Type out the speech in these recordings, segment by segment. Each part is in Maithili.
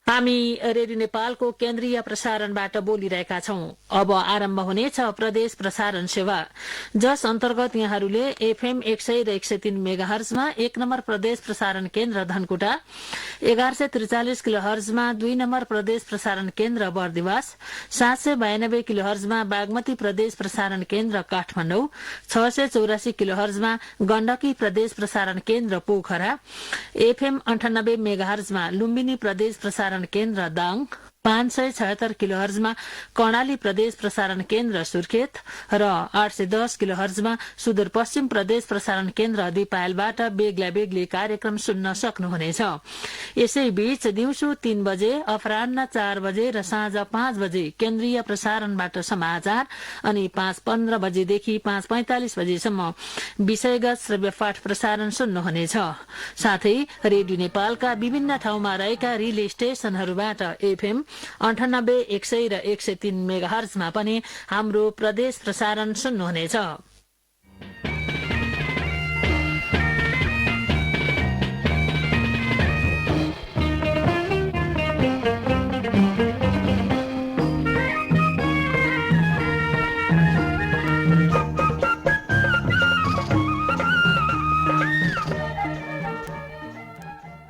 हामी रेडियो नेपालको केन्द्रीय प्रसारणबाट बोलिरहेका छौं। अब आरम्भ हुनेछ प्रदेश प्रसारण सेवा, जस अन्तर्गत यहाँहरूले एफएम 100 र 103 मेगाहर्जमा 1 नम्बर प्रदेश प्रसारण केन्द्र धनकुटा, 1143 किलो हर्जमा 2 नम्बर प्रदेश प्रसारण केन्द्र बर्दिवास, 792 किलो हर्जमा बागमती प्रदेश प्रसारण केन्द्र काठमाडौँ, 684 किलो हर्जमा गण्डकी प्रदेश प्रसारण केन्द्र पोखरा, एफएम 98 मेगाहर्जमा लुम्बिनी प्रदेश प्रसारण केन्द्र दाङ, 576 किलो हर्जमा कर्णाली प्रदेश प्रसारण केन्द्र सुर्खेत र 810 किलो हर्जमा सुदूरपश्चिम प्रदेश प्रसारण केन्द्र दिपायलबाट बेग्ला बेग्ली कार्यक्रम सुन्न सक्नुहुनेछ। यसैबीच दिउँसो 3 बजे, अपराह्न 4 बजे र साँझ 5 बजे केन्द्रीय प्रसारणबाट समाचार अनि 5:15 बजेदेखि 5:45 बजेसम्म विषयगत श्रव्य पाठ प्रसारण सुन्नुहुनेछ। साथै रेडियो नेपालका विभिन्न ठाउँमा रहेका रिले स्टेशनहरूबाट एफएम 98, 100 र 103 मेगाहर्जमा पनि हाम्रो प्रदेश प्रसारण सुन्नुहुनेछ।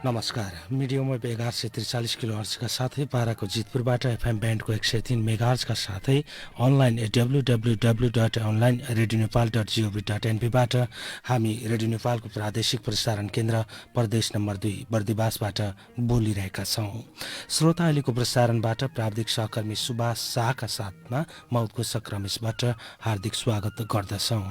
नमस्कार। मिडियम वेब 1143 किलो हर्जका साथै पाराको जितपुरबाट एफएम ब्यान्डको 103 मेगाहर्जका साथै अनलाइन www.onlineradionepal.gov.np हामी रेडियो नेपालको प्रादेशिक प्रसारण केन्द्र प्रदेश नम्बर 2 बर्दिवासबाट बोलिरहेका छौँ। श्रोता, अहिलेको प्रसारणबाट प्राविधिक सहकर्मी सुभाष शाहका साथमा म उद्घोषक रमेश भट्ट हार्दिक स्वागत गर्दछौँ।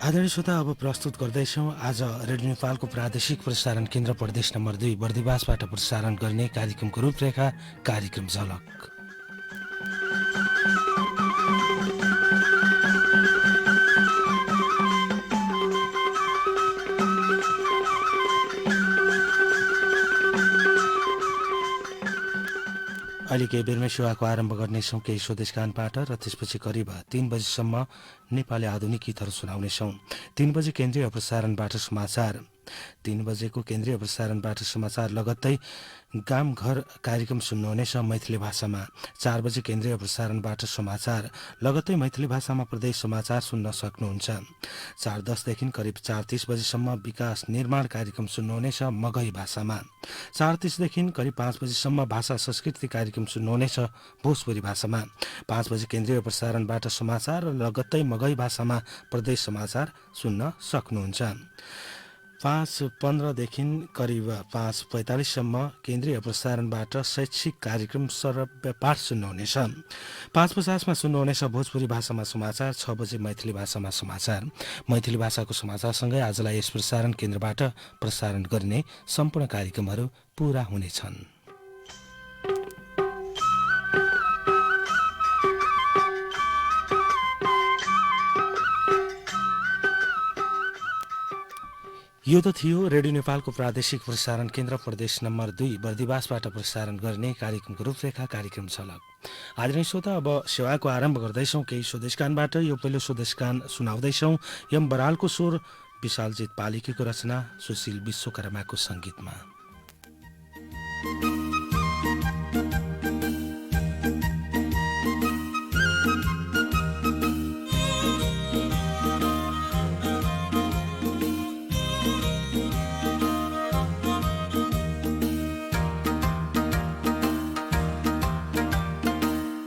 आदरणीय श्रोता, अब प्रस्तुत गर्दैछौँ आज रेडियो नेपालको प्रादेशिक प्रसारण केन्द्र प्रदेश नम्बर 2 बर्दिवासबाट प्रसारण गर्ने कार्यक्रमको रूपरेखा, कार्यक्रम झलक। अहिले केही बेरमै सेवाको आरम्भ गर्नेछौँ केही स्वदेश गानबाट र त्यसपछि करिब 3 बजीसम्म नेपाली आधुनिक गीतहरू सुनाउनेछौँ। 3 बजे केन्द्रीय प्रसारणबाट समाचार, 3 बजेको केन्द्रीय प्रसारणबाट समाचार लगत्तै गाम घर कार्यक्रम सुन्नुहुनेछ मैथिली भाषामा। 4 बजे केन्द्रीय प्रसारणबाट समाचार लगत्तै मैथिली भाषामा प्रदेश समाचार सुन्न सक्नुहुन्छ। 4:10 देखि करिब 4:30 बजीसम्म विकास निर्माण कार्यक्रम सुन्नुहुनेछ मगही भाषामा। 4:30 देखि करिब 5 बजीसम्म भाषा संस्कृति कार्यक्रम सुन्नुहुनेछ भोजपुरी भाषामा। 5 बजे केन्द्रीय प्रसारणबाट समाचार र लगत्तै मगही भाषामा प्रदेश समाचार सुन्न सक्नुहुन्छ। 5:15 देखि करिब 5:45 सम्म केन्द्रीय प्रसारणबाट शैक्षिक कार्यक्रम श्रव्य पाठ सुन्नुहुनेछ। 5:50 सुन्नुहुनेछ भोजपुरी भाषामा समाचार। 6 बजे मैथिली भाषामा समाचार। मैथिली भाषाको समाचारसँगै आजलाई यस प्रसारण केन्द्रबाट प्रसारण गरिने सम्पूर्ण कार्यक्रमहरू पूरा हुनेछन्। यो त थियो रेडियो नेपालको प्रादेशिक प्रसारण केन्द्र प्रदेश नम्बर 2 बर्दिवासबाट प्रसारण गर्ने कार्यक्रमको रूपरेखा, कार्यक्रम झलक। आदरणीय श्रोता, अब सेवाको आरम्भ गर्दैछौँ केही स्वदेश गानबाट। यो पहिलो स्वदेश गान सुनाउँदैछौँ यम बरालको स्वर, विशालजित पालिकीको रचना, सुशील विश्वकर्माको सङ्गीतमा।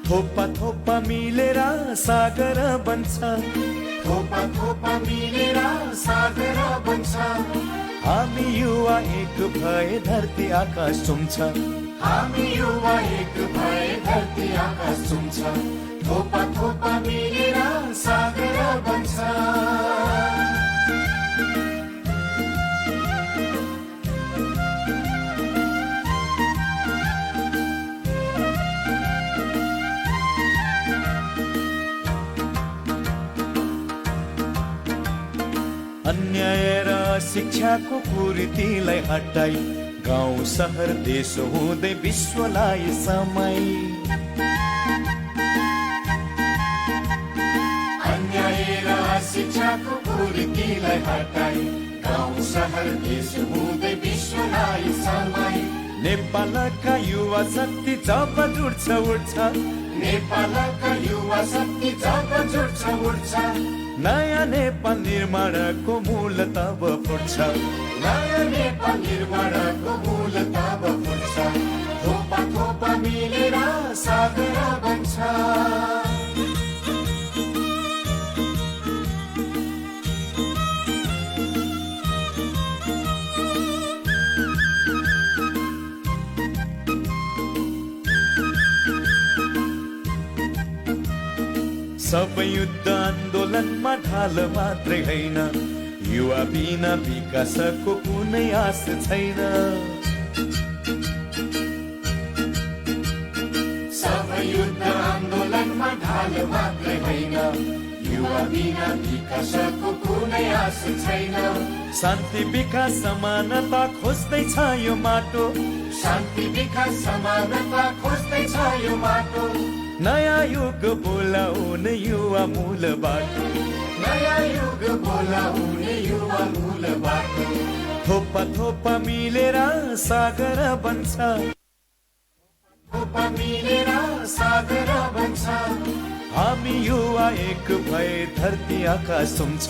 थोपा थोपा मिलेर सागर बन्छ, थोपा थोपा मिलेर सागर बन्छ। हामी युवा एक भए धरती आकाश चुम्छ, हामी युवा एक भए धरती आकाश चुम्छ। थोपा थोपा मिलेर सागर बन्छ। अन्याय र शिक्षाको कुरीतिलाई हटाई गाउँ सहर देश हुँदै विश्वलाई समय। अन्याय र शिक्षाको कुरीतिलाई हटाई, गाउँ सहर देश हुँदै विश्वलाई समय। नेपालका युवा शक्ति जब जुड्छ उठ्छ, नेपालका युवा शक्ति जब जुड्छ उठ्छ, नयाँ नेपाल निर्माणको मूल तब फुट्छ, नयाँ नेपाल निर्माणको मूल तब फुट्छ। थोपा थोपा मिलेर सागर बन्छ। सबै युद्ध आन्दोलनमा ढाल मात्रै होइन, युवा बिना विकासको कुनै आश छैन। सबै युद्ध आन्दोलनमा ढाल मात्रै होइन, युवा बिना विकासको कुनै आश छैन। शान्ति विकास समानता खोज्दैछ यो माटो, शान्ति विकास समानता खोज्दैछ यो माटो। नयाँ युग बोलाउने युवा मूल बाटो, नयाँ युग बोलाउने युवा मूल बाटो। थोपा थोपा मिलेर सागर बन्छ, थोपा मिलेर सागर बन्छ। हामी युवा एक भए धरती आकाश चुम्छ,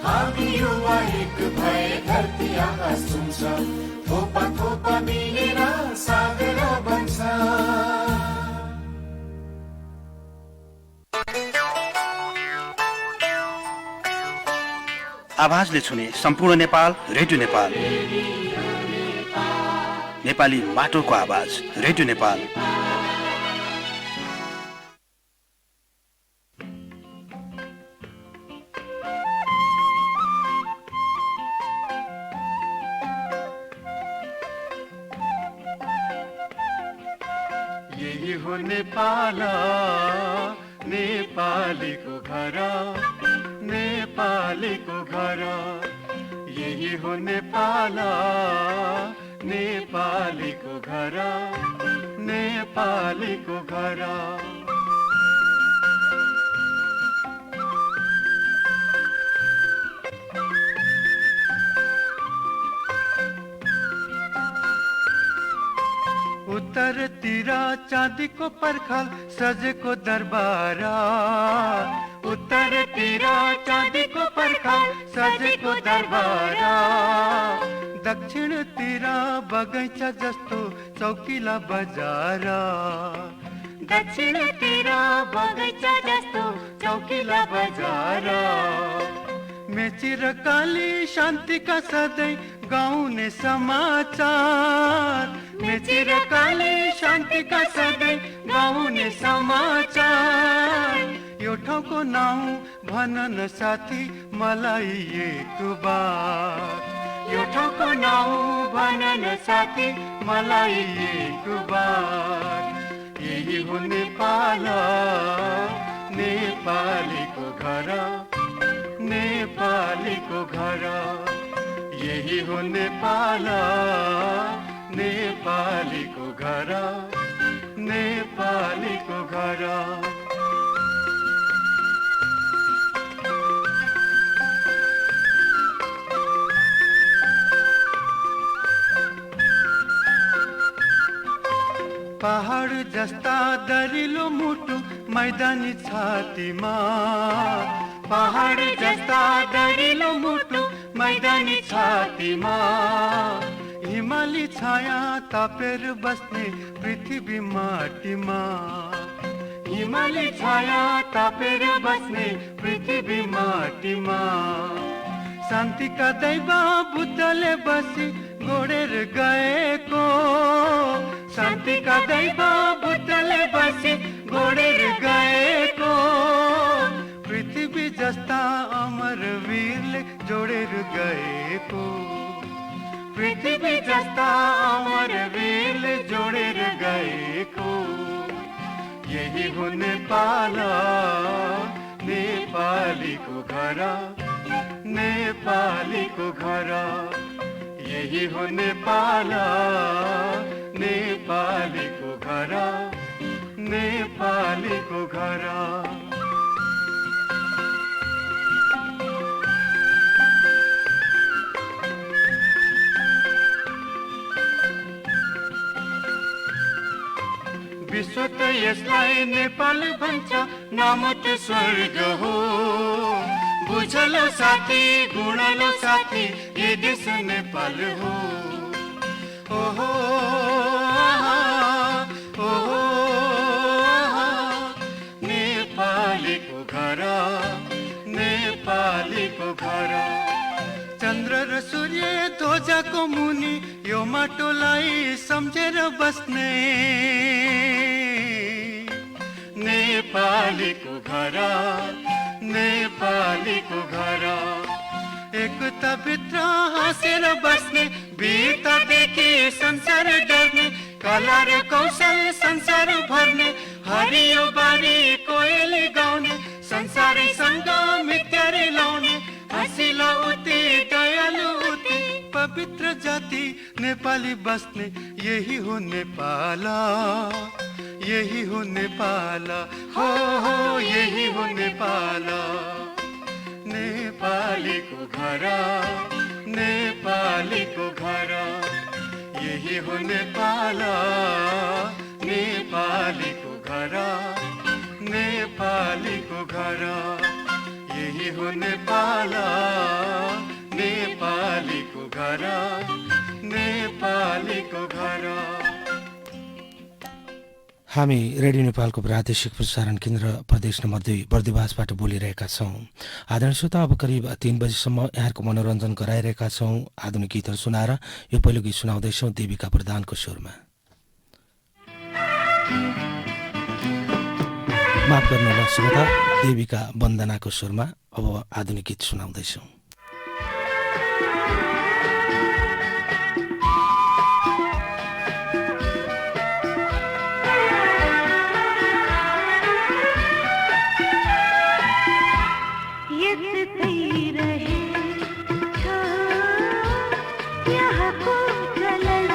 हामी युवा एक भए धरती आकाश चुम्छ। थोपा थोपा मिलेर सागर बन्छ। आवाजले छुने सम्पूर्ण नेपाल, रेडियो नेपाल, नेपाली माटोको आवाज, रेडियो नेपाल। यही हो नेपाल, नेपालीको घर, नेपालीको घर। यही हो नेपाल, नेपालीको घर, नेपालीको घर। उत्तरतिर चाँदीको पर्खाल सजेको दरबार, उत्तरतिर चाँदीको पर्खाल सजेको दरबार। दक्षिणतिर बगैँचा जस्तो चौकिला बजार, दक्षिणतिर बगैँचा जस्तो चौकिला बजार। मेची र काली शान्तिका सधैँ गाउने समाचार, मेची र काली शान्तिका सधैँ गाउने समाचार। यो ठाउँको नाउँ भन न साथी मलाई एक बार, यो ठाउँको नाउँ भन न साथी मलाई एक बार। यही हो नेपाल, नेपालीको घर, नेपालीको घर। यही हो नेपाल, नेपालीको घर, नेपालीको घर। पहाड जस्ता दरिलो मुटु मैदानी छातीमा, पहाड जस्ता दरिलो मुटु मैदानी छातीमा। हिमाली छाया तापेर बस्ने पृथ्वी माटीमा, हिमाली छाया तापेर बस्ने पृथ्वी माटीमा। शान्तिका दैव बुद्धले बसी गोडेर गएको, शान्तिका दैव बुद्धले बसी गोडेर गएको। पृथ्वी जस्ता अमर वीरले जोडेर गएको, पृथ्वी जस्ता अमर वीरले जोडेर गएको। यही हो नेपाल, नेपालीको घर, नेपालीको घर। यही हो नेपाल, नेपालीको घर, नेपालीको घर। विश्व त यसलाई नेपाल भन्छ, नाम त स्वर्ग हो। बुझलो साथी, गुणलो साथी, ये देश नेपाल हो। ओहो ओहो नेपालीको घर, नेपालीको घर। चन्द्र र सूर्य ध्वजाको मुनि यो माटोलाई सम्झेर बस्ने, नेपालीको घर, नेपालीको घर। एकता भित्र हाँसेर बस्ने, वीरतादेखि संसार डर्ने, कला र कौशल संसार भर्ने, हरियो बारी कोयल गाउने, संसारैसँग मित्र लाउने, हँसिलो उति दयालु उति, पवित्र जाति नेपाली बस्ने, यही हो नेपाल, यही हो नेपाल, हो हो यही हो नेपाल। नेपालीको घर, नेपालीको घर, यही हो नेपाल, नेपालीको घर, नेपालीको घर, यही हो नेपाल, नेपालीको घर, नेपालीको घर। हामी रेडियो नेपालको प्रादेशिक प्रसारण केन्द्र प्रदेश नम्बर 2 बर्दिवासबाट बोलिरहेका छौँ। आदरणीय श्रोता, अब करिब 3 बजीसम्म यहाँहरूको मनोरञ्जन गराइरहेका छौँ आधुनिक गीतहरू सुनाएर। यो पहिलो गीत सुनाउँदैछौँ देविका प्रधानको स्वरमा। माफ गर्नुहोला श्रोता, देविका वन्दनाको स्वरमा अब आधुनिक गीत सुनाउँदैछौँ। यहाँको चलन।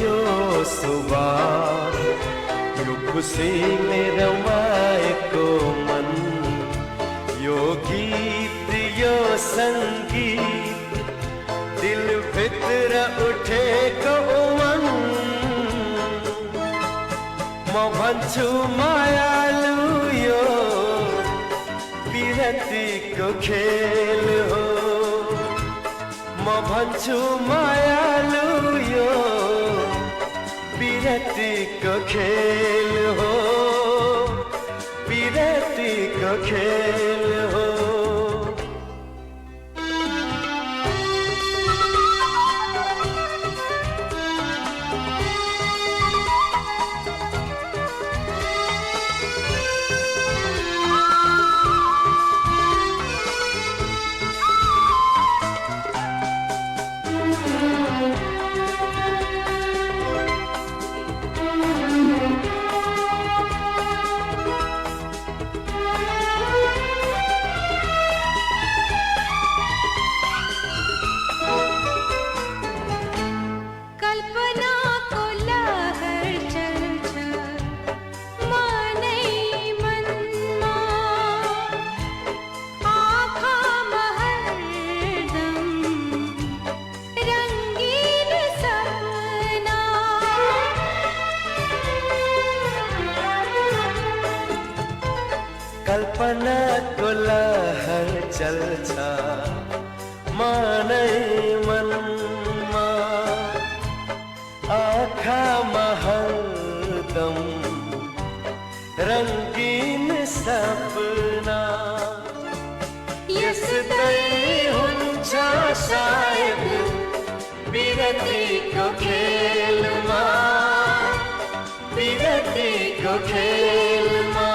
यो सुबास, यो खुसीले रमाएको मन, यो गीत यो संगीत दिल भित्र उठेको उमंग। म भन्छु मायालु यो पिरतीको खेल हो, म भन्छु मायालु यो पिरतीको खेल हो, पिरतीको खेल हो। कल्पना को लहर चल्छ मनै मनमा, आँखामा हरदम रङ्गीन सपना। यस्तै हुन्छ सायद बिरतीको खेलमा, बिरतीको खेलमा।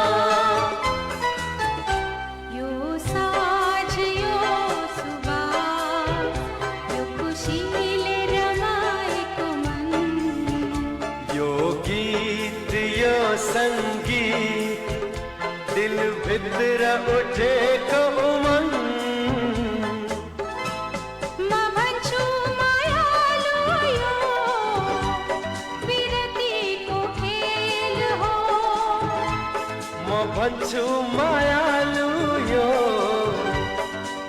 संगीत दिल भित्र उठेको उमंग, म भन्छु मायालु यो बिरतीको खेल हो, म भन्छु मायालु यो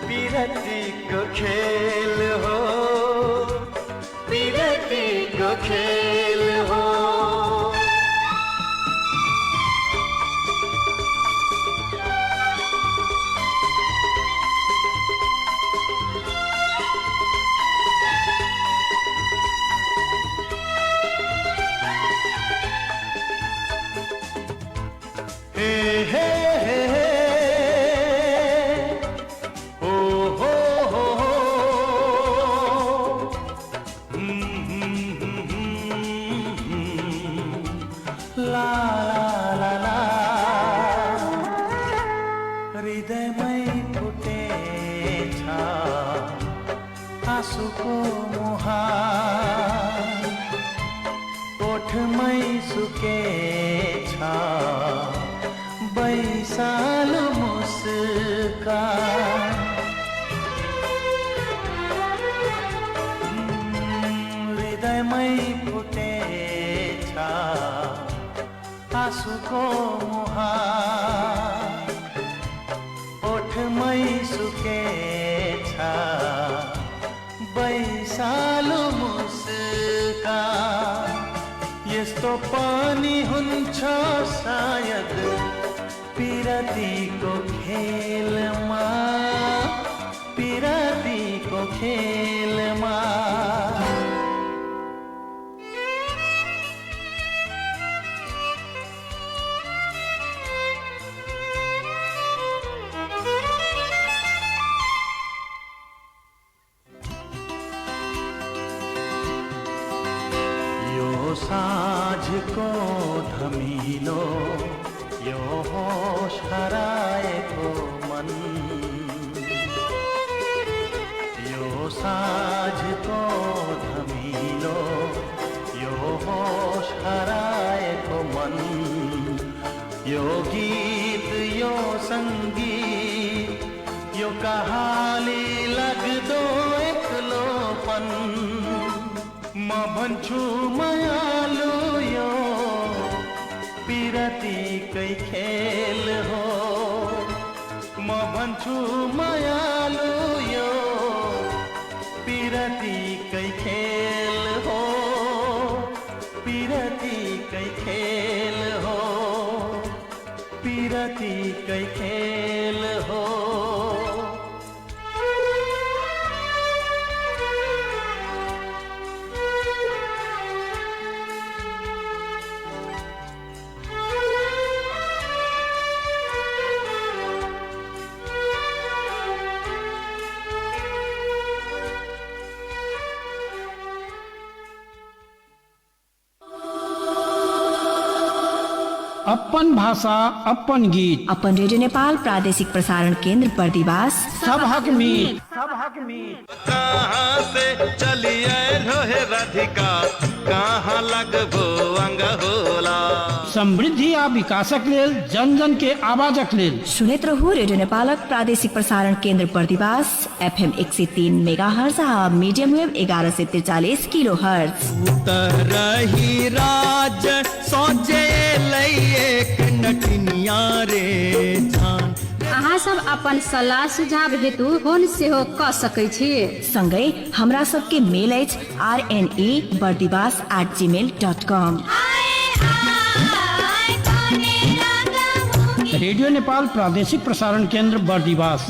बिरतीको खेल हो, बिरतीको खेल हो। हे हे हे हे हो हो हो हो, ला ला ला, हृदयमै फुटेछ आँसुको मुहार, ओठमै सुकेछ बैसालु मुस्कान। हृदयमै फुटेछ आँसुको मुहार, ओठमै सुकेछ बैसालु मुस्कान। यस्तो पनि हुन्छ सायद पिरतीको खेलमा, पिरतीको खेलमा। यो साँझको धमिलो, यो होस हराएको मन, यो साँझको धमिलो, यो होस हराएको मन, यो गीत यो संगीत यो कहाली लाग्दो एक्लोपन। म भन्छु मायालु यो पिरतीकै खेल हो, म भन्छु मायालु यो पिरतीकै खेल हो, पिरतीकै खेल हो, पिरतीकै खेल हो। अपन भाषा अपन गीत अपन रेडियो नेपाल प्रादेशिक प्रसारण केन्द्र बर्दिवास सबहक मीत। कहाँ से चलिए रोहे राधिका, कहाँ लगबो अंग होला। समृद्धि आ विकासक लेल जन जन के आवाजक लेल सुनैत रहू रेडियो नेपालक प्रादेशिक प्रसारण केन्द्र बर्दिवास एफएम 103 मेगाहर्ज आ मीडियम वेव 1143 किलोहर्ज। रही राज सोचे एक नटिनिया रे जान। अहाँ सब अपन सल्लाह सुझाव हेतु फोन सेहो क सकै छी। सँगै हमरा सबके मेल अछि rnebardibas@gmail.com। Radio Nepal प्रादेशिक प्रसारण केन्द्र बर्दिवास।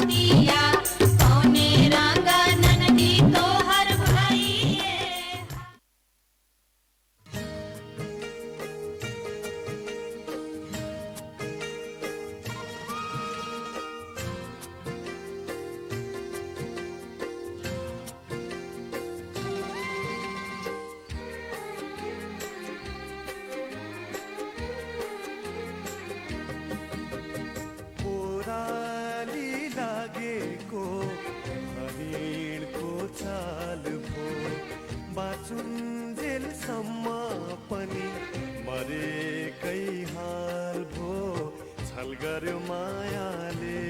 बाँचुन्जेलसम्म पनि मरेकै हाल भो, छल गर्यो मायाले,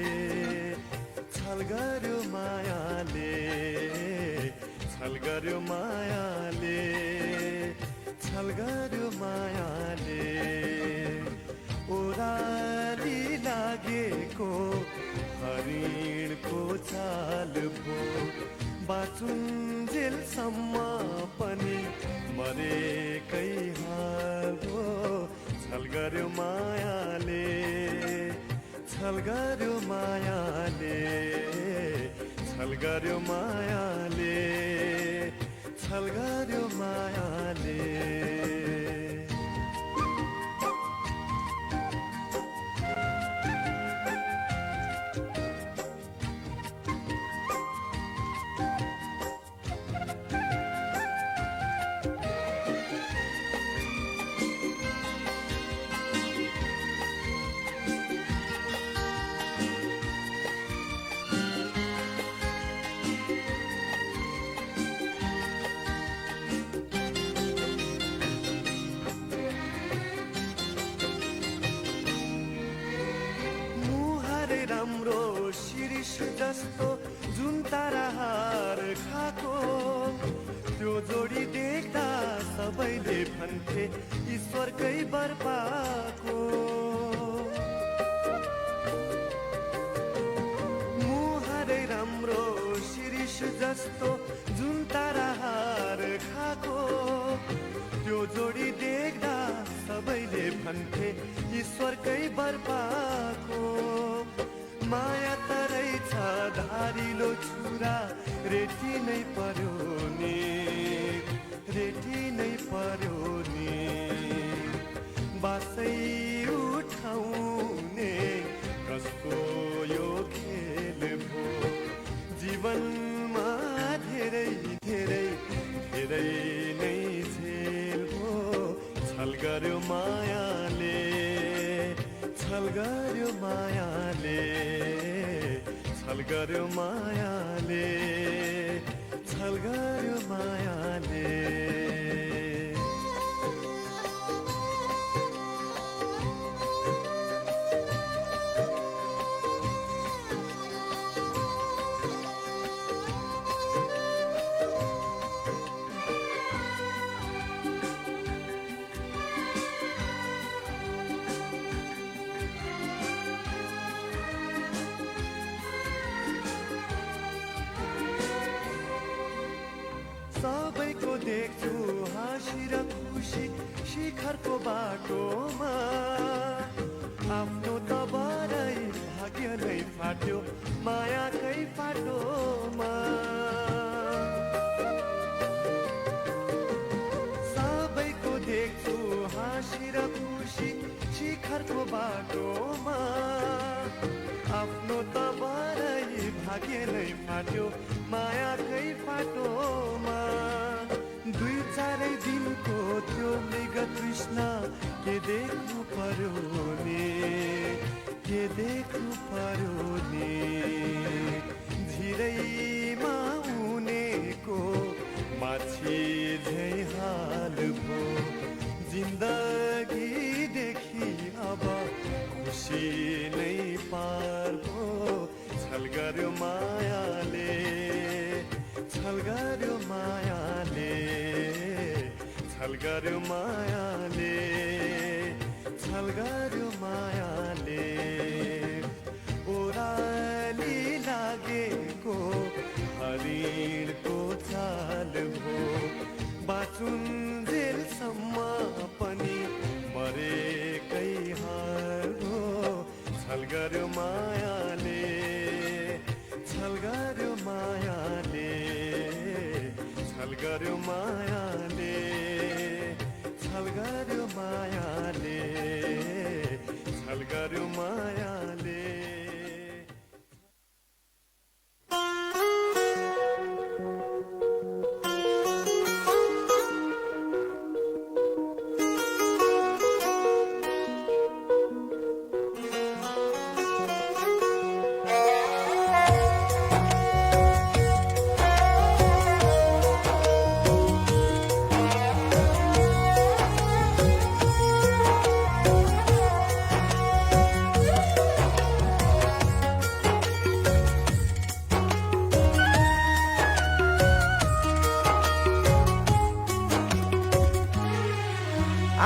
छल गर्यो मायाले, छल गर्यो मायाले, छल गर्यो मायाले। ओराली लागेको हरिणको चाल भो, बाँचुन्जेलसम्म पनि मरेकै हाल भो, छल गर्यो मायाले, छल गर्यो मायाले, छल गर्यो मायाले, छल गर्यो मायाले। राम्रो शिरीष जस्तो जुन ताराहार खाएको, त्यो जोडी देख्दा सबैले भन्थे ईश्वरकै बर पाएको। मुहारै राम्रो शिरीष जस्तो जुन ताराहार खाएको, त्यो जोडी देख्दा सबैले भन्थे ईश्वरकै बर पाएको। माया त रहेछ धारिलो छुरा, रेटी नै पर्यो नि, रेटी नै पर्यो नि, बासै उठाउने कसको यो खेल भो। जीवनमा धेरै धेरै धेरै नै झेल भो, छल गर्यो मायाले, छल गर्यो मायाले, छल गर्यो मायाले, छल गर्यो मायाले। देख्छु हाँसी र खुसी शिखरको बाटोमा। आफ्नो त बारै भाग्य नै फाट्यो मायाकै फाटोमा। सबैको देख्छु हाँसी र खुसी शिखरको बाटोमा। आफ्नो त बारै भाग्य नै फाट्यो मायाकै फाटोमा। दुई चारै दिनको त्यो मृग तृष्णा के देख्नु पर्यो नि, के देख्नु पर्यो नि। झिरैमा उनेको माछी झैँ हाल भो। जिन्दगीदेखि अब खुसी नै पार भो। छल गर्यो मायाले, छल गर्यो मायाले, छल गर्यो मायाले, छल गर्यो मायाले। ओह्राली लागेको हरिणको चाल भो। बाँचुन्जेलसम्म पनि मरेकै हाल भो। छल गर्यो मायाले, छल गर्यो मायाले, छल गर्यो मायाले, छल गर्यो मायाले, छल गर्यो मायाले।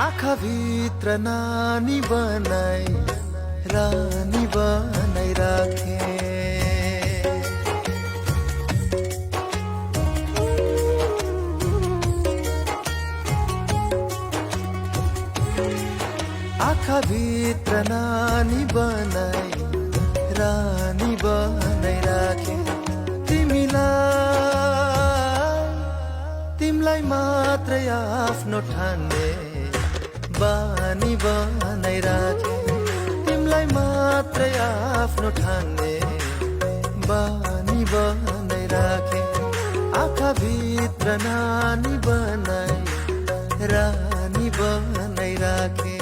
आँखाभित्र नानी बनाई रानी बनाई राखे। आँखाभित्र नानी बनाई रानी बनाई राखे। तिमीलाई तिमीलाई मात्रै आफ्नो ठान्ने बानी बनाई राखे। तिमीलाई मात्रै आफ्नो ठान्ने बानी बनाई राखे। आँखाभित्र नानी बनाई रानी बनाई राखे।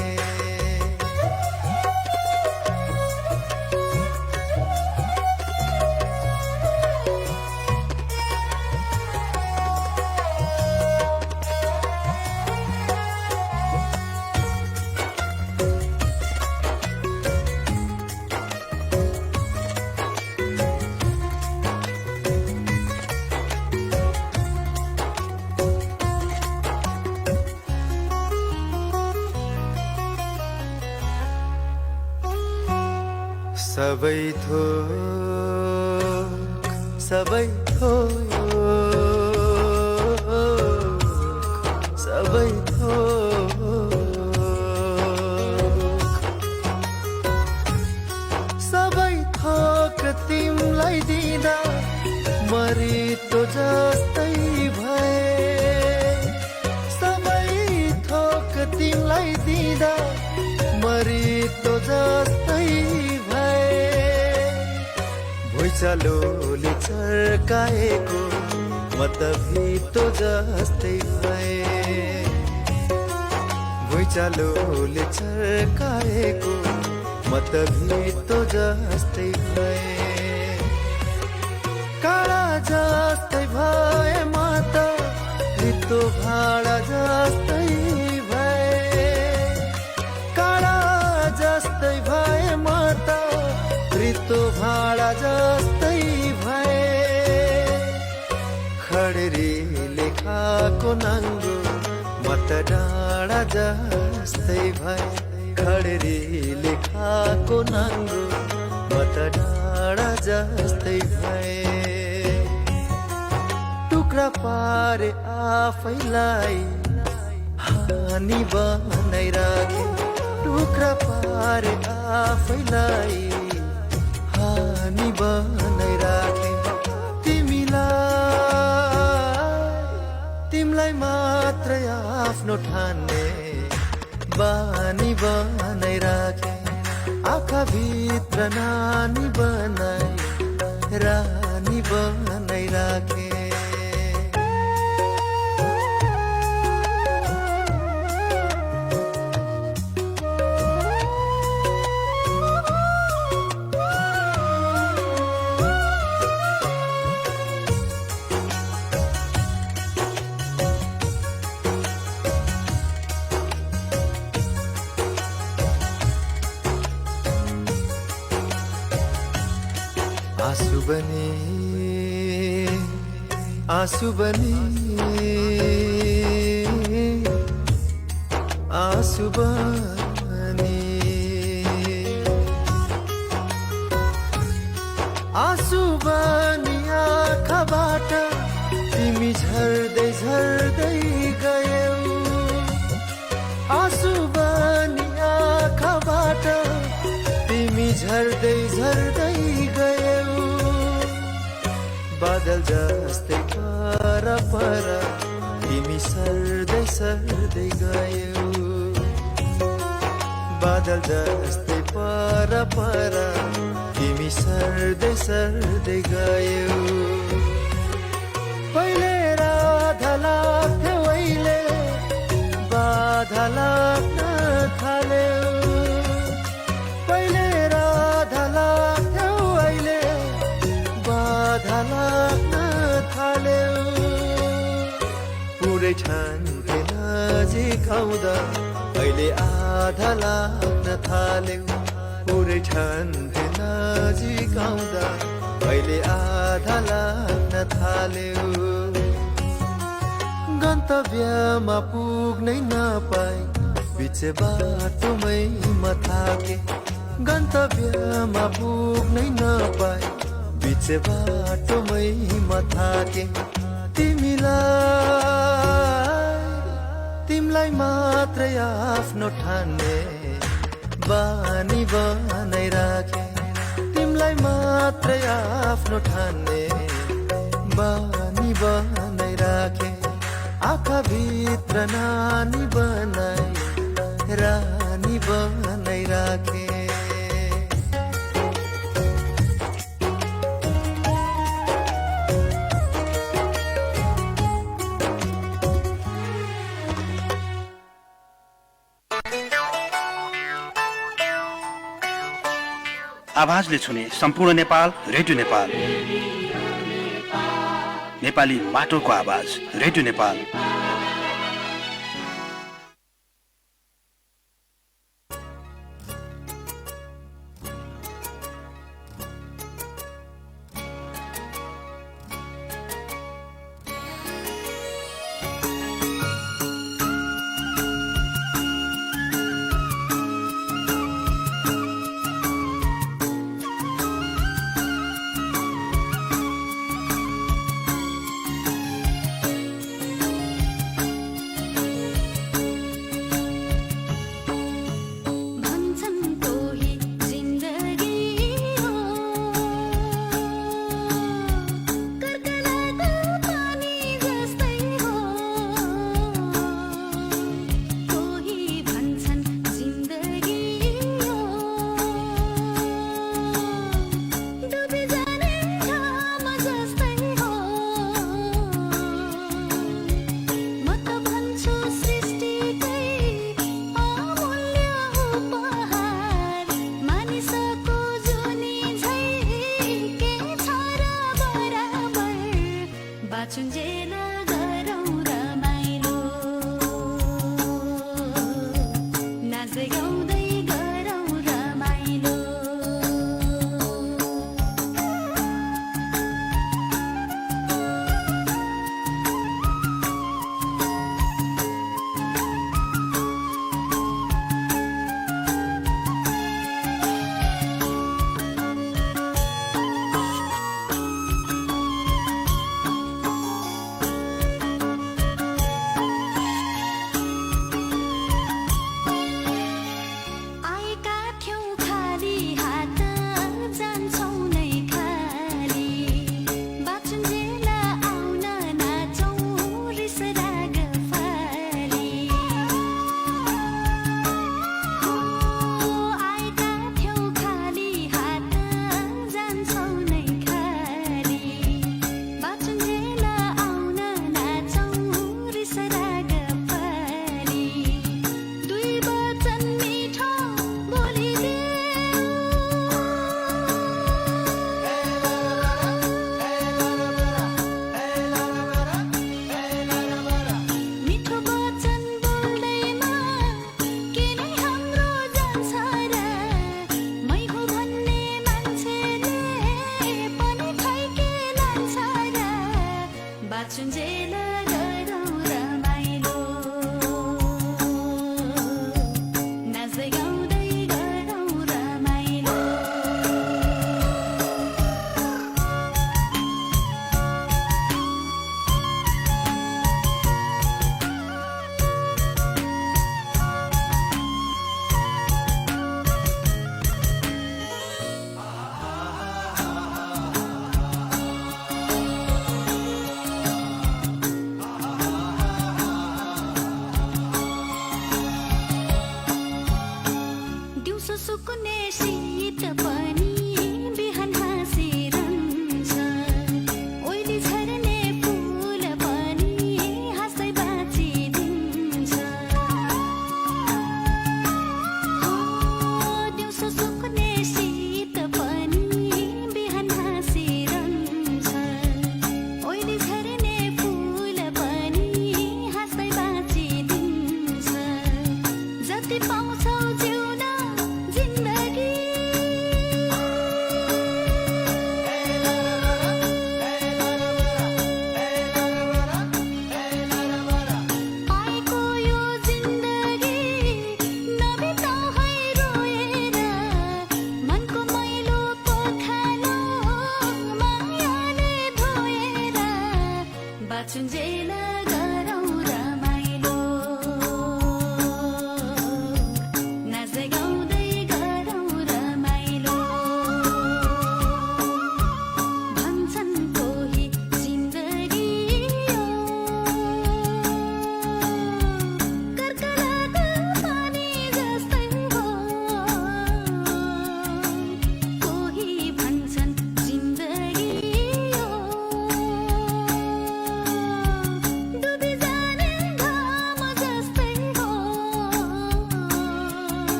सबै थोक सबै थोक सबै थोक सबै थोक तिमीलाई दिँदा मरितो जस्तै भए। सबै थोक तिमीलाई दिँदा मरितो जस्तै भए। भुइँचालोले चर्काएको म त भितो जस्तै भए। भुइँचालोले चर्काएको म त भितो जस्तै भए। काँडा जस्तै भए म त रित्तो भाँडा जस्तै भए। काँडा जस्तै भए म त रित्तो भाँडा जस्तै भए। खडेरीले खाएको नाङ्गो म त डाँडा जस्तै भए। खडेरीले खाएको नाङ्गो म त डाँडा जस्तै भए। टुक्रा टुक्रा पारे आफैलाई हानि बनाइराखे, टुक्रा पारे आफैलाई हानि बनाइराखे। तिमीलाई तिमीलाई मात्रै आफ्नो ठान्ने बानी बनाइराखे, आँखा भित्र नानी बनाई रानी बनाइराखे। आँसु बनी आँसु बनी आँसु बनी आँसु बनी आँखाबाट तिमी झर्दै झर्दै गयौ, आँसु बनी आँखाबाट तिमी झर्दै झर्दै गयौ। बादल जस्तै पर पर तिमी सर्दै सर्दै गयौ, बादल जस्तै पर पर तिमी सर्दै सर्दै गयौ। पहिले राधा लाग्थ्यौ अहिले बाधा लाग्न थाल्यौ, पहिले राधा लाग्थ्यौ अहिले बाधा लाग्न थाल्यौ। पुरै ठान्थे नजिक आउँदा अहिले आधा लाग्न थाल्यौ, पुरै ठान्थे नजिक आउँदा अहिले आधा लाग्न थाल्यौ। गन्तव्यमा पुग्नै नपाई बिच बाटोमै म थाके, गन्तव्यमा पुग्नै नपाई बिच बाटोमै म थाके। तिमीलाई तिमीलाई मात्रै आफ्नो ठान्ने बानी बनाइराखे, तिमीलाई मात्रै आफ्नो ठान्ने बानी बनाइराखे। आँखा भित्र नानी बनाई रानी बनाइराखे। आवाजले छुने सम्पूर्ण नेपाल, रेडियो नेपाल। नेपाली माटोको आवाज, रेडियो नेपाल।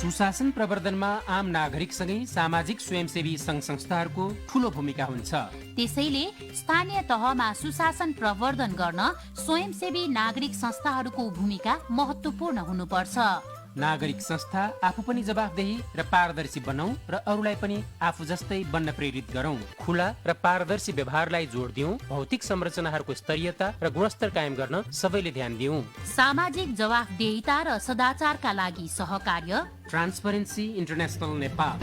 सुशासन प्रवर्धनमा आम नागरिकसँगै सामाजिक स्वयंसेवी संघ संस्थाहरूको ठूलो भूमिका हुन्छ। त्यसैले स्थानीय तहमा सुशासन प्रवर्धन गर्न स्वयंसेवी नागरिक संस्थाहरूको भूमिका महत्त्वपूर्ण हुनुपर्छ। नागरिक संस्था आफू पनि जवाफदेही र पारदर्शी बनाऊ र अरूलाई पनि आफू जस्तै बन्न प्रेरित गरौँ। खुला र पारदर्शी व्यवहारलाई जोड दिउँ। भौतिक संरचनाहरूको स्तरीयता र गुणस्तर कायम गर्न सबैले ध्यान दिउँ। सामाजिक जवाफदेहिता र सदाचारका लागि सहकार्य। Transparency international Nepal.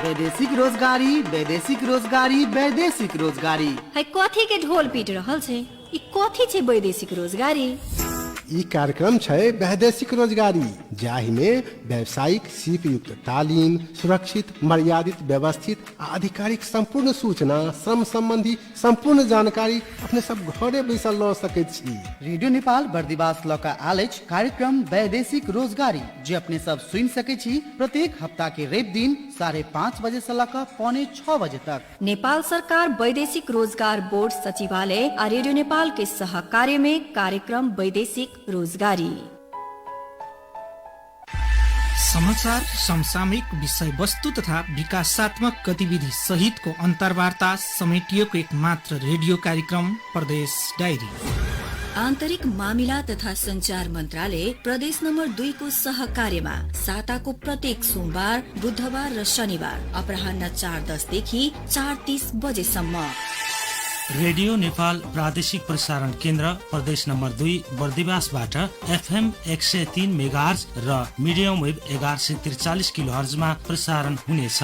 वैदेशिक रोजगारी, वैदेशिक रोजगारी, वैदेशिक रोजगारी। है कथी के ढोल पीट रहल छै? ई कथी छै वैदेशिक रोजगारी? ई कार्यक्रम छै वैदेशिक रोजगारी, जाहिमे व्यावसायिक सीप युक्त तालिम, सुरक्षित, मर्यादित, व्यवस्थित आ आधिकारिक सम्पूर्ण सूचना, श्रम सम्बन्धी सम्पूर्ण जानकारी अपने सब घरे बैसल लऽ सकैत छी। रेडियो नेपाल बर्दिवास लऽ कऽ आयल अछि कार्यक्रम वैदेशिक रोजगारी, जे अपने सब सुनि सकै छी प्रत्येक हप्ता के रवि दिन 5:30 बजे से लऽ कऽ 5:45 बजे तक। नेपाल सरकार वैदेशिक रोजगार बोर्ड सचिवालय आ रेडियो नेपाल के सहकार्य में कार्यक्रम वैदेशिक रोजगारी। समाचार, समसामयिक विषय वस्तु तथा विकासात्मक गतिविधि सहितको अन्तर्वार्ता समेटिएको एक मात्र रेडियो कार्यक्रम प्रदेश डायरी। आन्तरिक मामिला तथा संचार मन्त्रालय प्रदेश नम्बर 2 को सहकार्यमा साताको प्रत्येक सोमबार, बुधबार र शनिबार अपराह्न 4:10 देखि 4:30 बजेसम्म। रेडियो नेपाल प्रादेशिक प्रसारण केन्द्र प्रदेश नम्बर 2 बर्दिवासबाट एफएम 103 मेगाहर्ज र मिडियम वेभ 1143 किलोहर्जमा प्रसारण हुनेछ।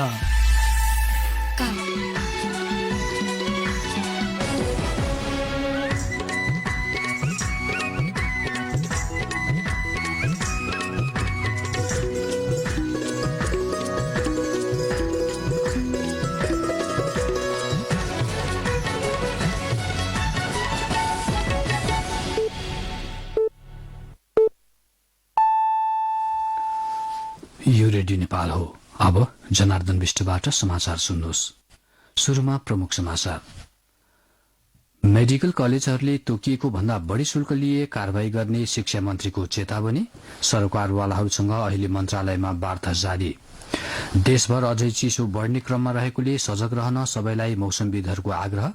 यो रेडियो नेपाल हो। अब जनार्दन विष्टबाट समाचार सुन्नुहोस्। सुरुमा प्रमुख समाचार। मेडिकल कलेजहरूले तोकिएको भन्दा बढी शुल्क लिए कारवाही गर्ने शिक्षा मन्त्रीको चेतावनी। सरकारवालाहरूसँग अहिले मन्त्रालयमा वार्ता जारी। देशभर अझै चिसो बढ्ने क्रममा रहेकोले सजग रहन सबैलाई मौसमविदहरूको आग्रह।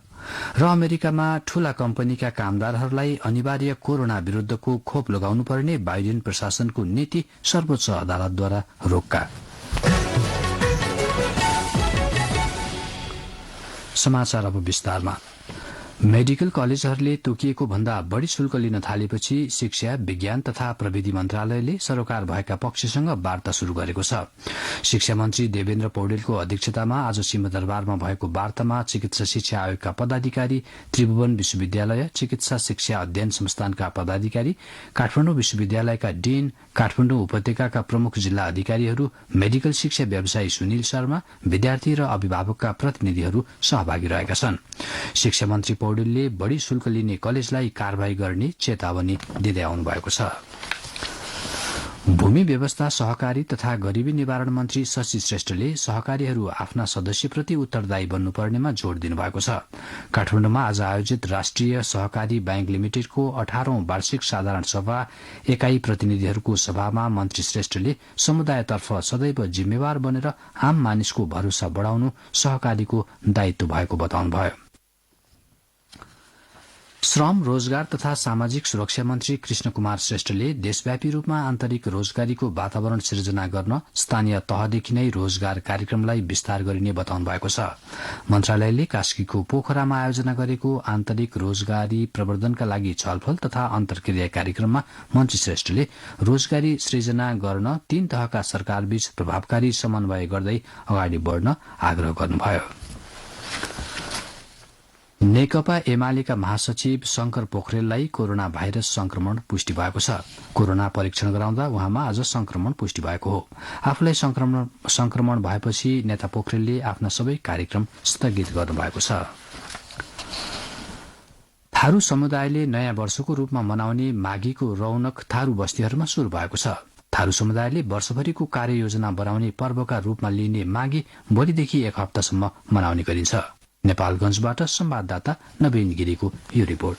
र अमेरिकामा ठूला कम्पनीका कामदारहरूलाई अनिवार्य कोरोना विरुद्धको खोप लगाउनु पर्ने बाइडेन प्रशासनको नीति सर्वोच्च अदालतद्वारा रोक्का। समाचार अब विस्तारमा। मेडिकल कलेजहरूले तोकिएको भन्दा बढी शुल्क लिन थालेपछि शिक्षा, विज्ञान तथा प्रविधि मन्त्रालयले सरोकार भएका पक्षसँग वार्ता शुरू गरेको छ। शिक्षा मन्त्री देवेन्द्र पौडेलको अध्यक्षतामा आज सिंहदरबारमा भएको वार्तामा चिकित्सा शिक्षा आयोगका पदाधिकारी, त्रिभुवन विश्वविद्यालय चिकित्सा शिक्षा अध्ययन संस्थानका पदाधिकारी, काठमाडौँ विश्वविद्यालयका डीन, काठमाडौँ उपत्यकाका प्रमुख जिल्ला अधिकारीहरू, मेडिकल शिक्षा व्यवसायी सुनिल शर्मा, विद्यार्थी र अभिभावकका प्रतिनिधिहरू सहभागी रहेका छन्। शिक्षा मन्त्री पौडेलले बढी शुल्क लिने कलेजलाई कारवाही गर्ने चेतावनी दिँदै आउनु भएको छ। भूमि व्यवस्था, सहकारी तथा गरिबी निवारण मन्त्री शशि श्रेष्ठले सहकारीहरू आफ्ना सदस्यप्रति उत्तरदायी बन्नुपर्नेमा जोड़ दिनुभएको छ। काठमाडौँमा आज आयोजित राष्ट्रिय सहकारी बैंक लिमिटेडको 18औं वार्षिक साधारण सभा एकाइ प्रतिनिधिहरूको सभामा मन्त्री श्रेष्ठले समुदायतर्फ सदैव जिम्मेवार बनेर आम मानिसको भरोसा बढाउनु सहकारीको दायित्व भएको बताउनुभयो। श्रम, रोजगार तथा सामाजिक सुरक्षा मन्त्री कृष्ण कुमार श्रेष्ठले देशव्यापी रूपमा आन्तरिक रोजगारीको वातावरण सिर्जना गर्न स्थानीय तहदेखि नै रोजगार कार्यक्रमलाई विस्तार गरिने बताउनु भएको छ। मन्त्रालयले कास्कीको पोखरामा आयोजना गरेको आन्तरिक रोजगारी प्रवर्धनका लागि छलफल तथा अन्तर्क्रिया कार्यक्रममा मन्त्री श्रेष्ठले रोजगारी सृजना गर्न तीन तहका सरकारबीच प्रभावकारी समन्वय गर्दै अगाडि बढ्न आग्रह गर्नुभयो। नेकपा एमालेका महासचिव शंकर पोखरेललाई कोरोना भाइरस संक्रमण पुष्टि भएको छ। कोरोना परीक्षण गराउँदा उहाँमा आज संक्रमण पुष्टि भएको हो। आफूलाई संक्रमण भएपछि नेता पोखरेलले आफ्ना सबै कार्यक्रम स्थगित गर्नुभएको छ। थारू समुदायले नयाँ वर्षको रूपमा मनाउने माघीको रौनक थारू बस्तीहरूमा शुरू भएको छ। थारू समुदायले वर्षभरिको कार्ययोजना बनाउने पर्वका रूपमा लिइने माघी भोलिदेखि एक हप्तासम्म मनाउने गरिन्छ। नेपालगंजबाट संवाददाता नवीन गिरीको यो रिपोर्ट।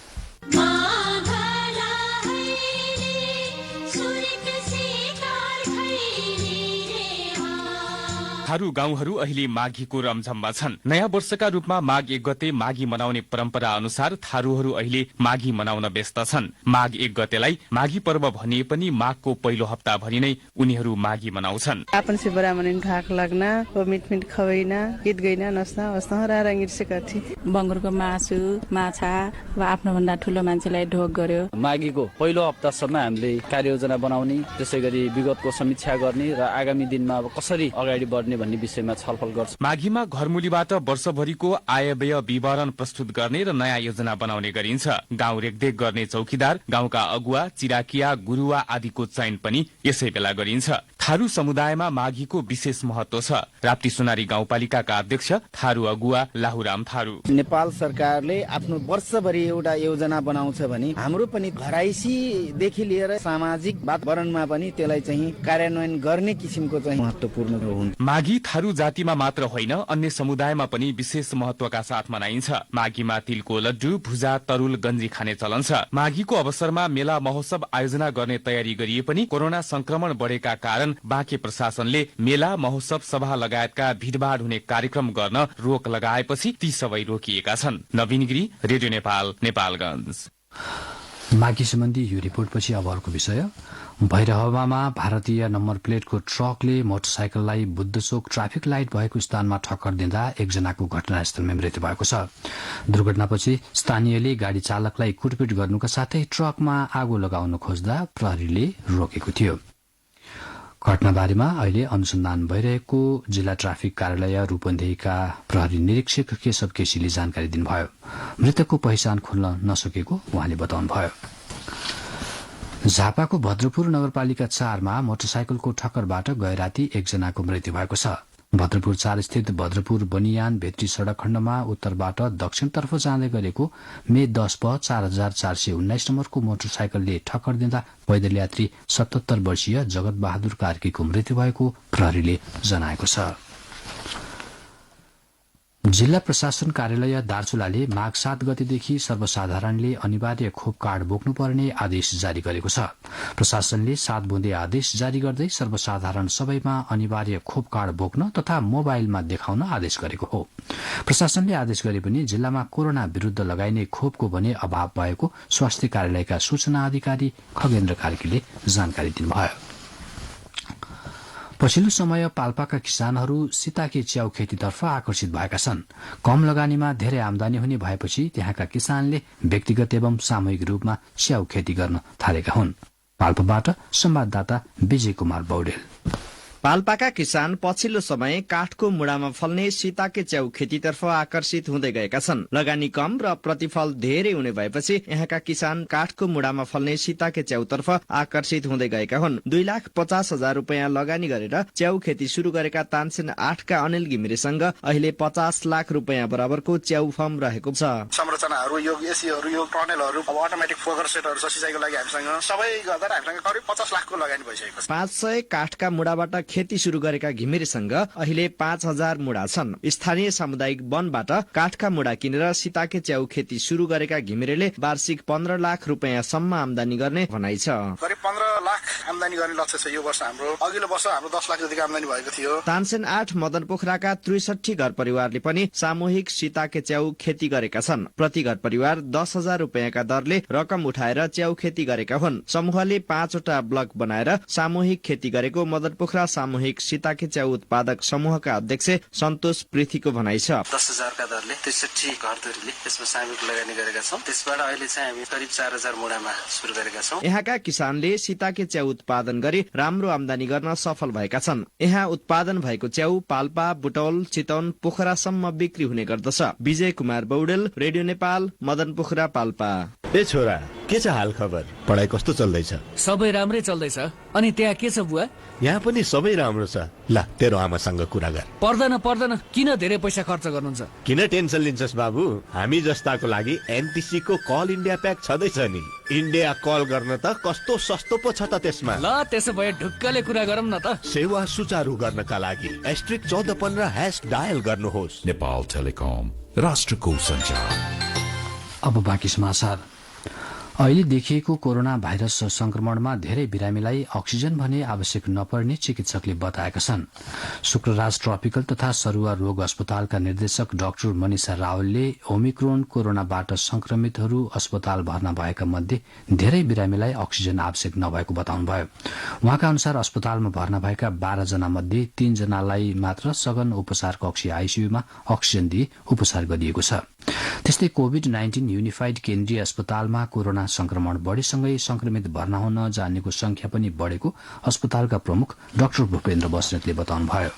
थारू गाउँहरू अहिले माघीको रमझममा छन्। नयाँ वर्षका रूपमा माघ 1 गते माघी मनाउने परम्परा अनुसार थारूहरू अहिले माघी मनाउन व्यस्त छन्। माघ 1 गतेलाई माघी पर्व भनिए पनि माघको पहिलो हप्ताभरि नै उनीहरू माघी मनाउँछन्। अपन से ब्राह्मण ढाक लाग्ना, मिट मिट खवैना, गीत गैना, नस्ना बस्ना रारङ्गी से गर्थी। बङ्गुरको मासु, माछा वा आफ्नो भन्दा ठुलो मान्छेलाई ढोक गर्यो। माघीको पहिलो हप्तासम्म हामीले कार्ययोजना बनाउने, त्यसैगरी विगतको समीक्षा गर्ने र आगामी दिनमा अब कसरी अगाडि बढ्ने भन्ने विषयमा छलफल गर्छ। माघीमा घरमुलीबाट वर्षभरिको आय व्यय विवरण प्रस्तुत गर्ने र नयाँ योजना बनाउने गरिन्छ। गाउँ रेखदेख गर्ने चौकीदार, गाउँका अगुवा, चिराकिया, गुरुवा आदिको चयन पनि यसै बेला गरिन्छ। थारू समुदायमा माघीको विशेष महत्व छ। राप्ती सोनारी गाउँपालिकाका अध्यक्ष थारू अगुवा लाहुराम थारू। नेपाल सरकारले आफ्नो वर्षभरि एउटा योजना बनाउँछ भने हाम्रो पनि घराइसीदेखि लिएर सामाजिक वातावरणमा पनि त्यसलाई चाहिँ कार्यान्वयन गर्ने किसिमको चाहिँ महत्त्वपूर्ण हुन्छ। माघी थारू जातिमा मात्र होइन, अन्य समुदायमा पनि विशेष महत्वका साथ मनाइन्छ। माघीमा तिलको लड्डु, भुजा, तरुल, गन्जी खाने चलन छ। माघीको अवसरमा मेला महोत्सव आयोजना गर्ने तयारी गरिए पनि कोरोना संक्रमण बढेका कारण बाँके प्रशासनले मेला महोत्सव, सभा लगायतका भीडभाड हुने कार्यक्रम गर्न रोक लगाएपछि ती सबै रोकिएका छन्। नवीन गिरी, रेडियो नेपाल, नेपालगञ्ज। माघी सम्बन्धी यो रिपोर्टपछि अब अर्को विषय। भैरहवामा भारतीय नम्बर प्लेटको ट्रकले मोटरसाइकललाई बुद्धचोक ट्राफिक लाइट भएको स्थानमा ठक्कर दिँदा एकजनाको घटनास्थलमै मृत्यु भएको छ। दुर्घटनापछि स्थानीयले गाड़ी चालकलाई कुटपिट गर्नुका साथै ट्रकमा आगो लगाउन खोज्दा प्रहरीले रोकेको थियो। घटनाबारेमा अहिले अनुसन्धान भइरहेको जिल्ला ट्राफिक कार्यालय रूपन्देहीका प्रहरी निरीक्षक केशव केसीले जानकारी दिनुभयो। मृतकको पहिचान खुल्न नसकेको उहाँले बताउनुभयो। झापाको भद्रपुर नगरपालिका 4 मा मोटरसाइकलको ठक्करबाट गए राति एकजनाको मृत्यु भएको छ। भद्रपुर 4 स्थित भद्रपुर बनियान भेत्री सड़क खण्डमा उत्तरबाट दक्षिणतर्फ जाँदै गरेको मे 10 प 4419 नम्बरको मोटरसाइकलले ठक्कर दिँदा पैदल यात्री 77 वर्षीय जगत बहादुर कार्कीको मृत्यु भएको प्रहरीले जनाएको छ। जिल्ला प्रशासन कार्यालय दार्चुलाले माघ 7 गतेदेखि सर्वसाधारणले अनिवार्य खोप कार्ड बोक्नुपर्ने आदेश जारी गरेको छ। प्रशासनले 7 बुँदे आदेश जारी गर्दै सर्वसाधारण सबैमा अनिवार्य खोप कार्ड बोक्न तथा मोबाइलमा देखाउन आदेश गरेको हो। प्रशासनले आदेश गरे पनि जिल्लामा कोरोना विरूद्ध लगाइने खोपको भने अभाव भएको स्वास्थ्य कार्यालयका सूचना अधिकारी खगेन्द्र कार्कीले जानकारी दिनुभयो। पछिल्लो समय पाल्पाका किसानहरू सीताके च्याउ खेतीतर्फ आकर्षित भएका छन्। कम लगानीमा धेरै आमदानी हुने भएपछि त्यहाँका किसानले व्यक्तिगत एवं सामूहिक रूपमा च्याउ खेती गर्न थालेका हुन्। पाल्पाबाट संवाददाता विजय कुमार पौडेल। पाल्पाका किसान पछिल्लो समय काठको मुढामा फल्ने सीताके च्याउ खेतीतर्फ आकर्षित हुँदै गएका छन्। लगानी कम र प्रतिफल धेरै हुने भएपछि यहाँका किसान काठको मुढामा फल्ने सीताके च्याउतर्फ आकर्षित हुँदै गएका हुन्। 2,50,000 रुपियाँ लगानी गरेर च्याउ खेती सुरु गरेका तानसेन 8 का अनिल घिमिरेसँग अहिले 50 लाख रुपियाँ बराबरको च्याउ फर्म रहेको छ। संरचनाहरू, यो एसीहरू, यो टनेलहरू, अब अटोमेटिक फोकर सेटहरू छ सिँचाइको लागि हामीसँग सबै गर्दा हामीसँग करिब 50 लाखको लगानी भइसकेको छ। 500 काठका मुढाबाट खेती सुरु गरेका घिमिरेसँग अहिले 5,000 मुढा छन्। स्थानीय सामुदायिक वनबाट काठका मुढा किनेर सीताके च्याउ खेती सुरु गरेका घिमिरेले वार्षिक 15 लाख रुपियाँसम्म आमदानी गर्ने भनाइ छ। करिब 15 लाख आमदानी गर्ने लक्ष्य छ यो वर्ष हाम्रो। अघिल्लो वर्ष हाम्रो 10 लाख जतिको आमदानी भएको थियो। तानसेन 8 मदन पोखराका 63 घर परिवारले पनि सामूहिक सीताके च्याउ खेती गरेका छन्। प्रति घर परिवार 10,000 रुपियाँका दरले रकम उठाएर च्याउ खेती गरेका हुन्। समूहले 5वटा ब्लक बनाएर सामूहिक खेती गरेको मदन पोखरा सामूहिक सीताके च्याउ उत्पादक समूहका अध्यक्ष सन्तोष पृथ्वीको भनाइ छ। 10,000 का दरले 63 घरधुरीले त्यसमा सामूहिक लगानी गरेका छौँ। त्यसबाट अहिले चाहिँ हामी करिब 4,000 मुढामा सुरु गरेका छौँ। यहाँका किसानले सीताके च्याउ उत्पादन गरी राम्रो आमदानी गर्न सफल भएका छन्। यहाँ उत्पादन भएको च्याउ पाल्पा, बुटौल, चितवन, पोखरासम्म बिक्री हुने गर्दछ। विजय कुमार पौडेल, रेडियो नेपाल, मदन पोखरा, पाल्पा। ए छोरा, के छ हाल खबर? पढाइ कस्तो चल्दैछ? सबै राम्रै चल्दैछ। अनि त्यहाँ के छ बुवा? यहाँ पनि सबै राम्रो छ। ल, तेरो आमासँग कुरा गर। पर्दैन पर्दैन, किन धेरै पैसा खर्च गर्नुहुन्छ? किन टेन्सन लिन्छस् बाबु? हामी जस्ताको लागि एनटिसी को कल इन्डिया प्याक छँदैछ नि। इन्डिया कल गर्न त कस्तो सस्तो पो छ त त्यसमा। ल, त्यसो भए ढुक्कले कुरा गरौँ न त। सेवा सुचारू गर्नका लागि *1415# डायल गर्नुहोस्। नेपाल टेलिकम, राष्ट्रको सञ्चार। अब बाँकी समाचार। अहिले देखिएको कोरोना भाइरस संक्रमणमा धेरै बिरामीलाई अक्सिजन भने आवश्यक नपर्ने चिकित्सकले बताएका छन्। शुक्रराज ट्रपिकल तथा सरुवा रोग अस्पतालका निर्देशक डाक्टर मनिषा रावलले ओमिक्रोन कोरोनाबाट संक्रमितहरू अस्पताल भर्ना भएका मध्ये धेरै बिरामीलाई अक्सिजन आवश्यक नभएको बताउनुभयो। उहाँका अनुसार अस्पतालमा भर्ना भएका 12 जना मध्ये 3 जनालाई मात्र सघन उपचार कक्ष आईसीयूमा अक्सिजन दिई उपचार गरिएको छ। त्यस्तै कोभिड-19 युनिफाइड केन्द्रीय अस्पतालमा कोरोना संक्रमण बढेसँगै संक्रमित भर्ना हुन जानेको संख्या पनि बढेको अस्पतालका प्रमुख डाक्टर भूपेन्द्र बस्नेतले बताउनुभयो।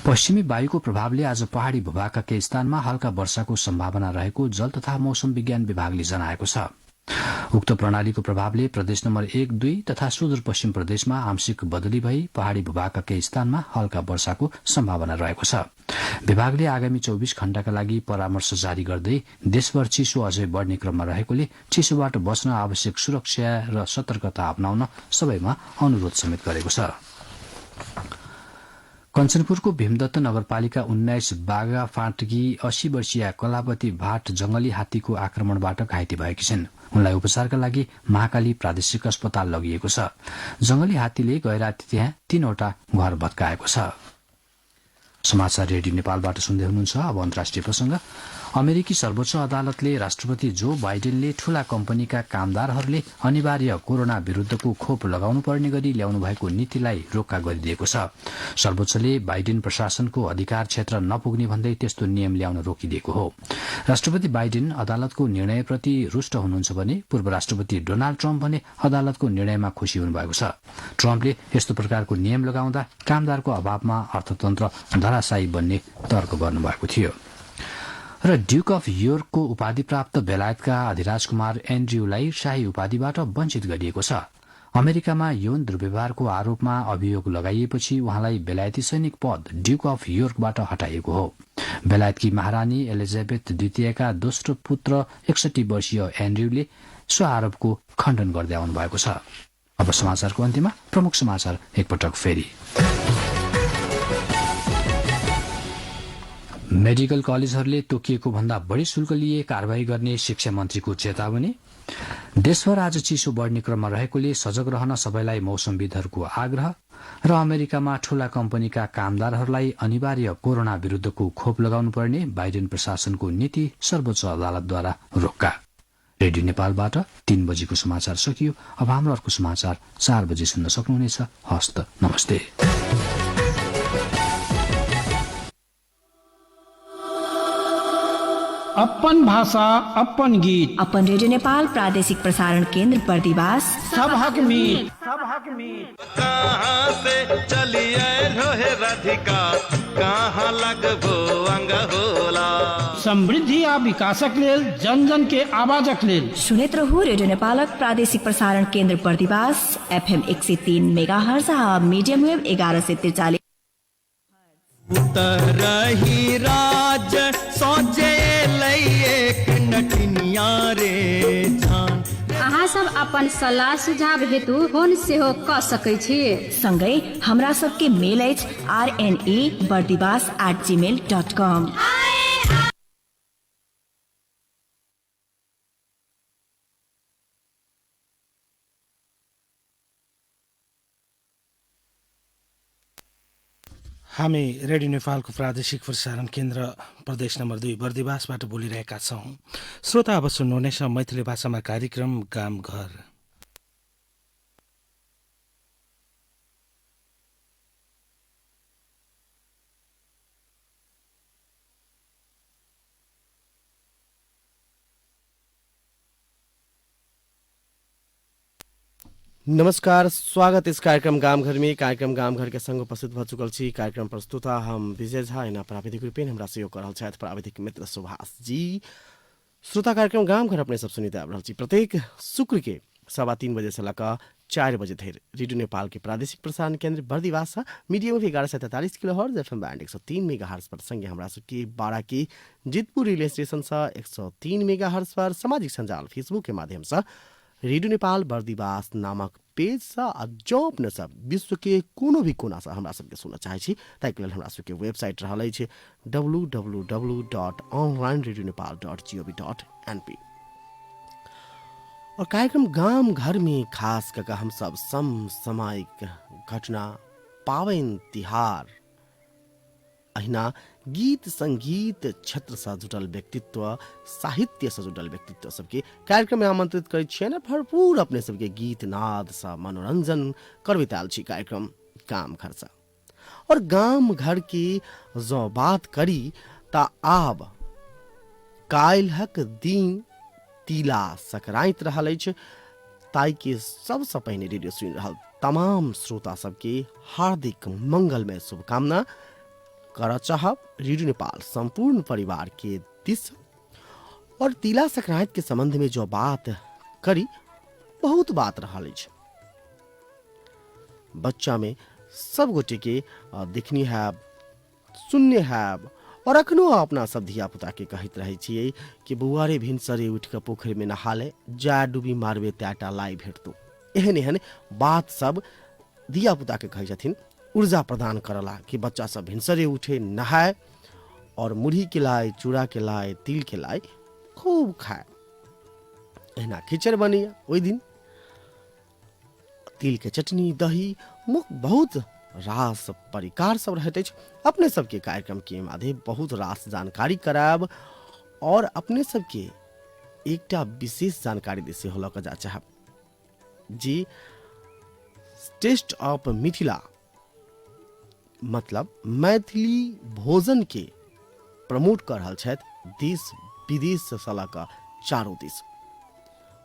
पश्चिमी वायुको प्रभावले आज पहाड़ी भूभागका केही स्थानमा हल्का वर्षाको सम्भावना रहेको जल तथा मौसम विज्ञान विभागले जनाएको छ। उक्त प्रणालीको प्रभावले प्रदेश नम्बर 1, 2 तथा सुदूरपश्चिम प्रदेशमा आंशिक बदली भई पहाड़ी भूभागका केही स्थानमा हल्का वर्षाको सम्भावना रहेको छ। विभागले आगामी 24 घण्टाका लागि परामर्श जारी गर्दै देशभर चिसो अझै बढ्ने क्रममा रहेकोले चिसोबाट बच्न आवश्यक सुरक्षा र सतर्कता अपनाउन सबैमा अनुरोध समेत गरेको छ। कञ्चनपुरको भीमदत्त नगरपालिका 19 बागा फाँटकी 80 वर्षीय कलावती भाट जंगली हात्तीको आक्रमणबाट घाइते भएकी छिन्। उनलाई उपचारका लागि महाकाली प्रादेशिक अस्पताल लगिएको छ। जंगली हात्तीले गैराती त्यहाँ 3 वटा घर भत्काएको छ। समाचार रेडियो नेपालबाट सुन्दै हुनुहुन्छ। अब अन्तर्राष्ट्रिय प्रसंग। अमेरिकी सर्वोच्च अदालतले राष्ट्रपति जो बाइडेनले ठूला कम्पनीका कामदारहरूले अनिवार्य कोरोना विरूद्धको खोप लगाउनु पर्ने गरी ल्याउनु भएको नीतिलाई रोक्का गरिदिएको छ। सर्वोच्चले बाइडेन प्रशासनको अधिकार क्षेत्र नपुग्ने भन्दै त्यस्तो नियम ल्याउन रोकिदिएको हो। राष्ट्रपति बाइडेन अदालतको निर्णयप्रति रुष्ट हुनुहुन्छ भने पूर्व राष्ट्रपति डोनाल्ड ट्रम्प भने अदालतको निर्णयमा खुशी हुनुभएको छ। ट्रम्पले यस्तो प्रकारको नियम लगाउँदा कामदारको अभावमा अर्थतन्त्र धराशायी बन्ने तर्क गर्नुभएको थियो। र ड्युक अफ योर्कको उपाधि प्राप्त बेलायतका अधिराज कुमार एन्ड्र्यूलाई शाही उपाधिबाट वञ्चित गरिएको छ। अमेरिकामा यौन दुर्व्यवहारको आरोपमा अभियोग लगाइएपछि उहाँलाई बेलायती सैनिक पद ड्युक अफ योर्कबाट हटाइएको हो। बेलायतकी महारानी एलिजाबेथ द्वितीयका दोस्रो पुत्र 61 वर्षीय एन्ड्र्यूले सो आरोपको खण्डन गर्दै आउनु भएको छ। अब समाचारको अन्त्यमा प्रमुख समाचार एकपटक फेरि। मेडिकल कलेजहरूले तोकिएको भन्दा बढी शुल्क लिए कारवाही गर्ने शिक्षा मन्त्रीको चेतावनी। देशभर आज चिसो बढ्ने क्रममा रहेकोले सजग रहन सबैलाई मौसमविदहरूको आग्रह। र अमेरिकामा ठूला कम्पनीका कामदारहरूलाई अनिवार्य कोरोना विरूद्धको खोप लगाउनु पर्ने बाइडेन प्रशासनको नीति सर्वोच्च अदालतद्वारा रोक्का। रेडियो नेपालबाट 3 बजेको समाचार सकियो। अब हाम्रो अर्को समाचार 4 बजे सुन्न सक्नुहुनेछ। हस्त नमस्ते। अपन भाषा अपन गीत अपन रेडियो नेपाल प्रादेशिक प्रसारण केन्द्र बर्दिवास। सब हक मीत। कहाँ से चलिए रोहे राधिका कहाँ लगबो अंग होला। समृद्धि आ विकासक लेल जन जन के आवाजक लेल सुनैत रहू रेडियो नेपालक प्रादेशिक प्रसारण केन्द्र बर्दिवास एफएम 103 मेगाहर्ज आ मीडियम वेव 1143। उतरही राज सोचे एक नटिनिया रे जान। अहाँ सब अपन सल्लाह सुझाव हेतु फोन सेहो क सकै छी। सँगै हमरा सबके मेल अछि rnebardibas@gmail.com। हामी रेडियो नेपालको प्रादेशिक प्रसारण केन्द्र प्रदेश नम्बर 2 बर्दिवासबाट बोलिरहेका छौँ। श्रोता, अब सुन्नुहुनेछ मैथिली भाषामा कार्यक्रम गाम घर। नमस्कार, स्वागत इस कार्यक्रम गाम घर में। कार्यक्रम गाम घर के संग उपस्थित भ चुकल छी। कार्यक्रम प्रस्तुता हम विजय झा, एना प्राविधिक रूपेण हमरा सहयोग कर रहल छथि प्राविधिक मित्र सुभाष जी। श्रोता, कार्यक्रम गाम घर अपने सब सुनिते आबि रहल छी प्रत्येक शुक्र के 3:15 बजे से लऽ 4 बजे धरि रेडियो नेपाल के प्रादेशिक प्रसारण केन्द्र Bardibas medium 1143 kilohertz FM band 103 megahertz पर संगे हमरा सबके बारा के जितपुर रेलवे स्टेशन से 103 मेगाहर्ज पर सामाजिक संजाल फेसबुक के माध्यम से रेडियो नेपाल बर्दिवास नामक पेज से आ जँ अपने सब विश्व के कोनो भी कोना से हमरा सबके सुनऽ चाहै छी ताहिके लेल हमरा सबके वेबसाइट रहल अछि www.onlineradionepal.gov.np। और कार्यक्रम गाम घर में खास कऽ हम सब समसामयिक घटना, पाबनि तिहार, अहिना गीत संगीत क्षेत्र से जुटल व्यक्तित्व, साहित्य से जुटल व्यक्तित्व सबके कार्यक्रम में आमंत्रित करै छियनि। भरपूर अपने सबके गीत नाद से मनोरंजन करबैत आयल छी कार्यक्रम गाम घर से। और गाम घर के जँ बात करी त आब काल्हक दिन तिला संक्रांति रहल अछि, ताहिके सबसँ पहिने रेडियो सुनि रहल तमाम श्रोता सबके हार्दिक मंगलमय शुभकामना करऽ चाहब रेडियो नेपाल संपूर्ण परिवार के दिस। और तिला संक्रांति के संबंध में जो बात करी, बहुत बात रहल अछि। बच्चा में सब गोटे के देखनी हैब, सुनने हैब, और अखनो अपना सब धिया पुता के कहैत रहै छियै कि बौआ रे भिनसरे उठि कऽ पोखरि में नहा ले, जा डुबी मारबे तैटा लाई भेटतौ। एहन एहन बात सब धिया पुता के कहै छथिन, ऊर्जा प्रदान करला कि बच्चा सब भिनसरे उठे, नहाए और मुरही के लाई, चूड़ा के लाई, तिल के लाई खूब खाए। एहना खिचड़ बनैया ओहि दिन, तिल के चटनी, दही, मुख बहुत रास परिकार सब रहैत अछि। अपने सबके कार्यक्रम के माध्यम बहुत रास जानकारी करायब और अपने सबके एकटा विशेष जानकारी दे सेहो लऽ कऽ जा चाहब जी। टेस्ट ऑफ मिथिला मतलब मैथिली भोजन के प्रमोट कर रहल छथि देश विदेश से लऽ कऽ चारू दिस।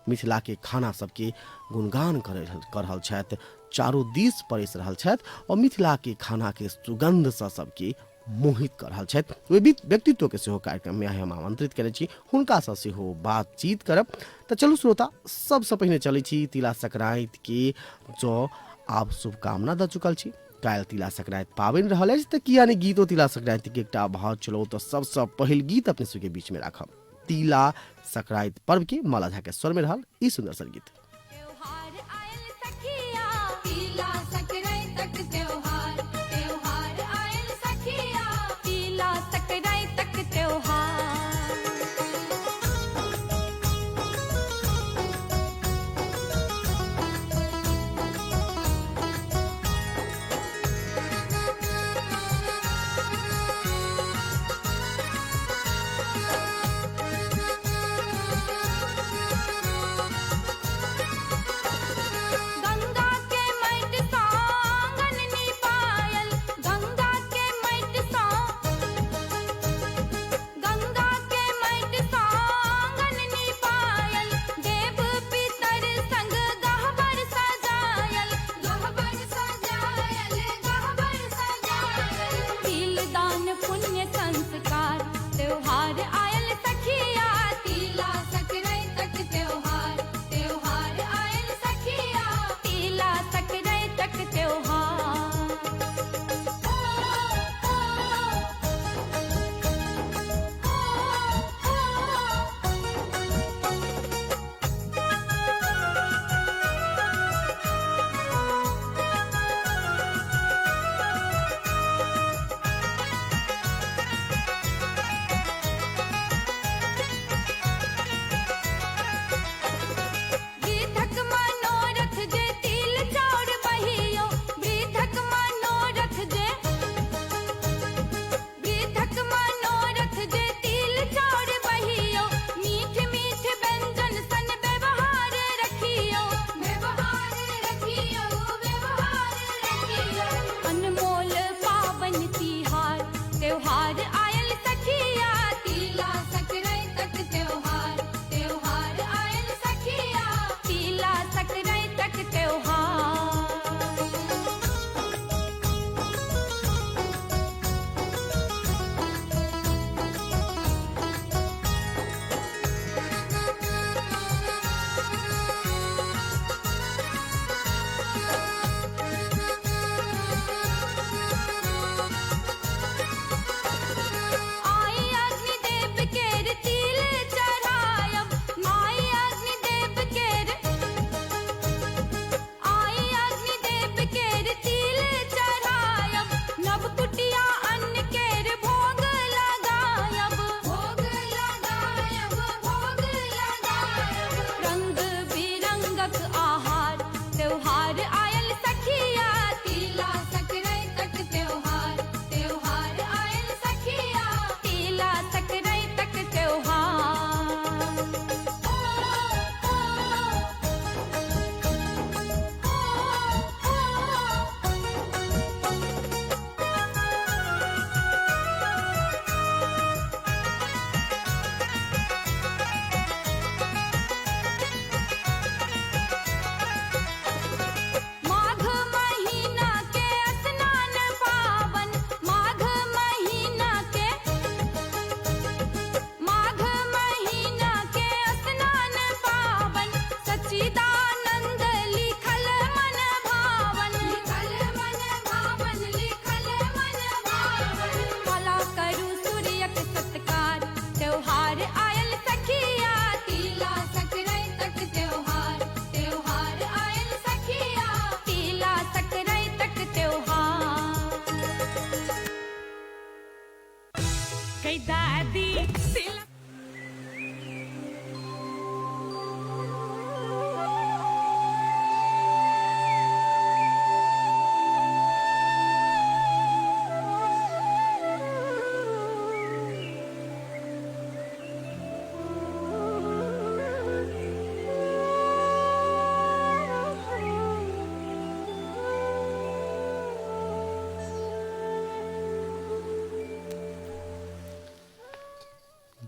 मिथिला के खाना सबके गुणगान कर रहल छथि, चारू दिस परसि रहल छथि और मिथिला के खाना के सुगंध से सबके मोहित कर रहल छथि। ओहि व्यक्तित्व के सेहो कार्यक्रम में हम आमंत्रित करै छी, हुनकासँ सेहो बातचीत करब। तऽ चलू श्रोता, सबसँ पहिने चलै छी तिला संक्रांति के जो आब शुभकामना दऽ चुकल छी। काल्हि तिला संक्रांति पाबनि रहल अछि, तऽ किया नहि गीतो तिला संक्रांति के एकटा भाव चलो। तऽ सबसँ पहिल गीत अपने सबके बीच में राखब तिला संक्रांति पर्व के माला झा के स्वर में रहल ई सुंदर सन गीत।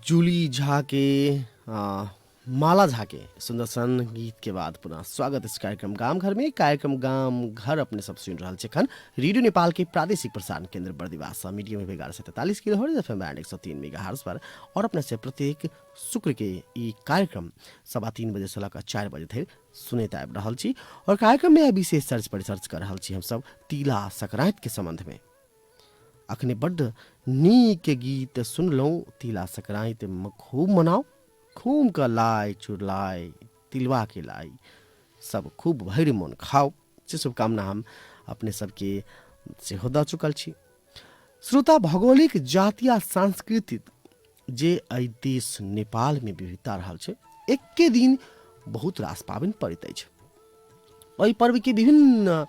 जूली झा के माला झा के सुंदर सन गीत के बाद पुनः स्वागत इस कार्यक्रम गाम घर में। कार्यक्रम गाम घर अपने सब सुन रहल छै एखन रेडियो नेपाल के प्रादेशिक प्रसारण केंद्र Bardibas medium wave 1143 kilohertz, FM band 103 megahertz पर और अपने से प्रत्येक शुक्र के ई कार्यक्रम 3:15 बजे से लऽ 4 बजे धरि सुनैत आबि रहल छी। और कार्यक्रम में विशेष चर्च परिचर्च कर रहल छी हमसब तिला संक्रांति के संबंध में। अखने बड्ड नीक गीत सुनलहुँ। तिला संक्रांति खूब मनाओ, खूब का लाई चुरलाई तिलवा के लाई सब खूब भरि मोन खाओ, से शुभकामना हम अपने सबके सेहो दऽ चुकल छी। श्रोता, भौगोलिक जातीय आ सांस्कृतिक जे एहि देश नेपाल में विविधता रहल छै, एके दिन बहुत रास पाबनि पड़ैत अछि। एहि पर्व के विभिन्न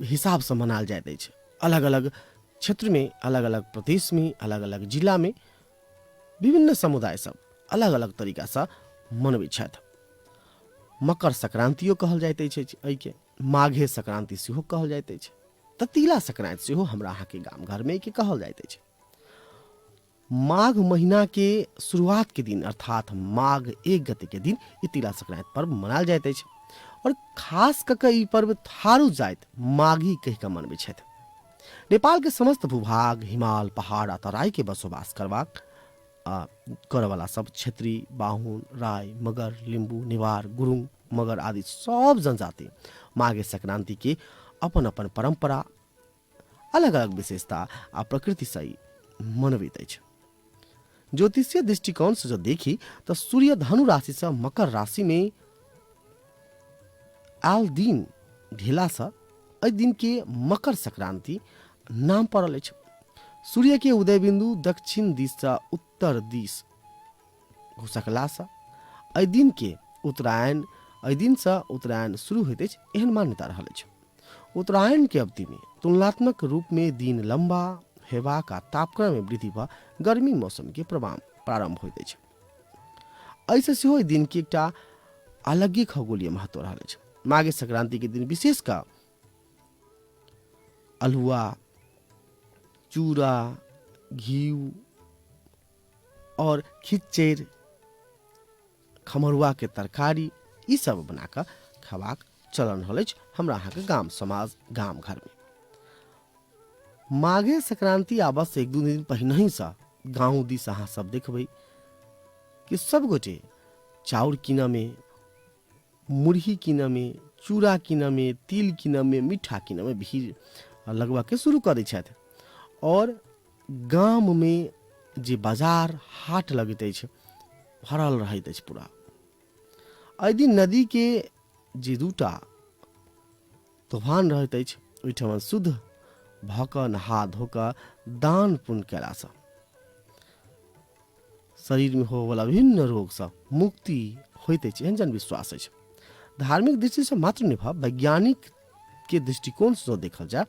हिसाबसँ मनायल जाइत अछि। अलग अलग क्षेत्र में, अलग अलग प्रदेश में, अलग अलग जिला में विभिन्न समुदाय सब अलग अलग तरीकासँ मनबै छथि। मकर संक्रांतियो कहल जाइत अछि एहिके, माघे संक्रांति सेहो कहल जाइत अछि, तऽ तिला संक्रांति सेहो हमरा अहाँके गाम घरमे एहिके कहल जाइत अछि। माघ महीना के शुरुआत के दिन अर्थात माघ 1 गते के दिन ई तिला संक्रांति पर्व मनायल जाइत अछि। और खास कऽ के ई पर्व थारू जाति माघी कहि कऽ मनबै छथि। नेपाल के समस्त भूभाग हिमाल, पहाड़ आ तराई के बसोबास करबाक करऽवला सब क्षेत्री, बाहुन, राय, मगर, लिम्बू, नेवार, गुरुङ, मगर आदि सब जनजाति माघे संक्रांति के अपन अपन परंपरा, अलग अलग विशेषता आ प्रकृति से मनबैत अछि। ज्योतिषीय दृष्टिकोण से जब देखी तो सूर्य धनु राशि से मकर राशि में आयल दिन भेला से एहि दिन के मकर संक्रांति नाम पड़ल अछि। सूर्य के उदय बिंदु दक्षिण दिस से उत्तर दिस घुसकला से एहि दिन के उत्तरायण, एहि दिन से उत्तरायण शुरू होइत अछि, एहन मान्यता रहल अछि। उत्तरायण के अवधि में तुलनात्मक रूप में दिन लंबा हेबाक आ तापक्रम में वृद्धि भऽ गर्मी मौसम के प्रारंभ होइत अछि। एहिसँ सेहो एहि दिन के एकटा अलगे खगोलीय महत्व रहल अछि। माघे संक्रांति के दिन विशेष कऽ अल्हुआ, चूड़ा, घी और खिचड़ी, खमरुआ के तरकारी ई सब बना कऽ खेबाक चलन रहल अछि हमरा अहाँके गाम समाज गाम घर में। माघे संक्रांति आबसँ 1-2 दिन पहिनहिसँ गाँव दिस अहाँ सब देखबै कि सब गोटे चाउर कीनऽ में, मुरही कीनऽ में, चूड़ा कीनऽ में, तिल कीनऽ में, मीठा कीनऽ में भीड़ लगबऽ के शुरू कऽ दै छथि। और गाम में जे बाजार हाट लगैत अछि भरल रहैत अछि पूरा। एहि दिन नदी के जे दूटा तूफान रहैत अछि ओहिठाम शुद्ध भऽ कऽ नहा धो कऽ दान पुण्य कयलासँ शरीर में होवला विभिन्न रोगसँ मुक्ति होइत अछि, एहन जनविश्वास अछि। धार्मिक दृष्टिसँ मात्र नहि भऽ वैज्ञानिक के दृष्टिकोणसँ जँ देखल जाय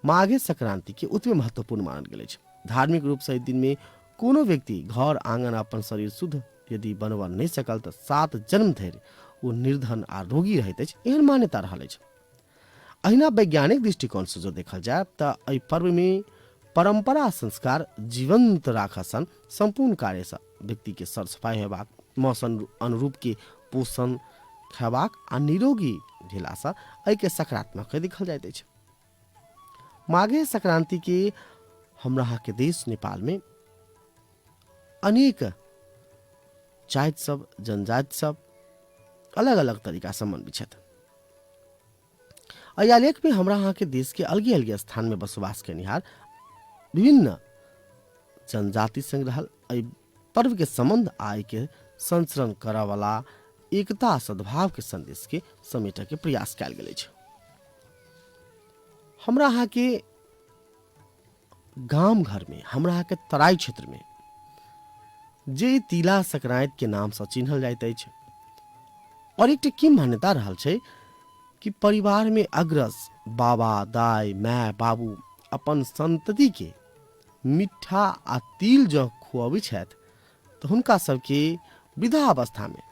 माघे संक्रांति के ओतबे महत्वपूर्ण मानल गेल अछि। धार्मिक रूपसँ एहि दिनमे कोनो व्यक्ति घर आंगन अपन शरीर शुद्ध यदि बनबऽ नहि सकल तऽ 7 जन्म धरि ओ निर्धन आ रोगी रहैत अछि, एहन मान्यता रहल अछि। अहिना वैज्ञानिक दृष्टिकोणसँ जँ देखल जाय तऽ एहि पर्वमे परंपरा संस्कार जीवंत राखऽ सन सम्पूर्ण कार्यसँ व्यक्तिके सरसफाइ हेबाक, मौसम अनुरूप के पोषण खेबाक आ निरोगी भेलासँ एहिके सकारात्मक देखल जाइत अछि। माघे संक्रांति के हमरा अहाँके देश नेपाल में अनेक जाति सब, जनजाति सब अलग अलग तरीका से मनबै छथि। एहि आलेख में हमरा अहाँके देश के अलगे अलगे स्थान में बसोबास कयनिहार विभिन्न जनजाति संग रहल एहि पर्व के संबंध आ एहिके संचरण करऽवला एकता सद्भाव के संदेश के समेटऽ के प्रयास कयल गेल अछि। हमरा अहाँके गाम घर में, हमरा अहाँके तराई क्षेत्र में जे तिला संक्रांति के नाम से चिन्हल जाइत अछि और एकटा की मान्यता रहल छै कि परिवार में अग्रज बाबा, दाई, my, बाबू अपन संतति के मिठ्ठा आ तिल जँ खुअबै छथि तऽ हुनका सबके वृद्धावस्था में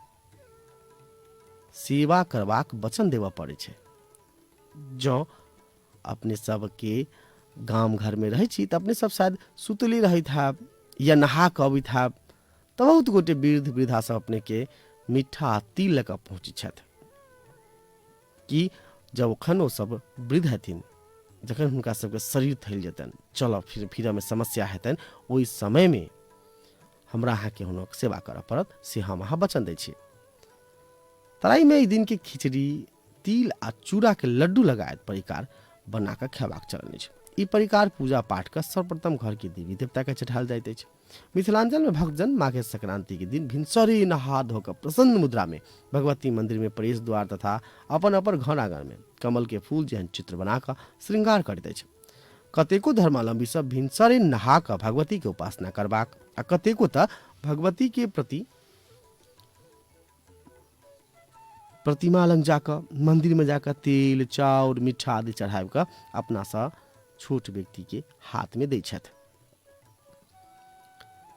सेवा करबाक वचन देबऽ पड़ै छै। जँ अपने सबके गाम घर में रहै छी तऽ अपने सब शायद सुतले रहैत हैब या नहा कऽ अबैत हैब तऽ बहुत गोटे वृद्ध वृद्धा सब अपने के मीठा आ तिल लऽ कऽ पहुँचै छथि कि जखन ओ सब वृद्ध हेथिन, जखन हुनका सबके शरीर थलि जेतनि, चलऽ फिरऽमे समस्या हेतनि, ओहि समयमे हमरा अहाँके हुनक सेवा करऽ पड़त, से हम अहाँ वचन दै छी। तराईमे एहि दिनके खिचड़ी, तिल आ चूड़ाके लड्डू लगायत परिकार बना कऽ खेबाक चलन अछि। ई परिकार पूजा पाठ कऽ सर्वप्रथम घरके देवी देवताके चढ़ायल जाइत अछि। मिथिलांचलमे भक्तजन माघे संक्रांतिके दिन भिनसरे नहा धो कऽ प्रसन्न मुद्रामे भगवती मंदिरमे प्रवेश द्वार तथा अपन अपन घर आंगनमे कमलके फूल जेहन चित्र बना कऽ श्रृंगार करैत अछि। कतेको धर्मावलंबी सब भिनसरे नहा कऽ भगवतीके उपासना करबाक आ कतेको तऽ भगवतीके प्रति प्रतिमा लग जाकऽ मन्दिरमे जाकऽ तेल चाउर मिठ्ठा आदि चढ़ाबि कऽ अपनासँ छोट व्यक्तिके हाथमे दै छथि।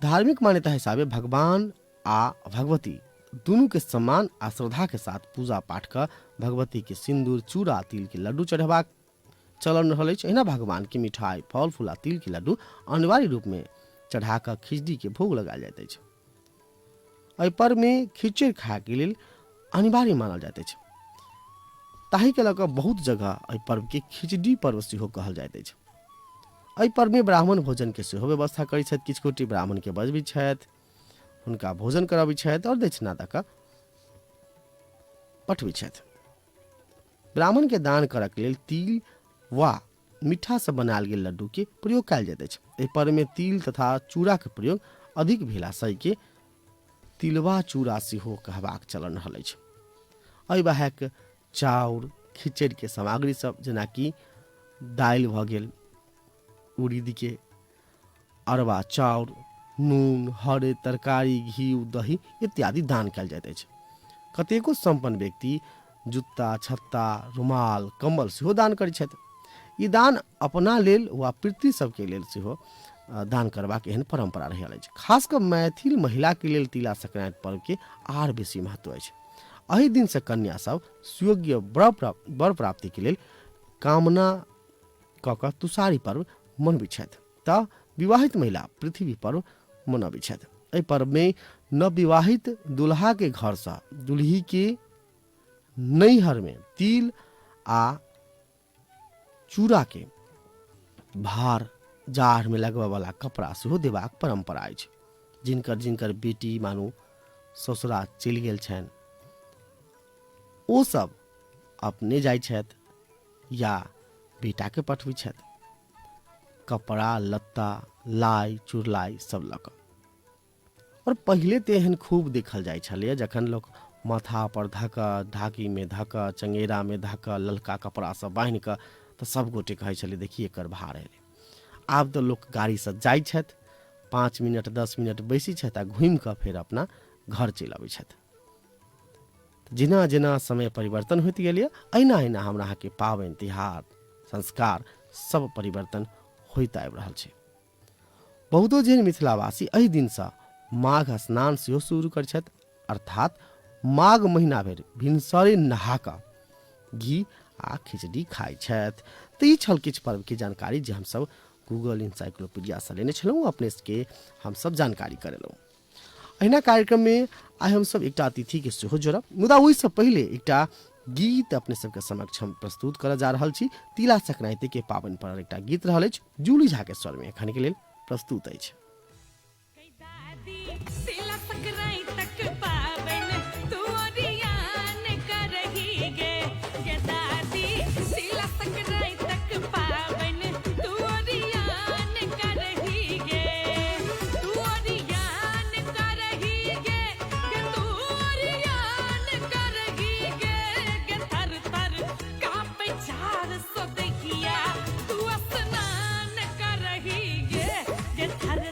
धार्मिक मान्यता हिसाबे भगवान आ भगवती दुनूके सम्मान आ श्रद्धाके साथ पूजा पाठ कऽ भगवतीके सिन्दूर चूड़ा तिलके लड्डू चढ़ेबाक चलन रहल अछि। एहिना भगवानके मिठाई फल फूल आ तिलके लड्डू अनिवार्य रूपमे चढ़ा कऽ खिचड़ीके भोग लगायल जाइत अछि। एहि पर्वमे खिचड़ी खायके लेल अनिवार्य मानल जाइत अछि, ताहिके लऽ कऽ बहुत जगह एहि पर्वके खिचड़ी पर्व सेहो कहल जाइत अछि। एहि पर्वमे ब्राह्मण भोजनके सेहो व्यवस्था करैत छथि, किछु गोटे ब्राह्मणके बजबैत छथि, हुनका भोजन करबैत छथि आओर दक्षिणा दऽ कऽ पठबैत छथि। ब्राह्मणके दान करऽके लेल तिल वा मिठासँ बनायल गेल लड्डूके प्रयोग कयल जाइत अछि। एहि पर्वमे तिल तथा चूड़ाके प्रयोग अधिक भेलासँ एहिके तिलवा चूड़ा सेहो कहबाक चलन रहल अछि। एहि बाहेक चाउर खिचड़ीके सामग्री सब जेनाकि दालि भऽ गेल, उड़ीदके अरबा चाउर, नून, हरदि, तरकारी, घी, दही इत्यादि दान कयल जाइत अछि। कतेको सम्पन्न व्यक्ति जुत्ता, छत्ता, रुमाल, कम्बल सेहो दान करैत छथि। ई दान अपना लेल वा पितृ सबके लेल सेहो दान करबाक एहन परम्परा रहल अछि। खास कऽ मैथिल महिलाके लेल तिला संक्रांति पर्वके आर बेसी महत्व अछि। एहि दिनसँ कन्या सब सुयोग्य वर प्राप्तिके लेल कामना कऽ कऽ तुषारी पर्व मनबैत छथि तऽ विवाहित महिला पृथ्वी पर्व मनबैत छथि। एहि पर्वमे नवविवाहित दुल्हाके घरसँ दुल्हीके नैहरमे तिल आ चूड़ाके भार जाड़मे लगबयवला कपड़ा सेहो देबाक परम्परा अछि। जिनकर जिनकर बेटी मानू ससुरा चलि गेल छनि ओसभ अपने जाइ छथि या बेटाके पठबै छथि कपड़ा लत्ता लाइ चुरलाइ सब लऽ कऽ। आओर पहिले तऽ एहन खूब देखल जाइ छलैए जखन लोक माथापर धऽ कऽ ढाकीमे धऽ कऽ चङ्गेरामे धऽ कऽ ललका कपड़ासँ बान्हि कऽ तऽ सभगोटे कहै छलै देखी एकर भार एलै। आब तऽ लोक गाड़ीसँ जाइ छथि, 5 मिनट 10 मिनट बैसै छथि आ घुमि कऽ फेर अपना घर चलि अबै छथि। जेना जेना समय परिवर्तन होइत गेलैए अहिना अहिना हमरा अहाँके पाबनि तिहार संस्कार सब परिवर्तन होइत आबि रहल छै। बहुतो जन मिथिलावासी एहि दिनसँ माघ स्नान सेहो शुरू करै छथि, अर्थात माघ महीना भरि भिनसरे नहा कऽ घी आ खिचड़ी खाइ छथि। तऽ ई छल किछु पर्वके जानकारी जे हमसब गूगल इन्साइक्लोपीडियासँ लेने छलहुँ, अपने सबके हमसब जानकारी करेलहुँ। अहिना कार्यक्रममे आइ हमसब एकटा अतिथिके सेहो जोड़ब, मुदा ओहिसँ पहिले एकटा गीत अपने सबके समक्ष हम प्रस्तुत करऽ जा रहल छी। तिला संक्रांतिके पाबनि पर एकटा गीत रहल अछि, जूली झा के स्वरमे एखन के लेल प्रस्तुत अछि। तिला संक्रांतिक पाबनि तू ओरियान करही गे, गे दादी तिला संक्रांतिक पाबनि तू ओरियान करही गे, तू ओरियान करही गे, गे तू ओरियान करही गे, गे थर थर कांपे 400 दहिया तू स्नान करही गे, गे थर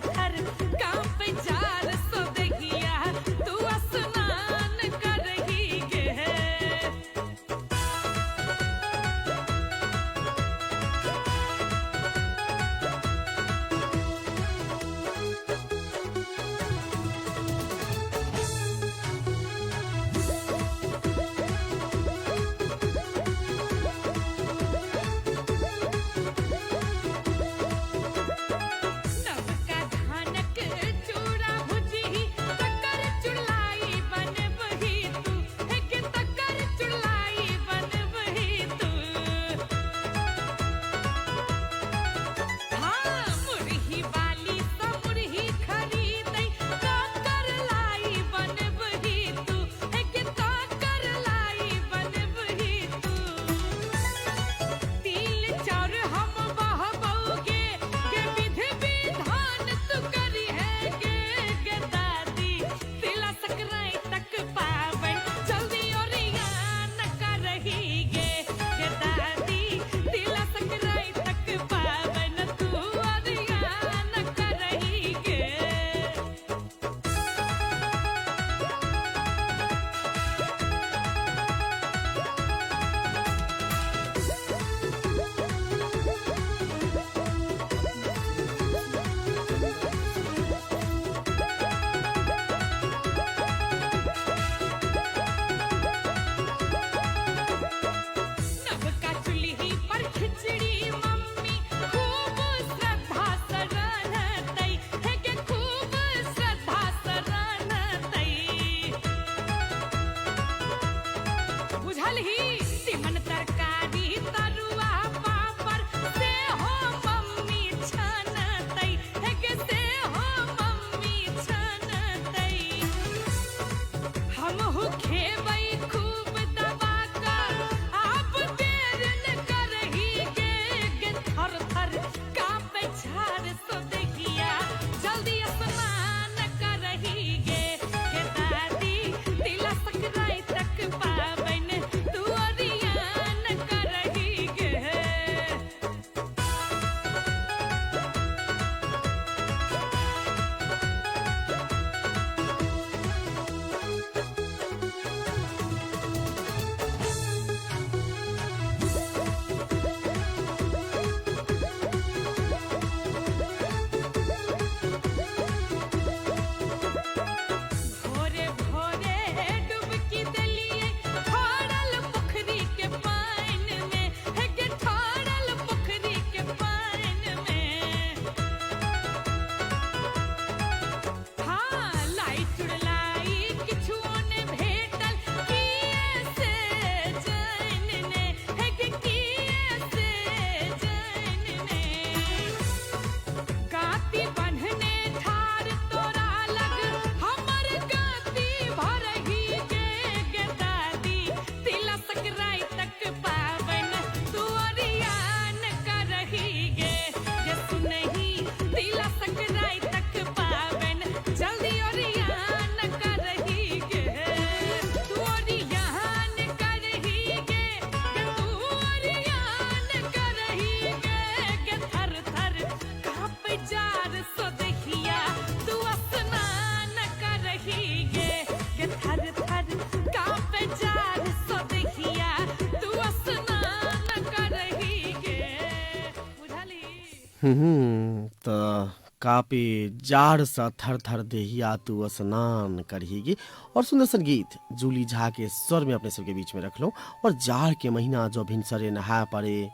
तऽ कापे जाड़सँ थर थर देहिया तू स्नान करहीगी। और सुंदर सन गीत जूली झा के स्वर में अपने सबके बीच में रखलहुँ। और जाड़ के महीना जो भिनसरे नहाय पड़े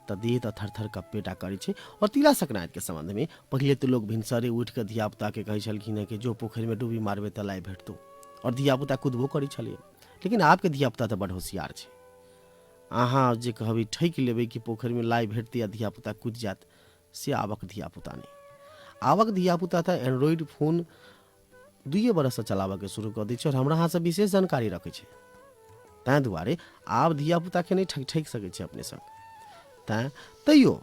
तऽ देह तऽ थर थर कप्पेटा करै छै। और तिला संक्रांति के संबंध में पहिले तऽ लोग भिनसरे उठि कऽ धियापुताके कहै छलखिन हेँ कि जो पोखरिमे डुबी मारबै तऽ लाइ भेटतौ, और धियापुता कुदबो करै छलैए। लेकिन आबके धियापुता तऽ बड होशियार छै, अहाँ जे कहबै ठकि लेबै कि पोखरिमे लाइ भेटतै आ धियापुता कुदि जायत, से आबक धियापुता नहि। आबक धियापुता तऽ एंड्रॉइड फोन 2 बरससँ चलाबऽके शुरू कऽ दै छै और हमरा अहाँसँ विशेष जानकारी रखै छै। ताहि दुआरे आब धियापुताके नहि ठकि ठकि सकै छै अपने सब। तैँ तैयो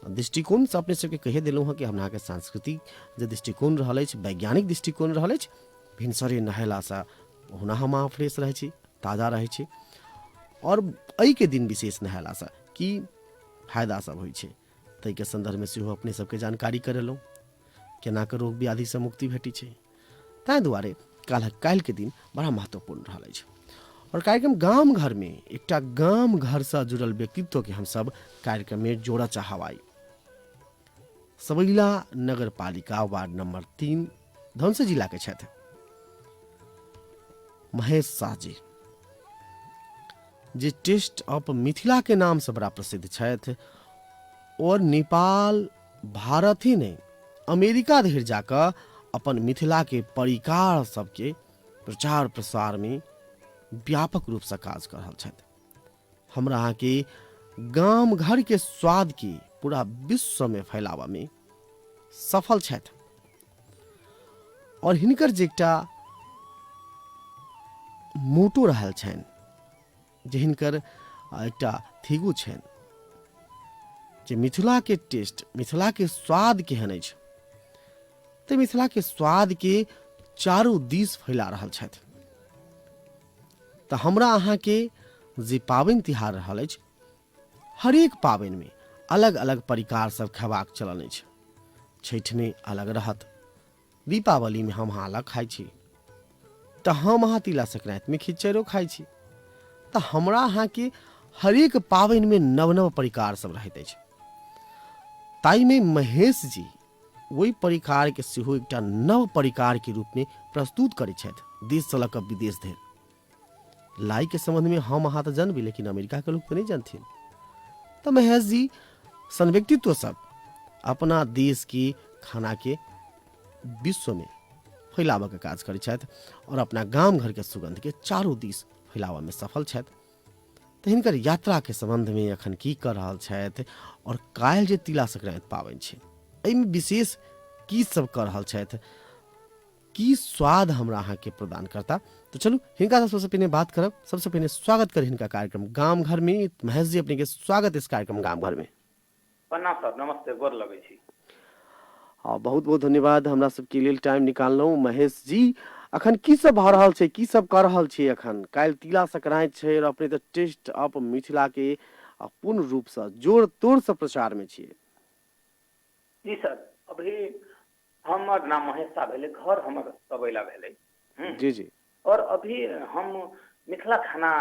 दृष्टिकोणसँ अपने सबके कहिए देलहुँ हँ कि हमरा अहाँके सांस्कृतिक जे दृष्टिकोण रहल अछि, वैज्ञानिक दृष्टिकोण रहल अछि, भिनसरे नहेलासँ ओहुना हम अहाँ फ्रेश रहै छी, ताजा रहै छी। और एहिके दिन विशेष नहेलासँ की फायदा सब होइ छै ताहिके सन्दर्भमे सेहो अपने सबके जानकारी करेलहुँ, केना कऽ रोग व्याधिसँ मुक्ति भेटै छै। ताहि दुआरे काल्हिके दिन बड़ा महत्वपूर्ण रहल अछि। और कार्यक्रम गाम घरमे एकटा गाम घरसँ जुड़ल व्यक्तित्वके हमसब कार्यक्रममे जोड़ऽ चाहब। आइ सबैला नगरपालिका वार्ड नंबर 3 धनसे जिला के छथि महेश शाह जी, जे टेस्ट ऑफ मिथिला के नाम से बड़ा प्रसिद्ध छथि और नेपाल भारत ही नहीं अमेरिका धरि जाकऽ अपन मिथिला के परिकार सबके प्रचार प्रसार में व्यापक रूप से काज कर रहल छथि। हमरा अहाँके गाम घर के स्वाद के पूरा विश्व में फैलावा में सफल छथि। और हिनकर जे एकटा मोटो रहल छनि, जे हिनकर एकटा थीगो छनि जे मिथिला के टेस्ट, मिथिला के स्वाद केहन अछि, तऽ मिथिला के स्वाद के चारू दिस फैला रहल छथि। तऽ हमरा अहाँके जे पाबनि तिहार रहल अछि, हरेक पाबनिमे अलग अलग परिकार सब खेबाक चलन अछि। छठिमे अलग रहत, दीपावलीमे हम अहाँ अलग खाइ छी, तऽ हम अहाँ तिला संक्रान्तिमे खिचड़ो खाइ छी। तऽ हमरा अहाँके हरेक पाबनिमे नव नव परिकार सब रहैत अछि। ताहिमे महेश जी ओहि परिकारके सेहो एकटा नव परिकारके रूपमे प्रस्तुत करै छथि देशसँ लऽ कऽ विदेश धरि। लाइके सम्बन्धमे हम अहाँ तऽ जानबी, लेकिन अमेरिकाके लोक तऽ नहि जानथिन। तऽ महेश जी सन व्यक्तित्व सब अपना देशके खानाके विश्वमे फैलाबऽके काज करै छथि और अपना गाम घरके सुगन्धके चारू दिस फैलाबऽमे सफल छथि। तऽ हिनकर यात्राके सम्बन्धमे एखन की कऽ रहल छथि और काल्हि जे तिला संक्रान्ति पाबनि छै एहिमे विशेष की सब कऽ रहल छथि, की स्वाद हमरा अहाँके प्रदान करता, तो चलू हिनका सबसँ पहिने बात करब। सबसँ पहिने स्वागत कर हिनका कार्यक्रम गाम घर में। महेश जी अपने के स्वागत इस कार्यक्रम गाम घर में। प्रणाम सर, नमस्ते, गोर लगै छी। हाँ, बहुत बहुत धन्यवाद हमरा सबके लेल टाइम निकाललहुँ। महेश जी अखन की सब भऽ रहल छै, की सब कऽ रहल छी अखन? काल्हि तिला संक्रांति छै और अपने तऽ टेस्ट ऑफ मिथिला के पूर्ण रूपसँ जोर तोड़सँ प्रचार में छियै। जी सर, अभी हमर नाम महेश शाह भेलै, घर हमर सबैला भेलै। जी जी। और अभी हम मिथिला खाना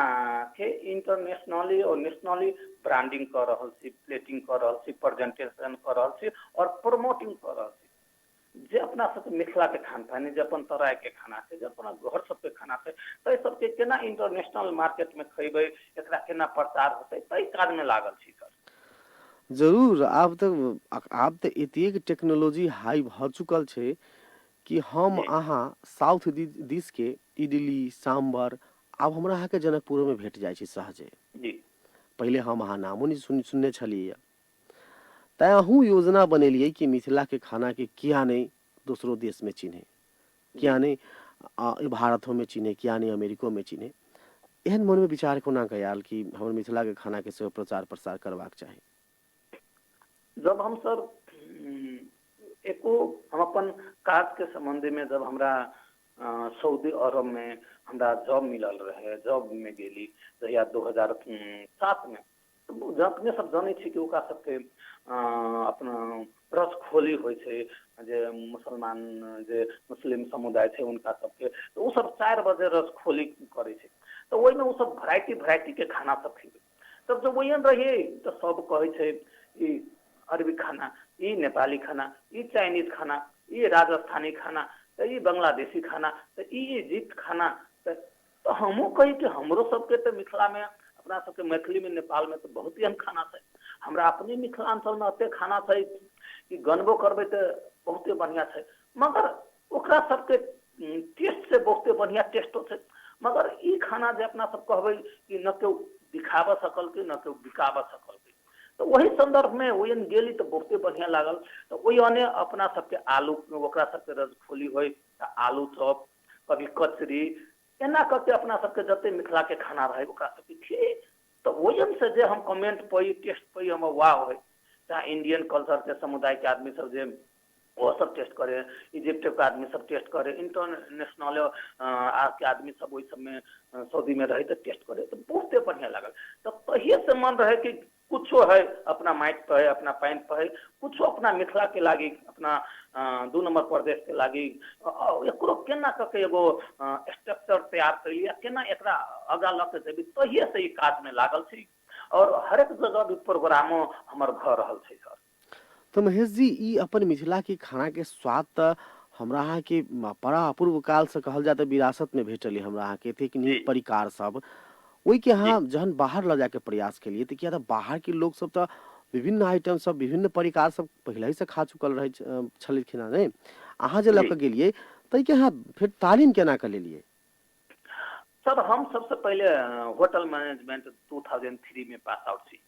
के इंटरनेशनली और नेशनली ब्रांडिंग कर रहल छी, प्लेटिंग कर रहल छी, प्रेजेंटेशन कर रहल छी और प्रमोटिंग कर रहल छी। जे अपना सबके मिथिला के खान पान, जे अपन तराई के खाना छै, जे अपना घर सबके खाना छै, ताहि सबके केना इंटरनेशनल मार्केट में खेबै, एकरा केना प्रचार होतै, ताहि काज में लागल छी सर। जरूर, आब तऽ एतेक टेक्नोलॉजी हाई भऽ चुकल छै कि हम अहाँ साउथ दिस के इडली सांबर आब हमरा अहाँके जनकपुरोमे भेट जाइ छै सहजे। जी। पहिले हम अहाँ नामो नहि सुनने छलियै। तैँ अहूँ योजना बनेलियै कि मिथिलाके खानाके किया नहि दोसरो देशमे चिन्है, किया नहि भारतोमे चिन्है, किया नहि अमेरिकोमे चिन्है। एहन मनमे विचार कोना कऽ आयल कि हमर मिथिलाके खानाके सेहो प्रचार प्रसार करबाक चाही? जब हम सर एको हम अपन काजके सम्बन्धमे जब हमरा सऊदी अरबमे हमरा जॉब मिलल रहै, जॉबमे गेली जहिया 2007 मे, अपने सब जानै छी कि ओकरा सबके अपना रसखोली होइ छै, जे मुसलमान जे मुस्लिम समुदाय छै हुनका सबके, तऽ ओ सब 4 बजे रसखोली करै छै। तऽ ओहिमे ओ सब भेराइटी भेराइटीके खाना सब खेबै। तब जब ओहन रहियै तऽ सब कहै छै ई अरबी खाना, ई नेपाली खाना, ई चाइनीज खाना, ई राजस्थानी खाना, तऽ ई बांग्लादेशी खाना, तऽ ई इजिप्ट खाना। तऽ हमहूँ कही कि हमरो सबके तऽ मिथिलामे, अपना सबके मैथिलीमे, नेपालमे तऽ बहुत एहन खाना छै। हमरा अपने मिथिलाञ्चलमे एते खाना छै कि गनबो करबै तऽ बहुते बढ़िआँ छै, मगर ओकरा सबके टेस्ट से बहुते बढ़िआँ टेस्टो छै। मगर ई खाना जे अपना सब कहबै कि न केओ दिखाबऽ सकलकै न केओ बिकाबऽ सकलकै। तऽ ओहि सन्दर्भमे ओहन गेली तऽ बहुते बढ़िआँ लागल। तऽ ओहि ओने अपना सबके आलू, ओकरा सबके रजखोली होइ तऽ आलू चॉप, कभी कचरी, एना कऽ के अपना सबके जते मिथिलाके खाना रहै ओकरा सबके खिए। तऽ ओहिसँ जे हम कमेंट पै, टेस्ट पै, हम वाह होइ। चाहे इंडियन कल्चरके समुदायके आदमी सब जे ओहो सब टेस्ट करे, इजिप्टके आदमी सब टेस्ट करे, इंटरनेशनल के आदमी सब ओहि सबमे सऊदीमे रहै तऽ टेस्ट करे, तऽ बहुते बढ़िआँ लागल। तऽ तहिएसँ मन रहै कि कुछो है अपना माटि पर है, अपना पानि पर है, कुछो अपना मिथिलाके लागी, अपना 2 नंबर प्रदेशके लागी एकरो केना कऽ के एगो स्ट्रक्चर तैयार कैलियै, केना एकरा आगाँ लऽ के जेबै, तहिएसँ ई काजमे लागल छी और हरेक जगह भी प्रोग्रामो हमर भऽ रहल छै सर। तऽ महेश जी, ई अपन मिथिला के खाना के स्वाद तऽ हमरा अहाँके बड़ा अपूर्व काल से कहल जाय तऽ विरासत में भेटल हमरा अहाँके एतेक नीक परिकार सब। ओहिके अहाँ जहन बाहर लऽ जाके प्रयास केलियै तऽ किया तऽ बाहरके लोक सब तऽ विभिन्न आइटम सब, विभिन्न परिकार सब पहिलहिसँ खा चुकल रहै छलखिन हँ ने। अहाँ जे लऽ कऽ गेलियै ताहिके अहाँ फेर तालीम केना कऽ लेलियै? सर, हम सबसँ पहिले होटल मैनेजमेंट 2003 में पास आउट छी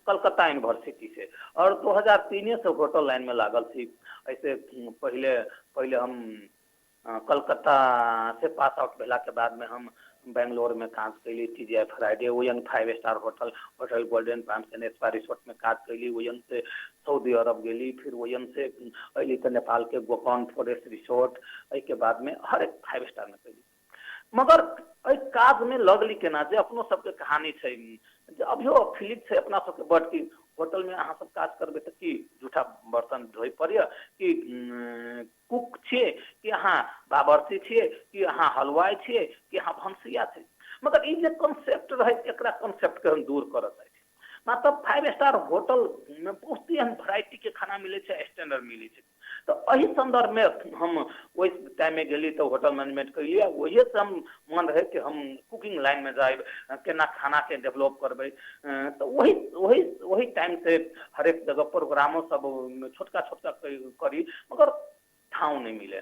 कलकत्ता यूनिवर्सिटी से, और 2003 से होटल लाइन में लागल छी। ऐसे पहिले पहिले हम कलकत्ता से पास आउट भेला के बाद में हम बेंगलोर में काज कैली, TGI Friday, OYO 5 star hotel, hotel Golden Palms and spa resort में काज कैली। ओयन से सऊदी अरब गेली, फिर ओयन से अयली तऽ नेपाल के गोकर्ण फॉरेस्ट रिसोर्ट, एहिके बाद में हरेक 5 स्टार में कैली। मगर एहि काजमे लगली केना, जे अपनो सबके कहानी छै, जे अभियो फीलिंग छै अपना सबके बड कि होटलमे अहाँ सब काज करबै तऽ की जूठा बर्तन धोइ पड़ैए, कि कुक छियै, कि अहाँ बावर्ची छियै, कि अहाँ हलवाइ छियै, कि अहाँ भनसिया छियै। मगर ई जे कॉन्सेप्ट रहै एकरा कॉन्सेप्टके हम दूर करऽ चाहै छी। मतलब 5 स्टार होटलमे बहुत एहन वेराइटीके खाना मिलै छै, स्टैंडर्ड मिलै छै। तऽ एहि सन्दर्भमे हम ओहि टाइममे गेली तऽ होटल मैनेजमेंट केलियै। ओहिसँ हम मन रहै कि हम कुकिंग लाइनमे जायब, केना खानाके डेवलप करबै। तऽ वही वही वही टाइमसँ हरेक जगह प्रोग्रामो सब छोटका छोटका करी, मगर ठाउँ नहि मिले,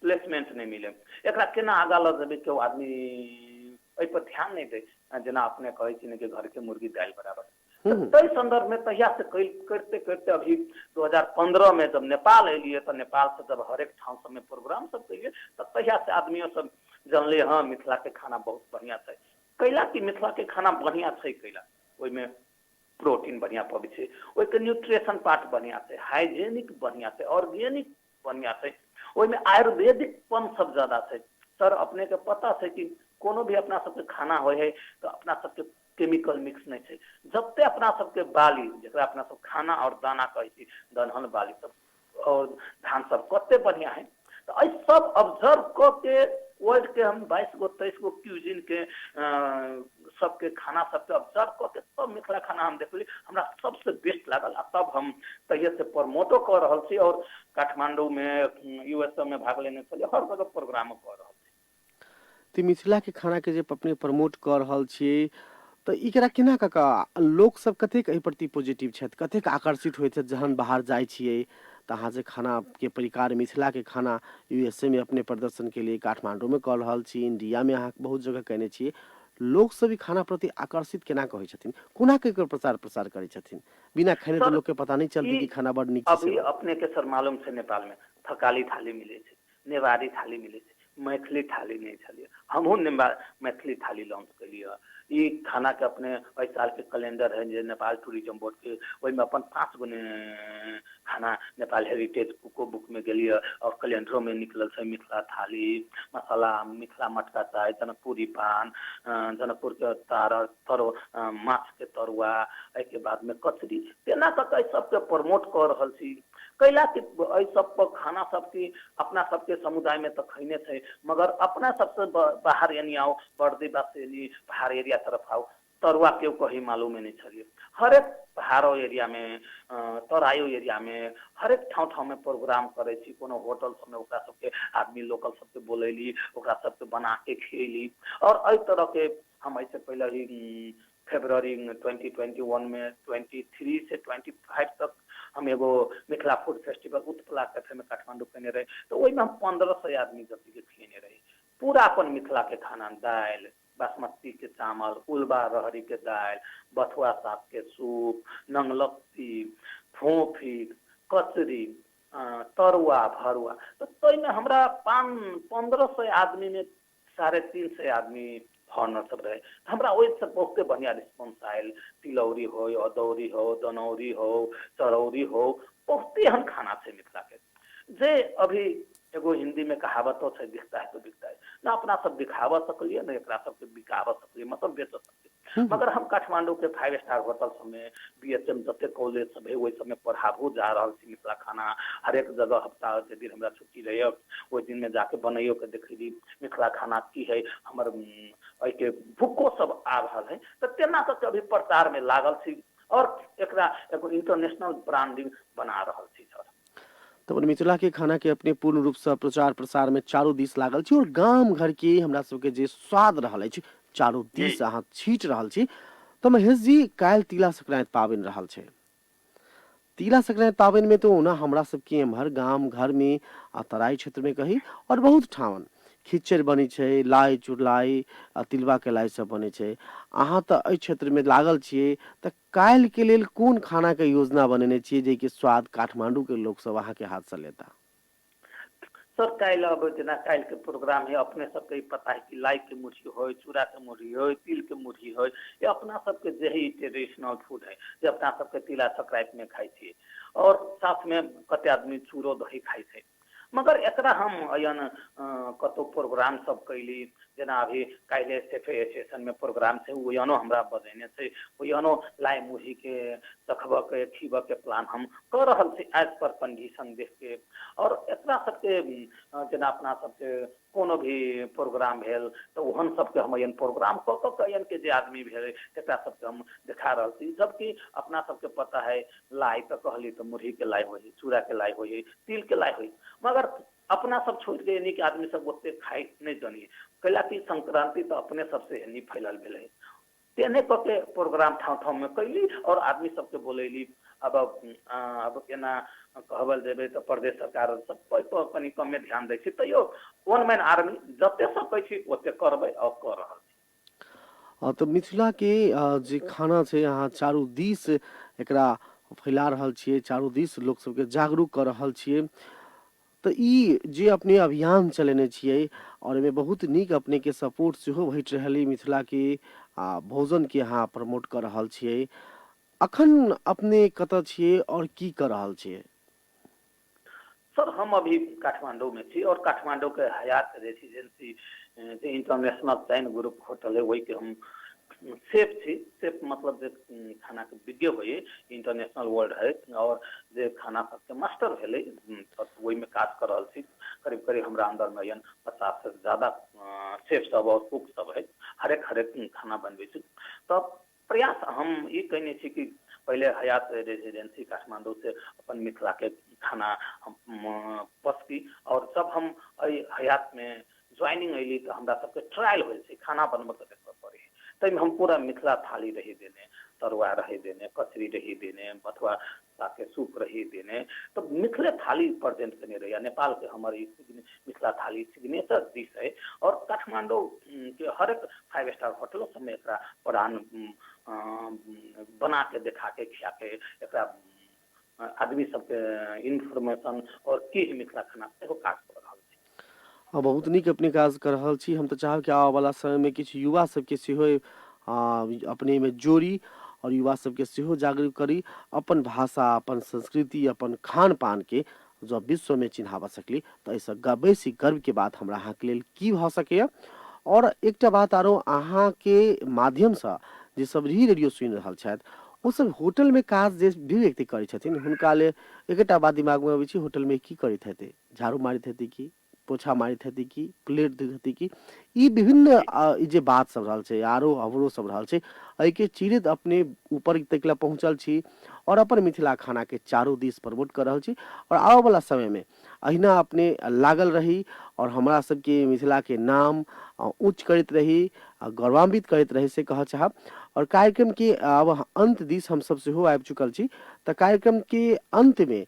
प्लेसमेंट नहि मिले। एकरा केना आगाँ लऽ जेबै, केओ आदमी एहिपर ध्यान नहि दै। जेना अपने कहै छी ने कि घरके मुर्गी दालि बराबर। ताहि सन्दर्भमे तहियासँ करिते करिते अभी 2015 में जब नेपाल एलियै तऽ नेपालसँ जब हरेक ठाउँ सबमे प्रोग्राम सब कलियै तऽ तहियासँ आदमियो सब जानलियै हँ मिथिलाके खाना बहुत बढ़िआँ छै। कैला कि मिथिलाके खाना बढ़िआँ छै, कैला ओहिमे प्रोटीन बढ़िआँ पबै छै, ओहिके न्यूट्रिशन पार्ट बढ़िआँ छै, हाइजेनिक बढ़िआँ छै, ऑर्गेनिक बढ़िआँ छै, ओहिमे आयुर्वेदिकपन सब ज्यादा छै। सर अपनेके पता छै कि कोनो भी अपना सबके खाना होइ है तऽ अपना सबके केमिकल मिक्स नहि छै। जते अपना सबके बाली, जकरा अपना सब खाना और दाना कहै छी, दलहन बाली सब और धान सब कते बढ़िआँ है। तऽ एहि सब ऑब्जर्व कऽ के वर्ल्ड के हम 22 गो 23 गो क्यूजिन के सबके खाना सबके ऑब्जर्व कऽ के तब मिथिला खाना हम देखली, हमरा सबसे बेस्ट लागल। आ तब हम तहिये से प्रमोटो कऽ रहल छी और काठमांडू में, यूएसए में भाग लेने छलियै, हर जगह प्रोग्रामो कऽ रहल छी। तऽ मिथिलाके खानाके जे अपने प्रमोट कऽ रहल छियै तऽ एकरा केना कऽ कऽ लोकसभ कतेक एहि प्रति पॉजिटिव छथि, कतेक आकर्षित होइत छथि जहन बाहर जाइ छियै तऽ अहाँ जे खानाके परिकार मिथिलाके खाना यूएसए मे अपने प्रदर्शन केलियै, काठमांडूमे कऽ रहल छी, इंडियामे अहाँ बहुत जगह कयने छियै, लोकसभ ई खाना प्रति आकर्षित केना कऽ होइ छथिन, कोना कऽ एकर प्रचार प्रसार करै छथिन? बिना खेने तऽ सर लोकके पता नहि चलतै ई कि खाना बड्ड नीक छै। अभी सेहो अपने के सर मालूम छै नेपालमे थकाली थाली मिलै छै, नेवारी थाली मिलै छै, मैथिली थाली नहि छलियै। हमहूँ मैथिली थाली लॉन्च केलियै। ई खानाके अपने एहि सालके कैलेंडर है जे नेपाल टूरिज्म बोर्डके, ओहिमे अपन 5 गो खाना नेपाल हेरिटेज कुको बुकमे गेलियै और कैलेंडरोमे निकलल छै मिथिला थाली, मसाला, मिथिला मटका चाय, जनकपुरी पान, जनकपुरके तार तर माछके तरुआ, एहिके बादमे कचरी। तेना कऽ के एहि सबके प्रमोट कऽ रहल छी। कैला कि एहि सब पर खाना सबके अपना सबके समुदायमे तऽ खैने छै, मगर अपना सबसँ बाहर यानी आउ, बर्दीवास यानी पहाड़ एरिया तरफ आउ, तरुआ केओ कही मालूमे नहि छलियै। हरेक पहाड़ो एरियामे, तराइयो एरियामे, हरेक ठाउँ ठाउँमे प्रोग्राम करै छी। कोनो होटल सबमे ओकरा सबके आदमी लोकल सबके बोलैली, ओकरा सबके बनाके खियैली। और एहि तरहके हम एहिसँ पहिले ही फरवरी 2021 मे 23 से 25 तक हम एगो मिथिला फूड फेस्टिवल उत्पला कैफेमे काठमाण्डू केने रही, तऽ ओहिमे हम 1500 आदमी जतिके खियेने रही पूरा अपन मिथिलाके खाना, दालि, बासमतीके चावल, उलबा रहरीके दालि, बथुआ सागके सूप, नंगलत्ती, फोफी, कचरी, तरुआ, भरुआ। तऽ ताहिमे हमरा 1500 आदमीमे 350 आदमी फॉरनर सब रहे। हमरा ओहिसँ बहुते बढ़िआँ रिस्पॉन्स आयल। तिलौरी हो, अदौरी हो, दनौरी हो, चरौरी हो, बहुते एहन खाना छै मिथिलाके जे अभी एगो हिंदी में कहावतो छै, दिखता है तो बिकता है। ना अपना सब दिखावा सकलिए, ना एकरा सबके बिकाबऽ सकलिए, मतलब बेच सकलिए। मगर हम काठमांडू के 5 स्टार होटल सबमे, BHM जते कॉलेज सब है ओहि सबमे पढ़ाबो जा रहल छी मिथिला खाना। हरेक जगह हफ्ता जे दिन हमरा छुट्टी रहैए ओहि दिनमे जाके बनैयो के देखैली मिथिला खाना की है। हमर एहिके बुको सब आ रहल है। तऽ तेना कऽ के अभी प्रचारमे लागल छी और एकरा एगो इंटरनेशनल ब्रांडिंग बना रहल छी सर। तऽ अपन मिथिला के खाना के अपने पूर्ण रूप से प्रचार प्रसार में चारू दिस लागल छी और गाम घर के हमरा सबके जे स्वाद रहल अछि चारू दिस अहाँ छीट रहल छी। तऽ महेश जी, काल्हि तिला संक्रांति पाबनि रहल छै। तिला संक्रांति पाबनि में तो ओना हमरा सबके एम्हर गाम घर में आ तराई क्षेत्र में कही और बहुत ठामन खिचड़ि बनै छै, लाइ चुड़लाइ आ तिलबा के लाइ सब बनै छै। अहाँ तऽ एहि क्षेत्र में लागल छियै, तऽ काल्हि के लेल कोन खाना के योजना बनेने छियै जाहिके स्वाद काठमांडू के लोक सब अहाँके हाथ से लेता? सर काल्हि अब जेना काल्हि के प्रोग्राम है, अपने सबके ई पता है कि लाइ के मुरही होय, चूड़ा के मुरही होय, तिल के मुरही होय, ये अपना सबके जे है ट्रेडिशनल फूड है जे अपना सबके तिला संक्रांति में खाइ छियै। और साथ में कते आदमी चूड़ो दही खाइ छै। मगर एकरा हम अयन कतौ प्रोग्राम सब कैली, जेना अभी काल्हि सेफे एसोसिएशन में प्रोग्राम छै, ओहनो हमरा बजेने छै, ओहनो लाइ मुरही के चखबऽ के खिबऽ के प्लान हम कऽ रहल छी एज पर कंडीशन देख के। और एकरा सबके जेना अपना सबके कोनो भी प्रोग्राम भेल तऽ ओहन सबके हम एहन प्रोग्राम कऽ कऽ के एहन के जे आदमी भेलै तकरा सबके हम देखा रहल छी। जबकि अपना सबके पता है लाइ तऽ कहली तऽ मुरही के लाइ होइ है, चूड़ा के लाइ होइ है, तिल के लाइ होइ, मगर अपना सब छोड़ि के यानी कि आदमी सब ओते खाइ नहि जानिए, कैला कि संक्रांति तऽ अपने सबसे यानी फैलल भेलै। तेहने कऽ के प्रोग्राम ठाउँ ठाउँमे कैली और आदमी सबके बोलैली। अब अब एना कहबल जेबै तऽ प्रदेश सरकार सब पर कनि कमे ध्यान दै छै, तैयो वन मैन आर्मी जते सकै छी ओते करबै और कऽ रहल छी। तऽ मिथिलाके जे खाना छै अहाँ चारू दिस एकरा फैला रहल छियै, चारू दिस लोक सबके जागरूक कऽ रहल छियै। तऽ ई जे अपने अभियान चलेने छियै और एहिमे बहुत नीक अपनेके सपोर्ट सेहो भेट रहल अइ, मिथिलाके आ भोजनके अहाँ प्रमोट कऽ रहल छियै। अखन अपने कतऽ छियै और की कऽ रहल छियै? सर हम अभी काठमांडू में छी और काठमांडू के हयात रेसिडेंसी जे इंटरनेशनल चैन ग्रुप होटल है वही के हम सेफ छी। सेफ मतलब जे खाना के विज्ञ होइ इंटरनेशनल वर्ल्ड है और जे खाना सबके मास्टर भेलै ओहिमे काज कर रहल छी। करीब करीब हमरा अंदर में एहन 50 से ज्यादा सेफ सब और कुक सब है, हरेक हरेक खाना बनबै छी। तऽ प्रयास हम ई कयने छी कि पहिले हयात रेजिडेंसी काठमांडू से अपन मिथिला के खाना हम पसकी और जब हम एहि हयात में ज्वाइनिंग अयली तऽ हमरा सबके ट्रायल होइ छै खाना बनबऽ के देखबऽ पड़ै है, ताहिमे हम पूरा मिथिला थाली रही देने, तरुआ रही देने, कचरी रही देने, बथुआ सागके सूप रही देने, तऽ मिथिले थाली प्रेजेंट केने रही। नेपाल के हमर ई मिथिला थाली सिग्नेचर डिश है और काठमांडू के हरेक 5 स्टार होटलो सबमे एकरा प्रदान बना के देखा के खिया के एकरा आदमी सबके इन्फॉर्मेशन और की है मिथिला खाना सेहो काज कऽ रहल छी। हँ, बहुत नीक अपने काज कऽ रहल छी। हम तऽ चाहब कि आबऽवला समयमे किछु युवा सबके सेहो अपनेमे जोड़ी आओर युवा सबके सेहो जागरूक करी, अपन भाषा, अपन संस्कृति, अपन खान पानके जँ विश्वमे चिन्हाबऽ सकली तऽ एहिसँ बेसी गर्वके बात हमरा अहाँके लेल की भऽ सकैए। आओर एकटा बात आरो, अहाँके माध्यमसँ जे सब भी रेडियो सुनि रहल छथि ओ सब होटलमे काज जे भी व्यक्ति करै छथिन हुनका लेल एकेटा बात दिमागमे अबै छै, होटलमे की करैत हेतै, झाड़ू मारैत हेतै कि पोछा मारैत हेती कि प्लेट धोइत हेती कि ई विभिन्न ई जे बात सब रहल छै, आरो अवरो सब रहल छै, एहिके चिरैत अपने ऊपर तक लए पहुँचल छी और अपन मिथिला खानाके चारू दिस प्रमोट कऽ रहल छी। और आबऽवला समयमे अहिना अपने लागल रही और हमरा सबके मिथिलाके नाम ऊँच करैत रही, गौरवान्वित करैत रही से कहऽ चाहब। और कार्यक्रमके आब अन्त दिस हमसब सेहो आबि चुकल छी, तऽ कार्यक्रमके अन्तमे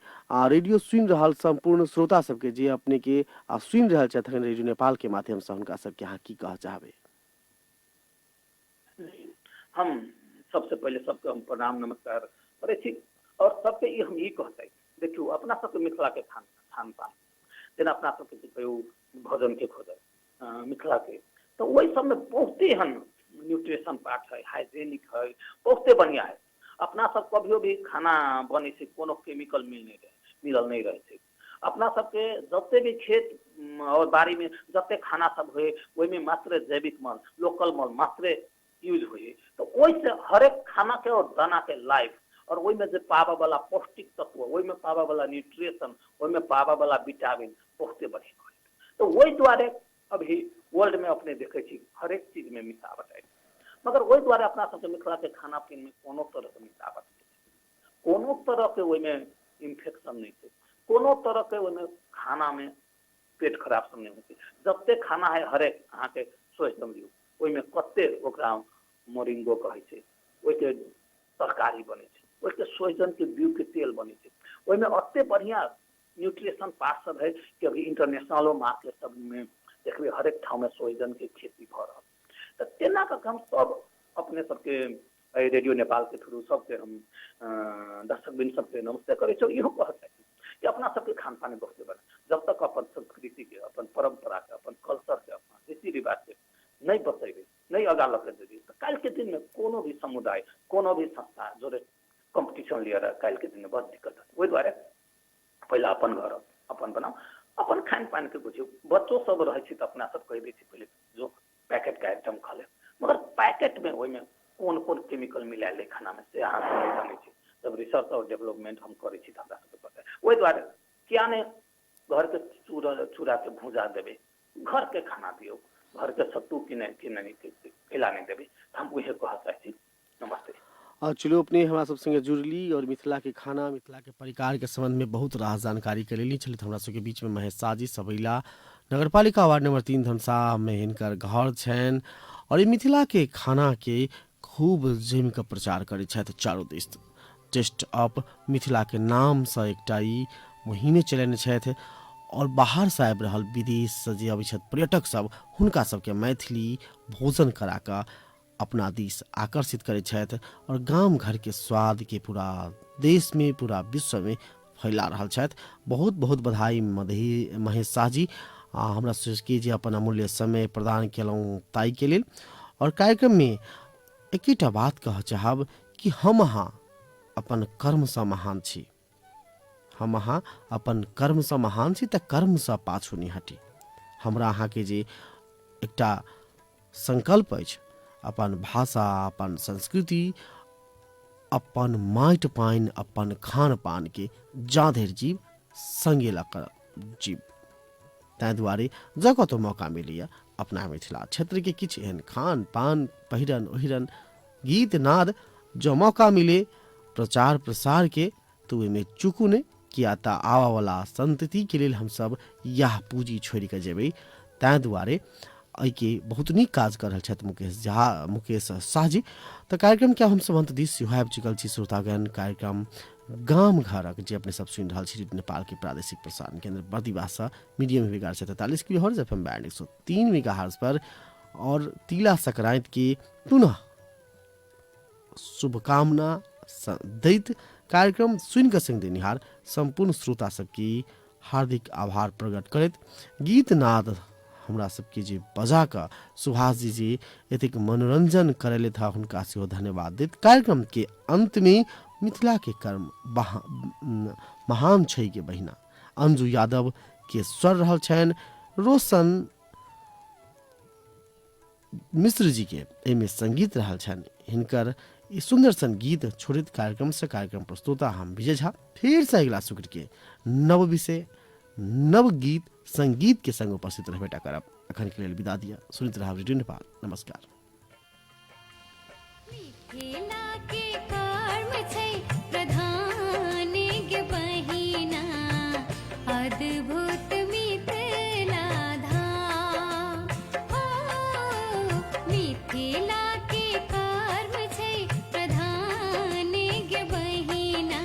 रेडियो सुनि रहल सम्पूर्ण श्रोता सबके जे अपनेके सुनि रहल छथि अखन रेडियो नेपालके माध्यमसँ, हुनका सबके अहाँ की कहऽ चाहबै? हम सबसे पहिले सबके हम प्रणाम नमस्कार करै छी और सबके ई हम ई कहते, देखियौ अपना सबके मिथिलाके खान पान जेना अपना सबके जे कहियौ भोजनके खोजल मिथिलाके, तऽ ओहि सबमे बहुते एहन न्यूट्रिशन पार्ट है, हाइजेनिक है, बहुते बढ़िया है। अपना सब कभियो भी खाना बनै छै कोनो केमिकल मिल नहि रहै, मिलल नहि रहै छै। अपना सबके जते भी खेत और बाड़ीमे जते खाना सब होइ ओहिमे मात्र जैविक मल, लोकल मल मात्रे यूज होइ, तऽ ओहिसँ हरेक खानाके और दानाके लाइफ और ओहिमे जे पाबऽवला पौष्टिक तत्व, ओहिमे पाबऽवला न्यूट्रिशन, ओहिमे पाबऽवला विटामिन बहुते बढ़िआँ होइ। तऽ ओहि दुआरे अभी वर्ल्डमे अपने देखै छी हरेक चीजमे मिलावट आबि, मगर ओहि दुआरे अपना सबके मिथिलाके खाना पीनमे कोनो तरहके मिलावट नहि छै, कोनो तरहके ओहिमे इन्फेक्शन नहि छै, कोनो तरहके ओहिमे खानामे पेट खराब सब नहि होइ छै। जते खाना है हरेक अहाँके सोचि समझियौ ओहिमे कते ओकरा मोरिंगो कहै छै, ओहिके तरकारी बनै छै, ओहिके सोहिजनके बीउके तेल बनै छै, ओहिमे एते बढ़िआँ न्यूट्रिशन पार्ट सब है कि अभी इंटरनेशनलो मार्केट सबमे देखबै हरेक ठाममे सोहिजनके खेती भऽ रहल। तऽ तेना कऽ हम सब अपने सबके एहि रेडियो नेपालके थ्रू सबके हम दर्शकवृन्द सबके नमस्ते करै छी। इहो कहऽ चाहै छी कि अपना सबके खान पान बहुते बढ़िआँ, जब तक अपन संस्कृतिके, अपन परम्पराके, अपन कल्चरके, अपन रीति रिवाजके नहि बचेबै, नहि आगाँ लऽ कऽ जेबै, तऽ काल्हिके दिनमे कोनो भी समुदाय, कोनो भी संस्था जोरे कॉम्पिटिशन लिअ काल्हिके दिनमे बड़ दिक्कत हेतै। ओहि दुआरे पहिला अपन घर अपन बनाउ, अपन खान पानके बुझियौ। बच्चो सब रहै छै तऽ अपना सब कहि दै छी पहिले जो पैकेटके आइटम खा ले, मगर पैकेटमे ओहिमे कोन कोन केमिकल मिलायल है खानामे से अहाँ सब नहि जानै छी। जब रिसर्च और डेवलपमेंट हम करै छी तऽ हमरा सबके पता है। ओहि दुआरे किया नहि घरके चूड़ाके भूजा देबै, घरके खाना दियौ, घरके सत्तू किने खिला नहि देबै, तऽ हम उहे कहऽ चाहै छी। नमस्ते। और चलू अपने हमरा सब संगे जुड़ली और मिथिला के खाना, मिथिला के परिकार के संबंध में बहुत रास जानकारी के लेली छलथि। हमरा सबके बीच में महेश शाह जी सबैला नगरपालिका वार्ड नंबर 3 धनुषा में हिनकर घर छनि और ई मिथिला के खाना के खूब जमि कऽ प्रचार करै छथि चारू दिस। टेस्ट अप मिथिला के नाम से एकटा ई मुहिमे चलेने छथि और बाहर से आबि रहल विदेश से जे अबै छथि पर्यटक सब, हुनका सबके मैथिली भोजन करा कऽ अपना दिस आकर्षित करैत छथि और गाम घर के स्वाद के पूरा देश में, पूरा विश्व में फैला रहल छथि। बहुत बहुत बधाई महेश शाह जी, हमरा सबके जे अपन अमूल्य समय प्रदान केलहुँ ताहिके लेल। और कार्यक्रम में एकेटा बात कहऽ चाहब कि हम अहाँ अपन कर्मसँ महान छी, हम अहाँ अपन कर्मसँ महान छी, तऽ कर्मसँ पाछू नहि हटी। हमरा अहाँके जे एकटा संकल्प अछि अपन भाषा, अपन संस्कृति, अपन माटि पानि, अपन खान पानके जा धरि जीव संगे लऽ कऽ जीव, ताहि दुआरे जँ कतहु मौका मिलैए अपना मिथिला क्षेत्रके किछु एहन खान पान, पहिरन ओहिरन, गीत नाद जँ मौका मिले प्रचार प्रसारके तऽ ओहिमे चूकू नहि, किया तऽ आबऽवला सन्ततिके लेल हमसब इएह पूँजी छोड़िकऽ जेबै। ताहि दुआरे एहिके बहुत नीक काज कऽ रहल छथि मुकेश शाह जी। तऽ कार्यक्रमके हमसब अन्त दिस सेहो आबि चुकल छी। श्रोतागण, कार्यक्रम गाम घरक जे अपने सब सुनि रहल छी नेपालके प्रादेशिक प्रसारण केन्द्र बर्दिवाससँ medium wave 1143 kilohertz, FM band 103 megahertz पर और तिला संक्रांति के पुनः शुभकामना दैत कार्यक्रम सुनि कऽ संग देनिहार सम्पूर्ण श्रोता सबके हार्दिक आभार प्रकट करैत गीत नाद हमरा सबके जे बजा कऽ सुभाष जी जे एतेक मनोरंजन करेलथि हँ हुनका सेहो धन्यवाद दैत कार्यक्रम के अंत में मिथिला के कर्म महान छै के बहिना अंजू यादव के स्वर रहल छनि, रोशन मिश्र जी के एहिमे संगीत रहल छनि। हिनकर ई सुंदर सन गीत छोड़ित कार्यक्रम से कार्यक्रम प्रस्तुता हम विजय झा फिर से अगिला शुक्र के नव विषय नव गीत संगीत के संग उपस्थित रहबेटा करब। अखन के लेल विदा दिया, सुनैत रहब रेडियो नेपाल। नमस्कार। मिथिला के कर्म छै प्रधान गे बहिना, अद्भुत मिथिला धाम। हो मिथिला के कर्म छै प्रधान गे बहिना,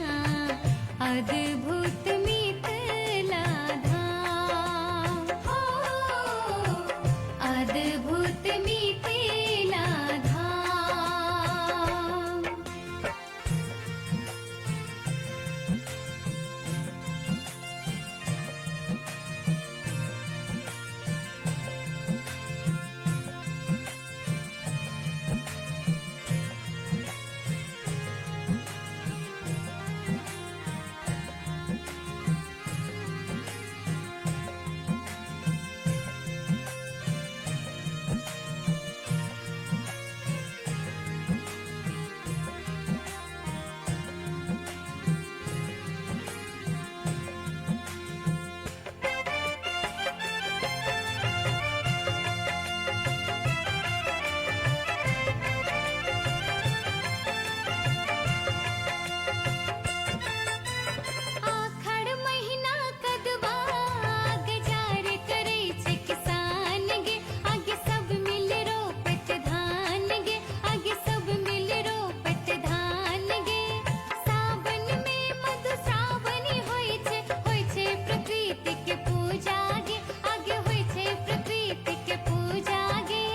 अद्भुत मिथिला धाम। हो अद्भुत मिथिला धाम। आखड़ महीना कदवा गजार करै छै किसान गे, आगे सब मिल रोपत धान गे, आगे सब मिल रोपत धान गे। सावन में मधुश्रावणी होइ छै, होइ छै प्रकृति के पूजा गे, आगे होइ छै प्रकृति के पूजा गे।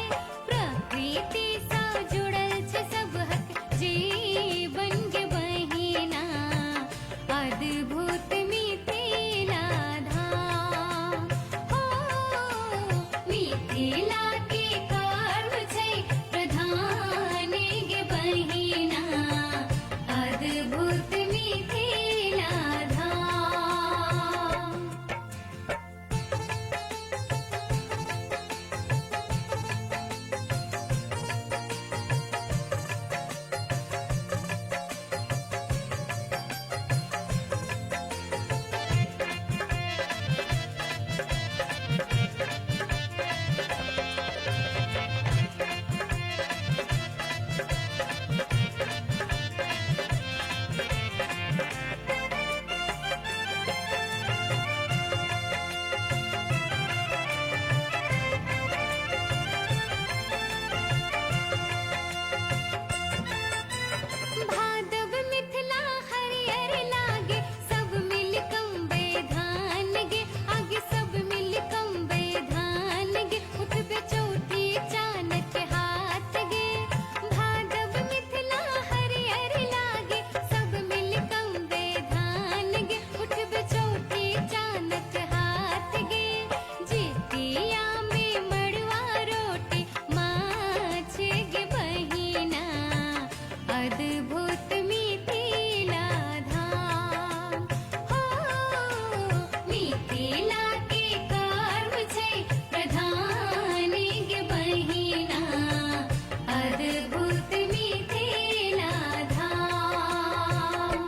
प्रकृति सँ जुड़ल छै सबहक जीवन गे बहिना, अद्भुत मिथिला धाम। हो मिथिला के कर्म छै प्रधान गे बहिना, अद्भुत मिथिला धाम। भादव मिथिला हरियर लागे, सब मिल कम्बे धान गे, आगे सब मिल कम्बे धान गे, उठबे चौथी चानक हाथ गे। भादव मिथिला हरियर लागे, सब मिल कम्बे धान गे, उठबे चौथी चानक हाथ गे। जितिया में मड़ुआ रोटी माछ गे बहिना, अद्भुत मिथिला धाम। हो मिथिला के कर्म छै प्रधान गे बहिना, अद्भुत मिथिला धाम।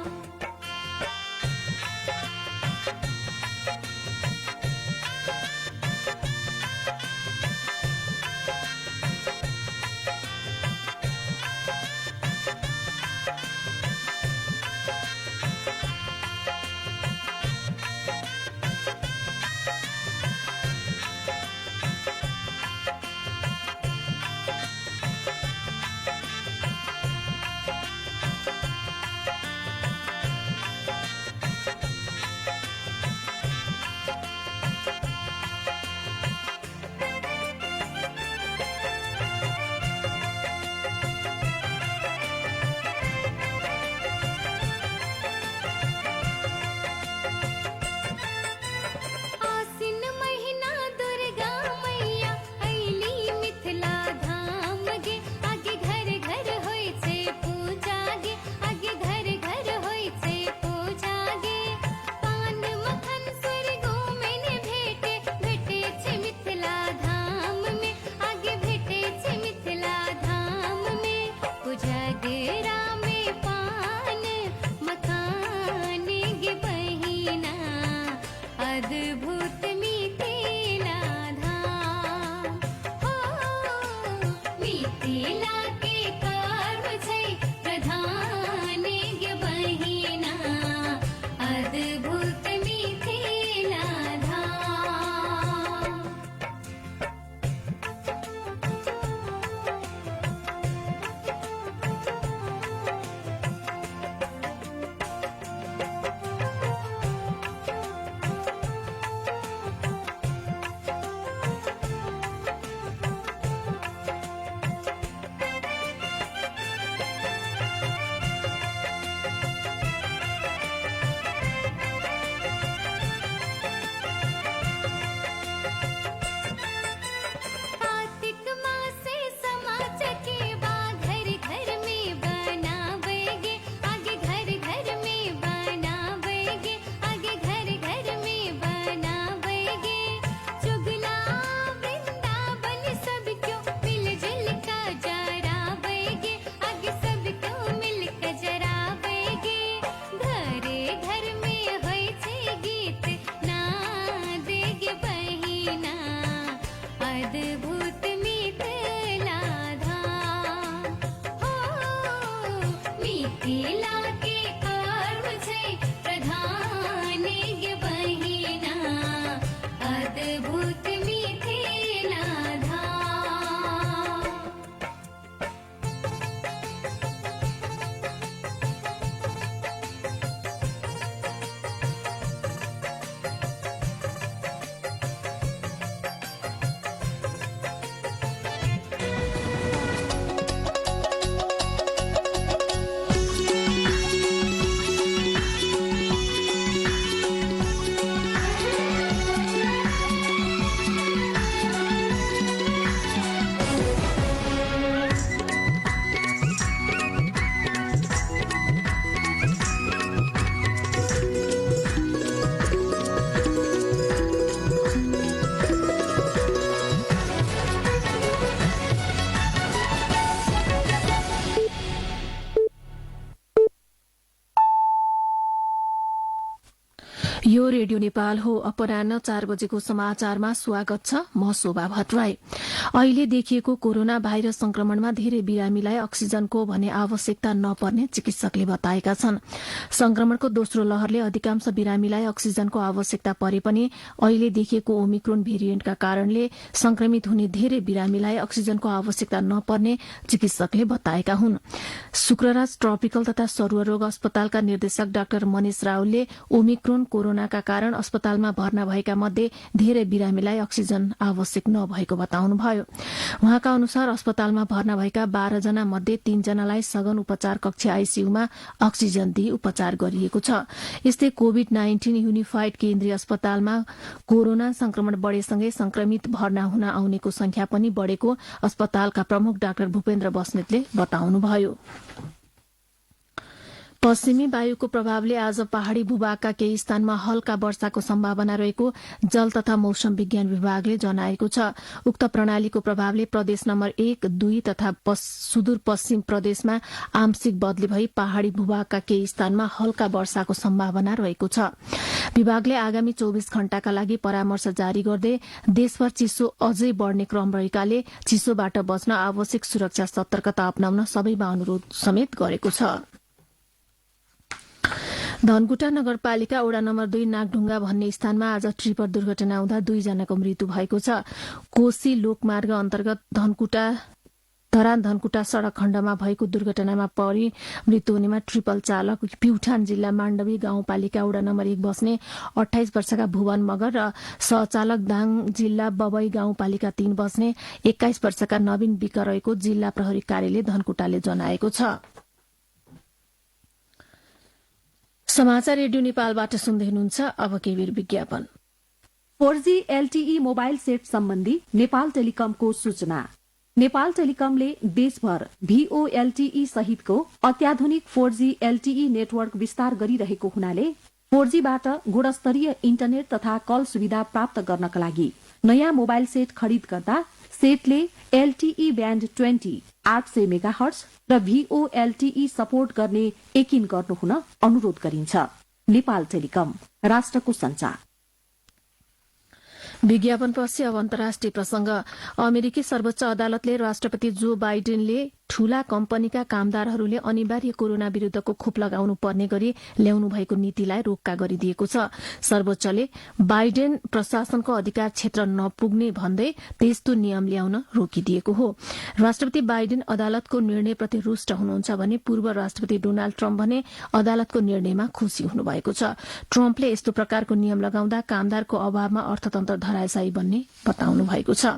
मिथिला के कर्म छै प्रधान गे बहिना, अद्भुत मिथिला धाम। यो रेडियो नेपाल हो। अपराह्न 4 बजेको समाचारमा स्वागत छ। म शोभा भट्टराई। अहिले देखिएको कोरोना भाइरस संक्रमणमा धेरै बिरामीलाई अक्सिजनको भने आवश्यकता नपर्ने चिकित्सकले बताएका छन्। संक्रमणको दोस्रो लहरले अधिकांश बिरामीलाई अक्सिजनको आवश्यकता परे पनि अहिले देखिएको ओमिक्रोन भेरिएन्टका कारणले संक्रमित हुने धेरै बिरामीलाई अक्सिजनको आवश्यकता नपर्ने चिकित्सकले बताएका हुन्। शुक्रराज ट्रपिकल तथा सरुवा रोग अस्पतालका निर्देशक डाक्टर मनिष रावलले ओमिक्रोन कोरोनाका कारण अस्पतालमा भर्ना भएका मध्ये धेरै बिरामीलाई अक्सिजन आवश्यक नभएको बताउनुभयो। उहाँका अनुसार अस्पतालमा भर्ना भएका 12 जना मध्ये 3 जनालाई सघन उपचार कक्ष आईसीयूमा अक्सिजन दिई उपचार गरिएको छ। यस्तै कोविड-19 युनिफाइड केन्द्रीय अस्पतालमा कोरोना संक्रमण बढेसँगै संक्रमित भर्ना हुन आउनेको संख्या पनि बढेको अस्पतालका प्रमुख डाक्टर भूपेन्द्र बस्नेतले बताउनुभयो। पश्चिमी वायुको प्रभावले आज पहाड़ी भूभागका केही स्थानमा हल्का वर्षाको सम्भावना रहेको जल तथा मौसम विज्ञान विभागले जनाएको छ। उक्त प्रणालीको प्रभावले प्रदेश नम्बर 1, 2 तथा सुदूरपश्चिम प्रदेशमा आंशिक बदली भई पहाड़ी भूभागका केही स्थानमा हल्का वर्षाको सम्भावना रहेको छ। विभागले आगामी 24 घण्टाका लागि परामर्श जारी गर्दै देशभर चिसो अझै बढ्ने क्रम रहेकाले चिसोबाट बच्न आवश्यक सुरक्षा सतर्कता अपनाउन सबैमा अनुरोध समेत गरेको छ। धनकुटा नगरपालिका वडा नम्बर 2 नागढुङ्गा भन्ने स्थानमा आज ट्रिपर दुर्घटना हुँदा 2 जनाको मृत्यु भएको छ। कोशी लोकमार्ग अन्तर्गत धनकुटा धरान धनकुटा सड़क खण्डमा भएको दुर्घटनामा परी मृत्यु हुनेमा ट्रिपल चालक प्युठान जिल्ला माण्डवी गाउँपालिका वडा नम्बर 1 बस्ने 28 वर्षका भुवन मगर र सहचालक दाङ जिल्ला बबई गाउँपालिका 3 बस्ने 21 वर्षका नवीन विक रहेको जिल्ला प्रहरी कार्यालय धनकुटाले जनाएको छ। समाचार रेडियो नेपालबाट सुन्दै हुनुहुन्छ। अब केही बेर विज्ञापन। 4G LTE mobile set सम्बन्धी नेपाल टेलिकमको सूचना। नेपाल टेलिकमले देशभर VoLTE सहितको अत्याधुनिक 4G LTE network विस्तार गरिरहेको हुनाले 4G बाट गुणस्तरीय इन्टरनेट तथा कल सुविधा प्राप्त गर्नका लागि नयाँ मोबाइल सेट खरिद गर्दा सेटले LTE band 20 800 megahertz र VoLTE support गर्ने यकिन गर्नुहुन अनुरोध गरिन्छ। नेपाल टेलिकम, राष्ट्रको संचार। विज्ञापनपछि अब अन्तर्राष्ट्रिय प्रसंग। अमेरिकी सर्वोच्च अदालतले राष्ट्रपति जो बाइडेनले ठूला कम्पनीका कामदारहरूले अनिवार्य कोरोना विरूद्धको खोप लगाउनु पर्ने गरी ल्याउनु भएको नीतिलाई रोक्का गरिदिएको छ। सर्वोच्चले बाइडेन प्रशासनको अधिकार क्षेत्र नपुग्ने भन्दै त्यस्तो नियम ल्याउन रोकिदिएको हो। राष्ट्रपति बाइडेन अदालतको निर्णयप्रति रुष्ट हुनुहुन्छ भने पूर्व राष्ट्रपति डोनाल्ड ट्रम्प भने अदालतको निर्णयमा खुशी हुनुभएको छ। ट्रम्पले यस्तो प्रकारको नियम लगाउँदा कामदारको अभावमा अर्थतन्त्र धराशायी बन्ने बताउनु भएको छ।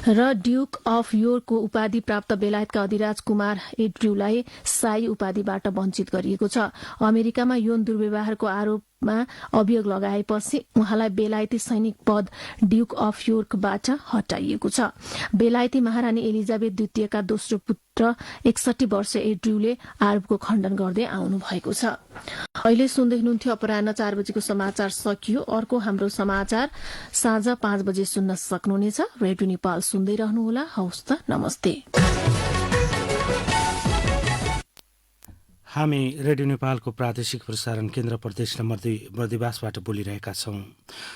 र ड्युक अफ योर्कको उपाधि प्राप्त बेलायतका अधिराज कुमार एड्र्यूलाई शाही उपाधिबाट वञ्चित गरिएको छ। अमेरिकामा यौन दुर्व्यवहारको आरोपमा अभियोग लगाएपछि उहाँलाई बेलायती सैनिक पद ड्युक अफ योर्कबाट हटाइएको छ। बेलायती महारानी एलिजाबेथ द्वितीयका दोस्रो पुत्र 61 वर्ष एड्र्यूले आरोपको खण्डन गर्दै आउनु भएको छ। अहिले सुन्दै हुनुहुन्थ्यो अपराह्न 4 बजेको समाचार सकियो। अर्को हाम्रो समाचार साँझ 5 बजे सुन्न सक्नुहुनेछ। रेडियो नेपाल सुन्दै रहनुहोला। हवस् त, नमस्ते। हामी रेडियो नेपालको प्रादेशिक प्रसारण केन्द्र प्रदेश नम्बर 2 बर्दिवासबाट बोलिरहेका छौं।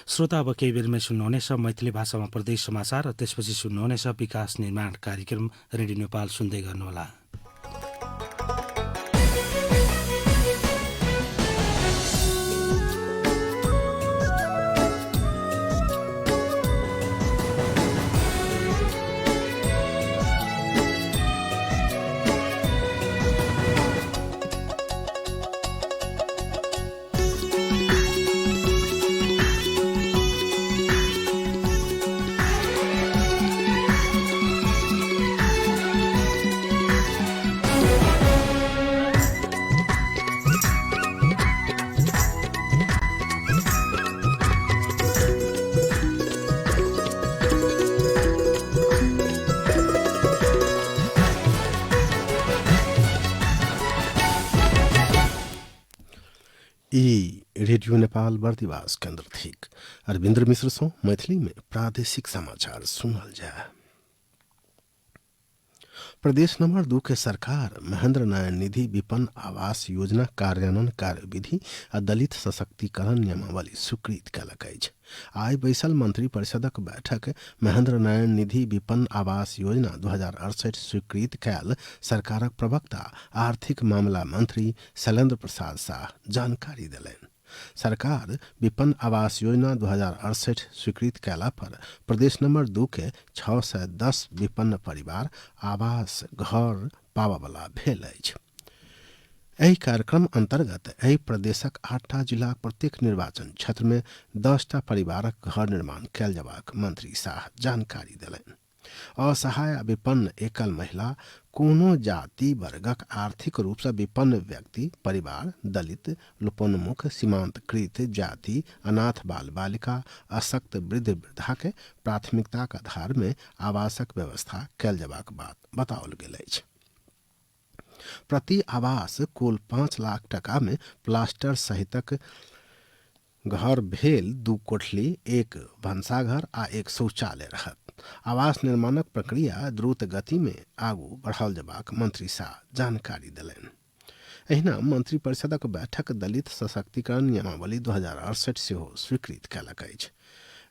श्रोता, अब केही बेरमै सुन्नुहुनेछ मैथिली भाषामा प्रदेश समाचार र त्यसपछि सुन्नुहुनेछ विकास निर्माण कार्यक्रम। रेडियो नेपाल सुन्दै गर्नुहोला। ई रेडियो नेपाल बर्दिवास केंद्र थिक। अरविंद्र मिश्र सँ मैथिली में प्रादेशिक समाचार सुनल जाय। प्रदेश नंबर 2 के सरकार महेंद्र नारायण निधि विपन्न आवास योजना कार्यान्वयन कार्यविधि आ दलित सशक्तिकरण नियमावली स्वीकृत कयलक अछि। आइ बैसल मंत्री परिषदक बैठक महेंद्र नारायण निधि विपन्न आवास योजना 2068 स्वीकृत कयल सरकारक प्रवक्ता आर्थिक मामला मंत्री शैलेंद्र प्रसाद शाह जानकारी देलनि। सरकार विपन्न आवास योजना 2068 स्वीकृत कयला पर प्रदेश नंबर 2 के 610 विपन्न परिवार आवास घर पाबयवला भेल अछि। एहि कार्यक्रम अंतर्गत एहि प्रदेशक 8टा जिलाक प्रत्येक निर्वाचन क्षेत्र में 10टा परिवारक घर निर्माण कयल जयबाक मंत्री शाह जानकारी देलनि। असहाय आ विपन्न एकल महिला, कोनो जाति वर्गक आर्थिक रूप से विपन्न व्यक्ति, परिवार, दलित, लोपोन्मुख, सीमांतकृत जाति, अनाथ बाल बालिका, अशक्त वृद्ध वृद्धा के प्राथमिकताक आधार में आवासक व्यवस्था कयल जयबाक बात बताओल गेल अछि। प्रति आवास कुल 5 लाख टका में प्लास्टर सहितक घर भेल 2 कोठली, 1 भनसाघर आ 1 शौचालय रहत। आवास निर्माणक प्रक्रिया द्रुत गति में आगू बढ़ाओल जयबाक मंत्री शाह जानकारी देलनि। एहिना मंत्री परिषदक बैठक दलित सशक्तिकरण नियमावली 2068 सेहो स्वीकृत कयलक अछि।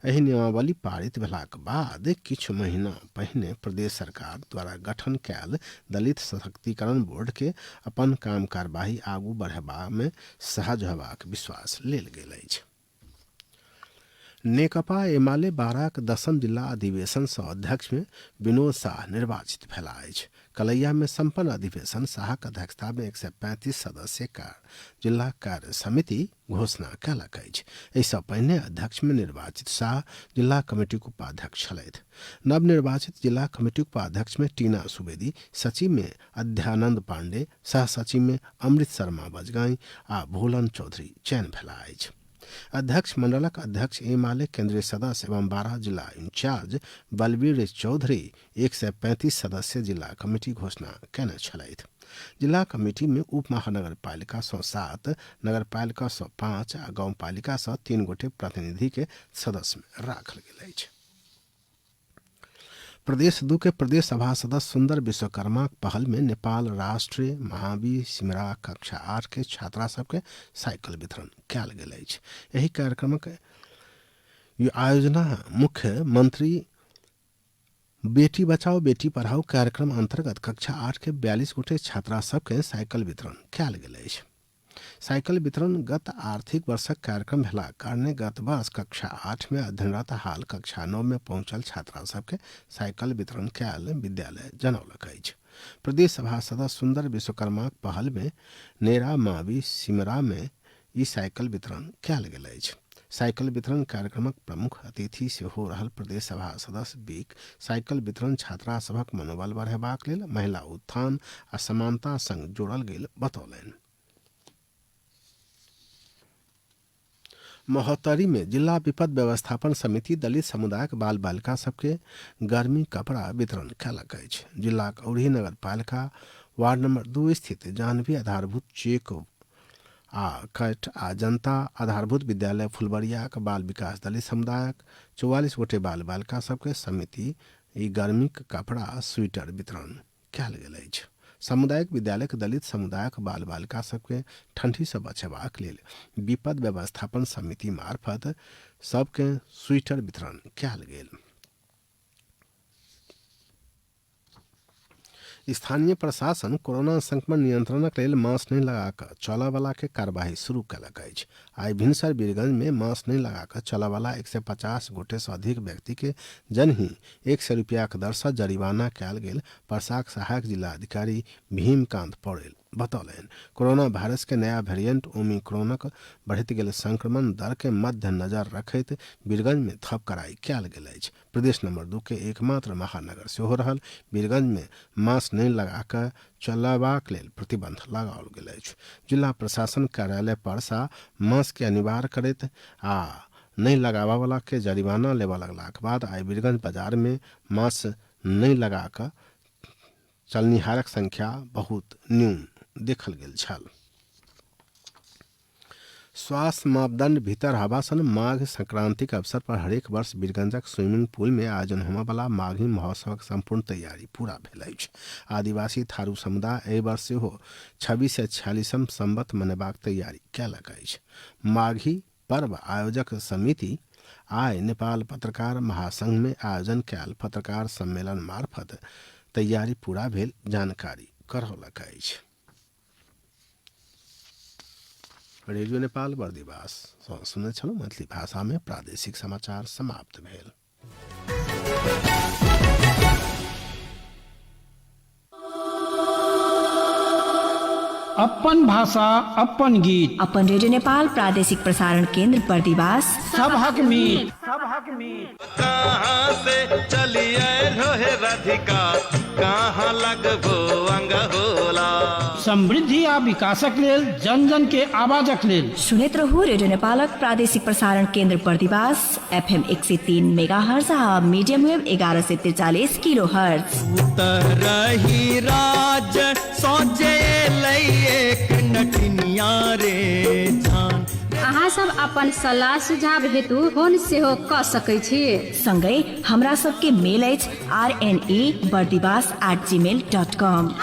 एहि नियमावली पारित भेलाक बाद किछु महीना पहिने प्रदेश सरकार द्वारा गठन कयल दलित सशक्तिकरण बोर्ड के अपन काम कार्यवाही आगू बढ़ेबा में सहज होयबाक विश्वास लेल गेल अछि। नेकपा एमाले बाराक 10म जिला अधिवेशन सँ अध्यक्ष में विनोद शाह निर्वाचित भेला अछि। कलैया में संपन्न अधिवेशन शाहक अध्यक्षता में 135 सदस्य का जिला कार्य समिति घोषणा कयलक अछि। एहिसँ पहिने अध्यक्ष में निर्वाचित शाह जिला कमिटीक उपाध्यक्ष छलथि। नवनिर्वाचित जिला कमिटीक उपाध्यक्ष में टीना सुवेदी, सचिव में अध्यानंद पांडे, सह सचिव में अमृत शर्मा बजगाई आ भोलन चौधरी चयन भेला अछि। अध्यक्ष मंडलक अध्यक्ष एमाले केंद्रीय सदस्य एवं 12 जिला इंचार्ज बलबीर चौधरी 135 सदस्य जिला कमिटी घोषणा केने छलथि। जिला कमिटी में उप महानगरपालिका सँ 7, नगरपालिका सँ 5 आ गाउँपालिका सँ 3 गोटे प्रतिनिधि के सदस्य में राखल गेल अछि। प्रदेश 2 के प्रदेश सभा सदस्य सुंदर विश्वकर्माक पहल में नेपाल राष्ट्रीय महावीर सिमरा कक्षा 8 के छात्रा सबके साइकिल वितरण कयल गेल अछि। एहि कार्यक्रमक आयोजना मुख्यमंत्री बेटी बचाओ बेटी पढ़ाओ कार्यक्रम अंतर्गत कक्षा 8 के 42 गोटे छात्रा सबके साइकिल वितरण कयल गेल अछि। साइकिल वितरण गत आर्थिक वर्षक कार्यक्रम भेलाक कारणे गत वर्ष कक्षा 8 में अध्ययनरत हाल कक्षा 9 में पहुंचल छात्रा सबके साइकिल वितरण कयल विद्यालय जनौलक अछि। प्रदेश सभा सदस्य सुंदर विश्वकर्माक पहल में नेरा मावी सिमरा में ई साइकिल वितरण कयल गेल अछि। साइकिल वितरण कार्यक्रमक प्रमुख अतिथि सेहो रहल प्रदेश सभा सदस्य बीक साइकिल वितरण छात्रा सभक मनोबल बढ़ेबाक लेल महिला उत्थान आ समानता संग जोड़ल गेल बतौलनि। महोत्तरी में जिला विपद व्यवस्थापन समिति दलित समुदायक बाल बालिका सबके गर्मी कपड़ा वितरण कयलक अछि। जिलाक औरही नगरपालिका वार्ड नंबर 2 स्थित जानवी आधारभूत चेक आ कट आ जनता आधारभूत विद्यालय फुलबरियाक बाल विकास दलित समुदायक 44 गोटे बाल बालिका सबके समिति ई गर्मीक कपड़ा स्वेटर वितरण कयल गेल अछि। सामुदायिक विद्यालयक दलित समुदायक बाल बालिका सबके ठंडी से बचेबाक लेल विपद व्यवस्थापन समिति मार्फत सबके स्वेटर वितरण कयल गेल। स्थानीय प्रशासन कोरोना संक्रमण नियंत्रणक लेल मास्क नहि लगा कऽ चलयवला के कार्यवाही शुरू कयलक अछि। आइ भिनसर वीरगंज में मास्क नहि लगा कऽ चलयवला 150 गोटे सँ अधिक व्यक्ति के जनही 100 रुपयाक दर सँ जरिमाना कयल गेल पर्साक सहायक जिलाधिकारी भीमकांत पौड़ेल बतौलनि। कोरोना वायरस के नया वेरिएंट ओमिक्रॉनक बढ़ैत गेल संक्रमण दर के मध्य नजर रखैत वीरगंज में थप कड़ाई कयल गेल अछि। प्रदेश नंबर 2 के एकमात्र महानगर सेहो रहल वीरगंज में मास्क नहि लगा कऽ चलबाक लेल प्रतिबंध लगाओल गेल अछि। जिला प्रशासन कार्यालय परसा मास्क के अनिवार्य करैत आ नहि लगाबयवला के जरिमाना लेबऽ लगलाक बाद आइ वीरगंज बाजार में मास्क नहि लगा कऽ चलनिहारक संख्या बहुत न्यून देखल गेल छल। स्वास्थ्य मापदण्ड भीतर हवासन माघ संक्रांतिक अवसर पर हरेक वर्ष वीरगंजक स्विमिंग पुल में आयोजन होमयवला माघी महोत्सवक सम्पूर्ण तैयारी पूरा भेल अछि। आदिवासी थारू समुदाय एहि वर्ष सेहो 2646 संवत मनेबाक तैयारी कयलक अछि। माघी पर्व आयोजक समिति आइ नेपाल पत्रकार महासंघ में आयोजन कयल पत्रकार सम्मेलन मार्फत तैयारी पूरा भेल जानकारी करौलक अछि। रेडियो नेपाल बर्दिवास सुनने छलहुँ मैथिली भाषा में प्रादेशिक समाचार समाप्त भेल। अपन भाषा अपन गीत अपन रेडियो नेपाल प्रादेशिक प्रसारण केन्द्र बर्दिवास सबहक मीत। कहाँ से चलिए रोहे राधिका कहाँ लगबो अंग होला। समृद्धि आ विकासक लेल जन जन के आवाजक लेल सुनैत रहू रेडियो नेपालक प्रादेशिक प्रसारण केन्द्र बर्दिवास एफएम 103 मेगाहर्ज आ मीडियम वेव 1143 किलोहर्ज। रही राज सोचे एक नटिनिया रे जान। अहाँ सब अपन सल्लाह सुझाव हेतु फोन सेहो कऽ सकै छी। सँगै हमरा सबके मेल अछि rnebardibas@gmail.com।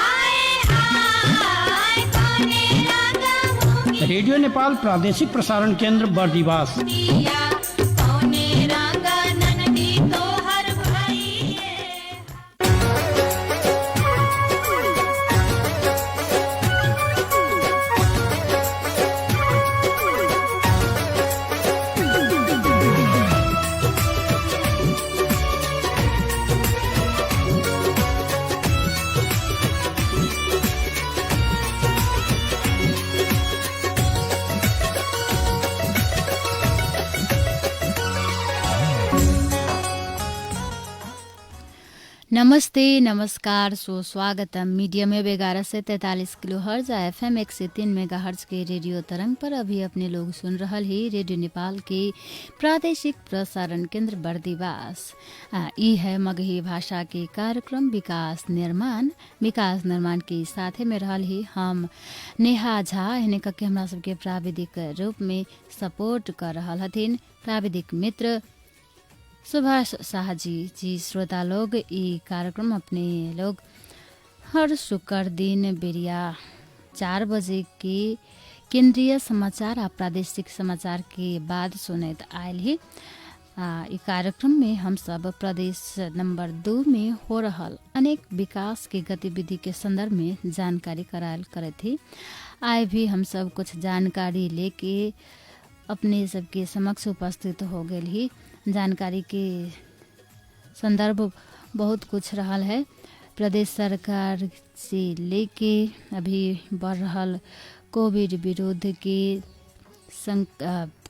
Radio Nepal प्रादेशिक प्रसारण केन्द्र बर्दिवास। नमस्ते नमस्कार सुस्वागतम। Medium wave 1143 kilohertz FM 103 megahertz के रेडियो तरंग पर अभी अपने लोग सुन रहल ही रेडियो नेपाल के प्रादेशिक प्रसारण केंद्र बर्दिवास। ई है मगही भाषा के कार्यक्रम विकास निर्माण। विकास निर्माण के साथे में रहल ही हम नेहा झा। एहने के हमरा सबके प्राविधिक रूप में सपोर्ट कर रहल हथिन प्राविधिक मित्र सुभाष शाह जी। जी श्रोता लोग, ई कार्यक्रम अपने लोग हर शुक्र दिन बेरिया 4 बजे के केंद्रीय समाचार आ प्रादेशिक समाचार के बाद सुनैत आयल ही। ई कार्यक्रम में हम सब प्रदेश नंबर 2 में हो रहल अनेक विकास के गतिविधि के संदर्भ में जानकारी करायल करत ही। आए भी हम सब कुछ जानकारी लेके अपने सबके समक्ष उपस्थित हो गए ही। जानकारी के संदर्भ बहुत कुछ रहल है। प्रदेश सरकार से लेके अभी बढ़ रहल कोविड विरुद्ध के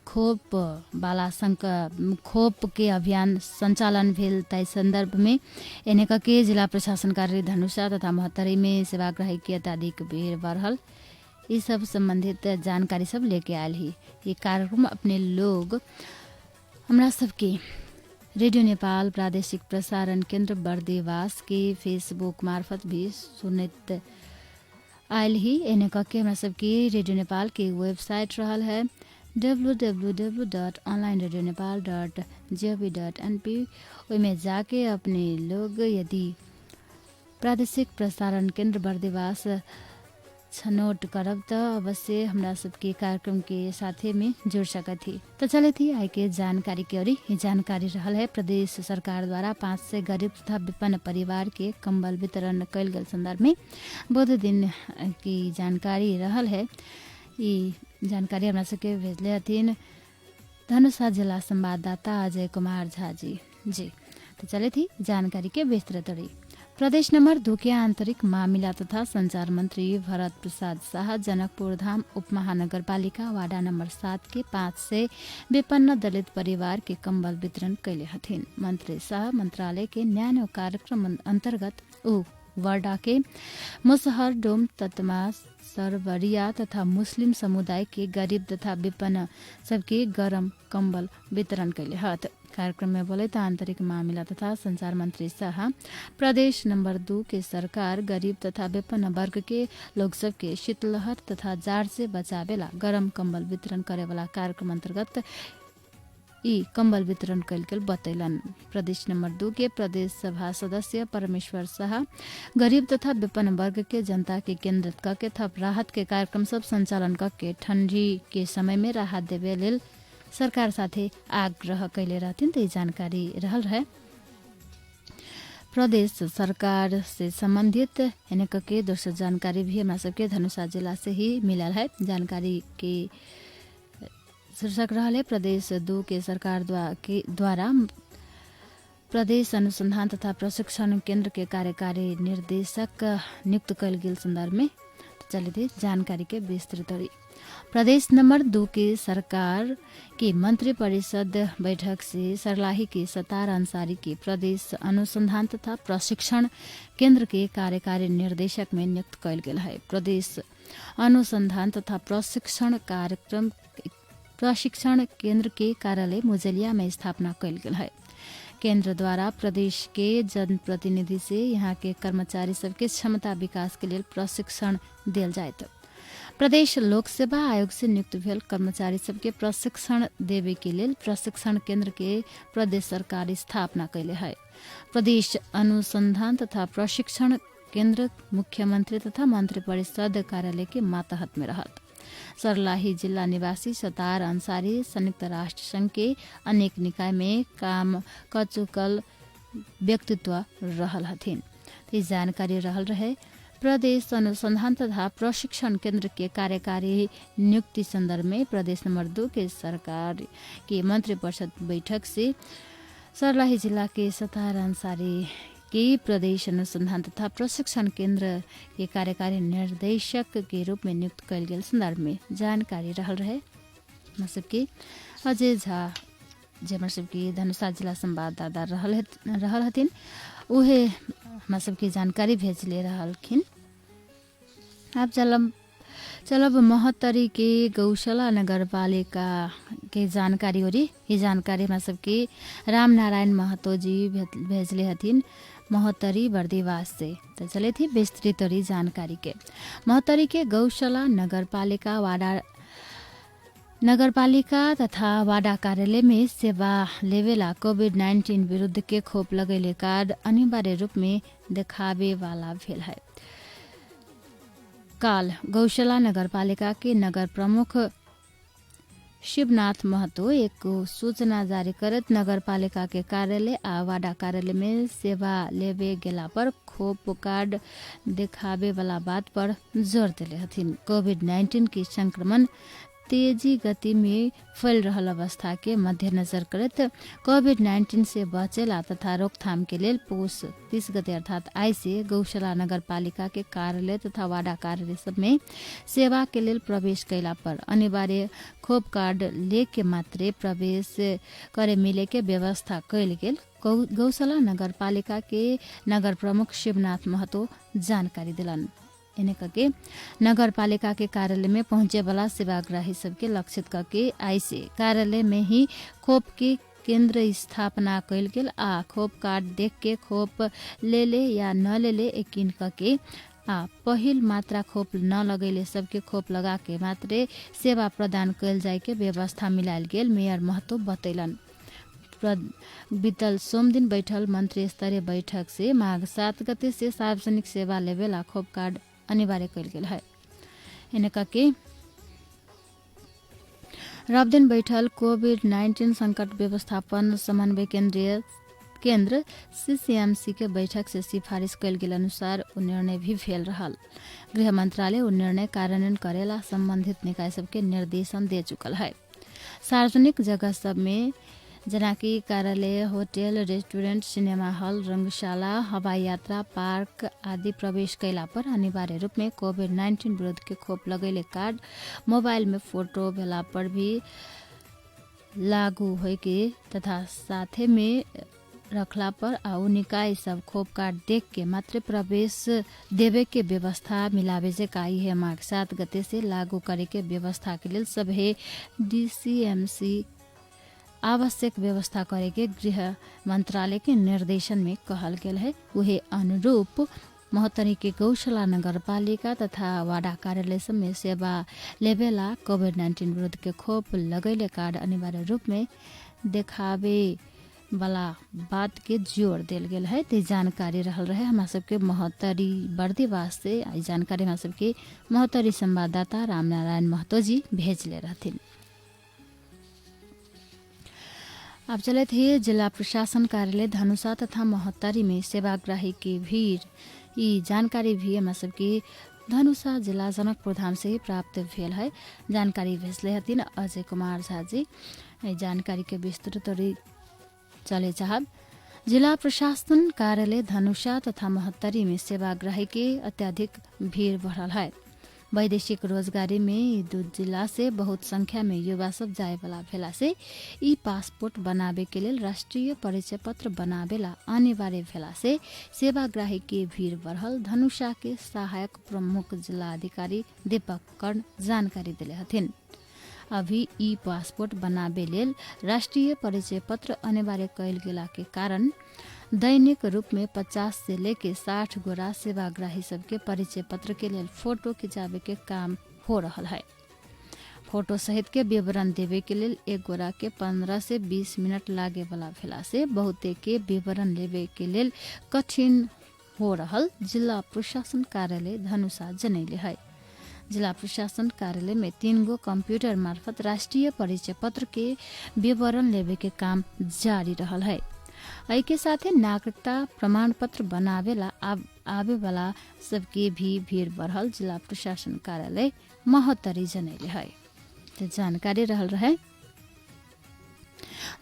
खोप वाला खोप के अभियान संचालन भेल ताहि संदर्भ में एने के जिला प्रशासन कार्यालय धनुषा तथा महोत्तरी में सेवाग्राही के अत्यधिक भीड़ बढ़ल, ये सब संबंधित जानकारी सब लेके आयल ही। ये कार्यक्रम अपने लोग हमरा सबके रेडियो नेपाल प्रादेशिक प्रसारण केन्द्र बर्दिवास के फेसबुक मार्फत भी सुनैत आयल ही। एने के हमरा सबके रेडियो नेपाल के वेबसाइट रहल है www.onlineradionepal.gov.np। ओहिमे जाके अपने लोग यदि प्रादेशिक प्रसारण केन्द्र बर्दिवास छनौट करब त अवश्य हमरा सबके कार्यक्रम के साथे में जुड़ सकत ही। तो चले थी आइ के जानकारी के ओरी। ये जानकारी रहल है प्रदेश सरकार द्वारा 500 गरीब तथा विपन्न परिवार के कंबल वितरण कयल गेल संदर्भ में बुध दिन की जानकारी रहल है। ये जानकारी हमरा सबके भेजले हथिन धनुषा जिला संवाददाता अजय कुमार झा जी। जी तो चले थी जानकारी के विस्तृत। प्रदेश नंबर 2 के आंतरिक मामिला तथा संचार मंत्री भरत प्रसाद शाह जनकपुर धाम उपमहानगरपालिका वार्डा नंबर 7 के 500 विपन्न दलित परिवार के कंबल वितरण कैले हथिन। मंत्री शाह मंत्रालय के न्यानो कार्यक्रम अंतर्गत उ वार्डा के मुसहर डोम ततमा सरवरिया तथा मुस्लिम समुदाय के गरीब तथा विपन्न सबके गरम कंबल वितरण कैले हत। कार्यक्रम में बोलैत आंतरिक मामिला तथा संचार मंत्री शाह प्रदेश नंबर 2 के सरकार गरीब तथा विपन्न वर्ग के लोग सबके शीतलहर तथा जाड़ से बचावेला गरम कम्बल वितरण करेवाला कार्यक्रम अंतर्गत ई कम्बल वितरण कयल गेल बतैलन। प्रदेश नंबर 2 के प्रदेश सभा सदस्य परमेश्वर शाह गरीब तथा विपन्न वर्ग के जनता के केंद्रित करके थप राहत के कार्यक्रम सब संचालन करके ठंडी के समय में राहत देवे लेल सरकार साथे आग्रह कैले रहथिन। तो जानकारी रहल रहे प्रदेश सरकार से संबंधित एने के दोसर जानकारी भी हमरा सबके धनुषा जिला से ही मिलल है। जानकारी के शीर्षक रहल है प्रदेश 2 के सरकार द्वारा प्रदेश अनुसंधान तथा प्रशिक्षण केंद्र के कार्यकारी निर्देशक नियुक्त कयल गेल संदर्भ में। चलिए जानकारी के विस्तृत। प्रदेश नंबर 2 के सरकार के मंत्री परिषद बैठक से सर्लाही के सतार अंसारी के प्रदेश अनुसंधान तथा प्रशिक्षण केंद्र के कार्यकारी निर्देशक में नियुक्त कयल गेल है। प्रदेश अनुसंधान तथा प्रशिक्षण कार्यक्रम प्रशिक्षण केंद्र के कार्यालय मुजलिया में स्थापना कयल गेल है। केंद्र द्वारा प्रदेश के जनप्रतिनिधि से यहाँ के कर्मचारी सबके क्षमता विकास के लिए प्रशिक्षण दियल जायत। प्रदेश लोक सेवा आयोग से नियुक्त भेल कर्मचारी सबके प्रशिक्षण देवे के लेल प्रशिक्षण केंद्र के प्रदेश सरकार स्थापना कैले है। प्रदेश अनुसंधान तथा प्रशिक्षण केंद्र मुख्यमंत्री तथा मंत्री परिषद कार्यालय के मातहत में रहत। सर्लाही जिला निवासी सतार अंसारी संयुक्त राष्ट्र संघ के अनेक निकाय में काम कर चुकल व्यक्तित्व रहल हथिन। जानकारी रहल रहे प्रदेश अनुसंधान तथा प्रशिक्षण केंद्र के कार्यकारी नियुक्ति संदर्भ में प्रदेश नंबर 2 के सरकार के मंत्री परिषद बैठक से सर्लाही जिला के सतार अंसारी के प्रदेश अनुसंधान तथा प्रशिक्षण केंद्र के कार्यकारी निर्देशक के रूप में नियुक्त कयल गेल संदर्भ में जानकारी रहल रहे। हमरा सबके अजय झा जे हमरा सबके धनुषा जिला संवाददाता रहल हथिन उहे हमरा सबके जानकारी भेजले रहलखिन। आप चलब महोत्तरी के गौशाला नगरपालिका के जानकारी हो रही। ये जानकारी हमरा सबके रामनारायण महतो जी भेजले हथिन महोत्तरी बर्दिवास से। तो चले थी विस्तृत जानकारी के। महोत्तरी के गौशाला नगरपालिका वाडा नगरपालिका तथा वाडा कार्यालय में सेवा लेवेला कोविड-19 विरुद्ध के खोप लगैले कार्ड अनिवार्य रूप में देखावे वाला भेल है। काल गौशाला नगरपालिका के नगर प्रमुख शिवनाथ महतो एक सूचना जारी करत नगरपालिका के कार्यालय आ वाडा कार्यालय में सेवा लेवे गेला पर खोप कार्ड देखावे वाला बात पर जोर देले हथिन। कोविड-19 के संक्रमण तेजी गति में फैल रहल अवस्था के मध्यनजर करत कोविड-19 से बचेला तथा रोकथाम के लेल पौष 30 गते अर्थात आइ से गौशाला नगरपालिका के कार्यालय तथा वाडा कार्यालय सब में सेवा के लेल प्रवेश कैला पर अनिवार्य खोप कार्ड लेके मात्रे प्रवेश करे मिले के व्यवस्था कैल गेल गौशाला नगरपालिका के नगर प्रमुख शिवनाथ महतो जानकारी दिलन। एने करके नगरपालिका के कार्यालय में पहुंचे वाला सेवाग्राही सबके लक्षित करके आइ से कार्यालय में ही खोप के केंद्र स्थापना कैल गेल आ खोप कार्ड देख के खोप ले ले या न ले ले यकीन करके आ पहिल मात्रा खोप न लगैले सबके खोप लगा के मात्रे सेवा प्रदान कैल जाय के व्यवस्था मिलायल गेल मेयर महतो बतैलन। बीतल सोमदिन बैठल मंत्री स्तरीय बैठक से माघ 7 गते से सार्वजनिक सेवा लेवेला खोप कार्ड अनिवार्य कैल गेल है। एने के रबदिन बैठल कोविड-19 संकट व्यवस्थापन समन्वय केंद्र सीसीएमसी के बैठक से सिफारिश कैल गेल अनुसार उ निर्णय भी भेल रहल। गृह मंत्रालय उ निर्णय कार्यान्वयन करेला संबंधित निकाय सबके निर्देशन दे चुकल है। सार्वजनिक जगह सब में जेनाकि कार्यालय, होटल, रेस्टुरेंट, सिनेमा हॉल, रंगशाला, हवाई यात्रा, पार्क आदि प्रवेश कैला पर अनिवार्य रूप में कोविड-19 विरुद्ध के खोप लगैले कार्ड मोबाइल में फोटो भेला पर भी लागू होय के तथा साथे में रखला पर आ उ निकाय सब खोप कार्ड देख के मात्र प्रवेश देवे के व्यवस्था मिलावे जे काई है माघ 7 गते से लागू करे के व्यवस्था के लेल सभे डीसीएमसी आवश्यक व्यवस्था करे के गृह मंत्रालय के निर्देशन में कहल गेल है। उहे अनुरूप महोत्तरी के गौशाला नगरपालिका तथा वाडा कार्यालय सब में सेवा लेवेला कोभिड-19 विरुद्ध के खोप लगैले कार्ड अनिवार्य रूप में देखावे वाला बात के जोर देल गेल है। ते जानकारी रहल रहे हमरा सबके महोत्तरी बर्दिवास से। ई जानकारी हमरा सबके महोत्तरी संवाददाता रामनारायण महतो जी भेजले रहथिन। अब चले थे जिला प्रशासन कार्यालय धनुषा तथा महोत्तरी में सेवाग्राही की भीड़। ई जानकारी भी हमरा सबके धनुषा जिला जनकपुर धाम से ही प्राप्त भेल है। जानकारी भेजले हथिन अजय कुमार झा जी। जानकारी के विस्तृत चले चाहब। जिला प्रशासन कार्यालय धनुषा तथा महोत्तरी में सेवाग्राही के अत्यधिक भीड़ बढ़ल है। वैदेशिक रोजगारी में दू जिला से बहुत संख्या में युवा सब जाए वाला भेला से ई पासपोर्ट बनावे के लेल राष्ट्रीय परिचय पत्र बनावेला अनिवार्य भेला से सेवाग्राही के भीड़ बढ़ल धनुषा के सहायक प्रमुख जिला अधिकारी दीपक कर्ण जानकारी दिले हथिन। अभी ई पासपोर्ट बनावे लेल राष्ट्रीय परिचय पत्र अनिवार्य कैल गेला के कारण दैनिक रूप में 50 से लेके 60 गोरा सेवाग्राही सबके परिचय पत्र के लेल फोटो खिंचावे के काम हो रहा है। फोटो सहित के विवरण देवे के लेल एक गोरा के 15 से 20 मिनट लागे वाला भेला से बहुते के विवरण लेवे के लेल कठिन हो रहा जिला प्रशासन कार्यालय धनुषा जनैले है। जिला प्रशासन कार्यालय में 3 गो कंप्यूटर मार्फत राष्ट्रीय परिचय पत्र के विवरण लेवे के काम जारी रहल है। एहि के साथे नागरिकता प्रमाण पत्र बनावेला आवे वाला सबके भी भीड़ बढ़ल जिला प्रशासन कार्यालय महोत्तरी जनैले है। तो जानकारी रहल रहे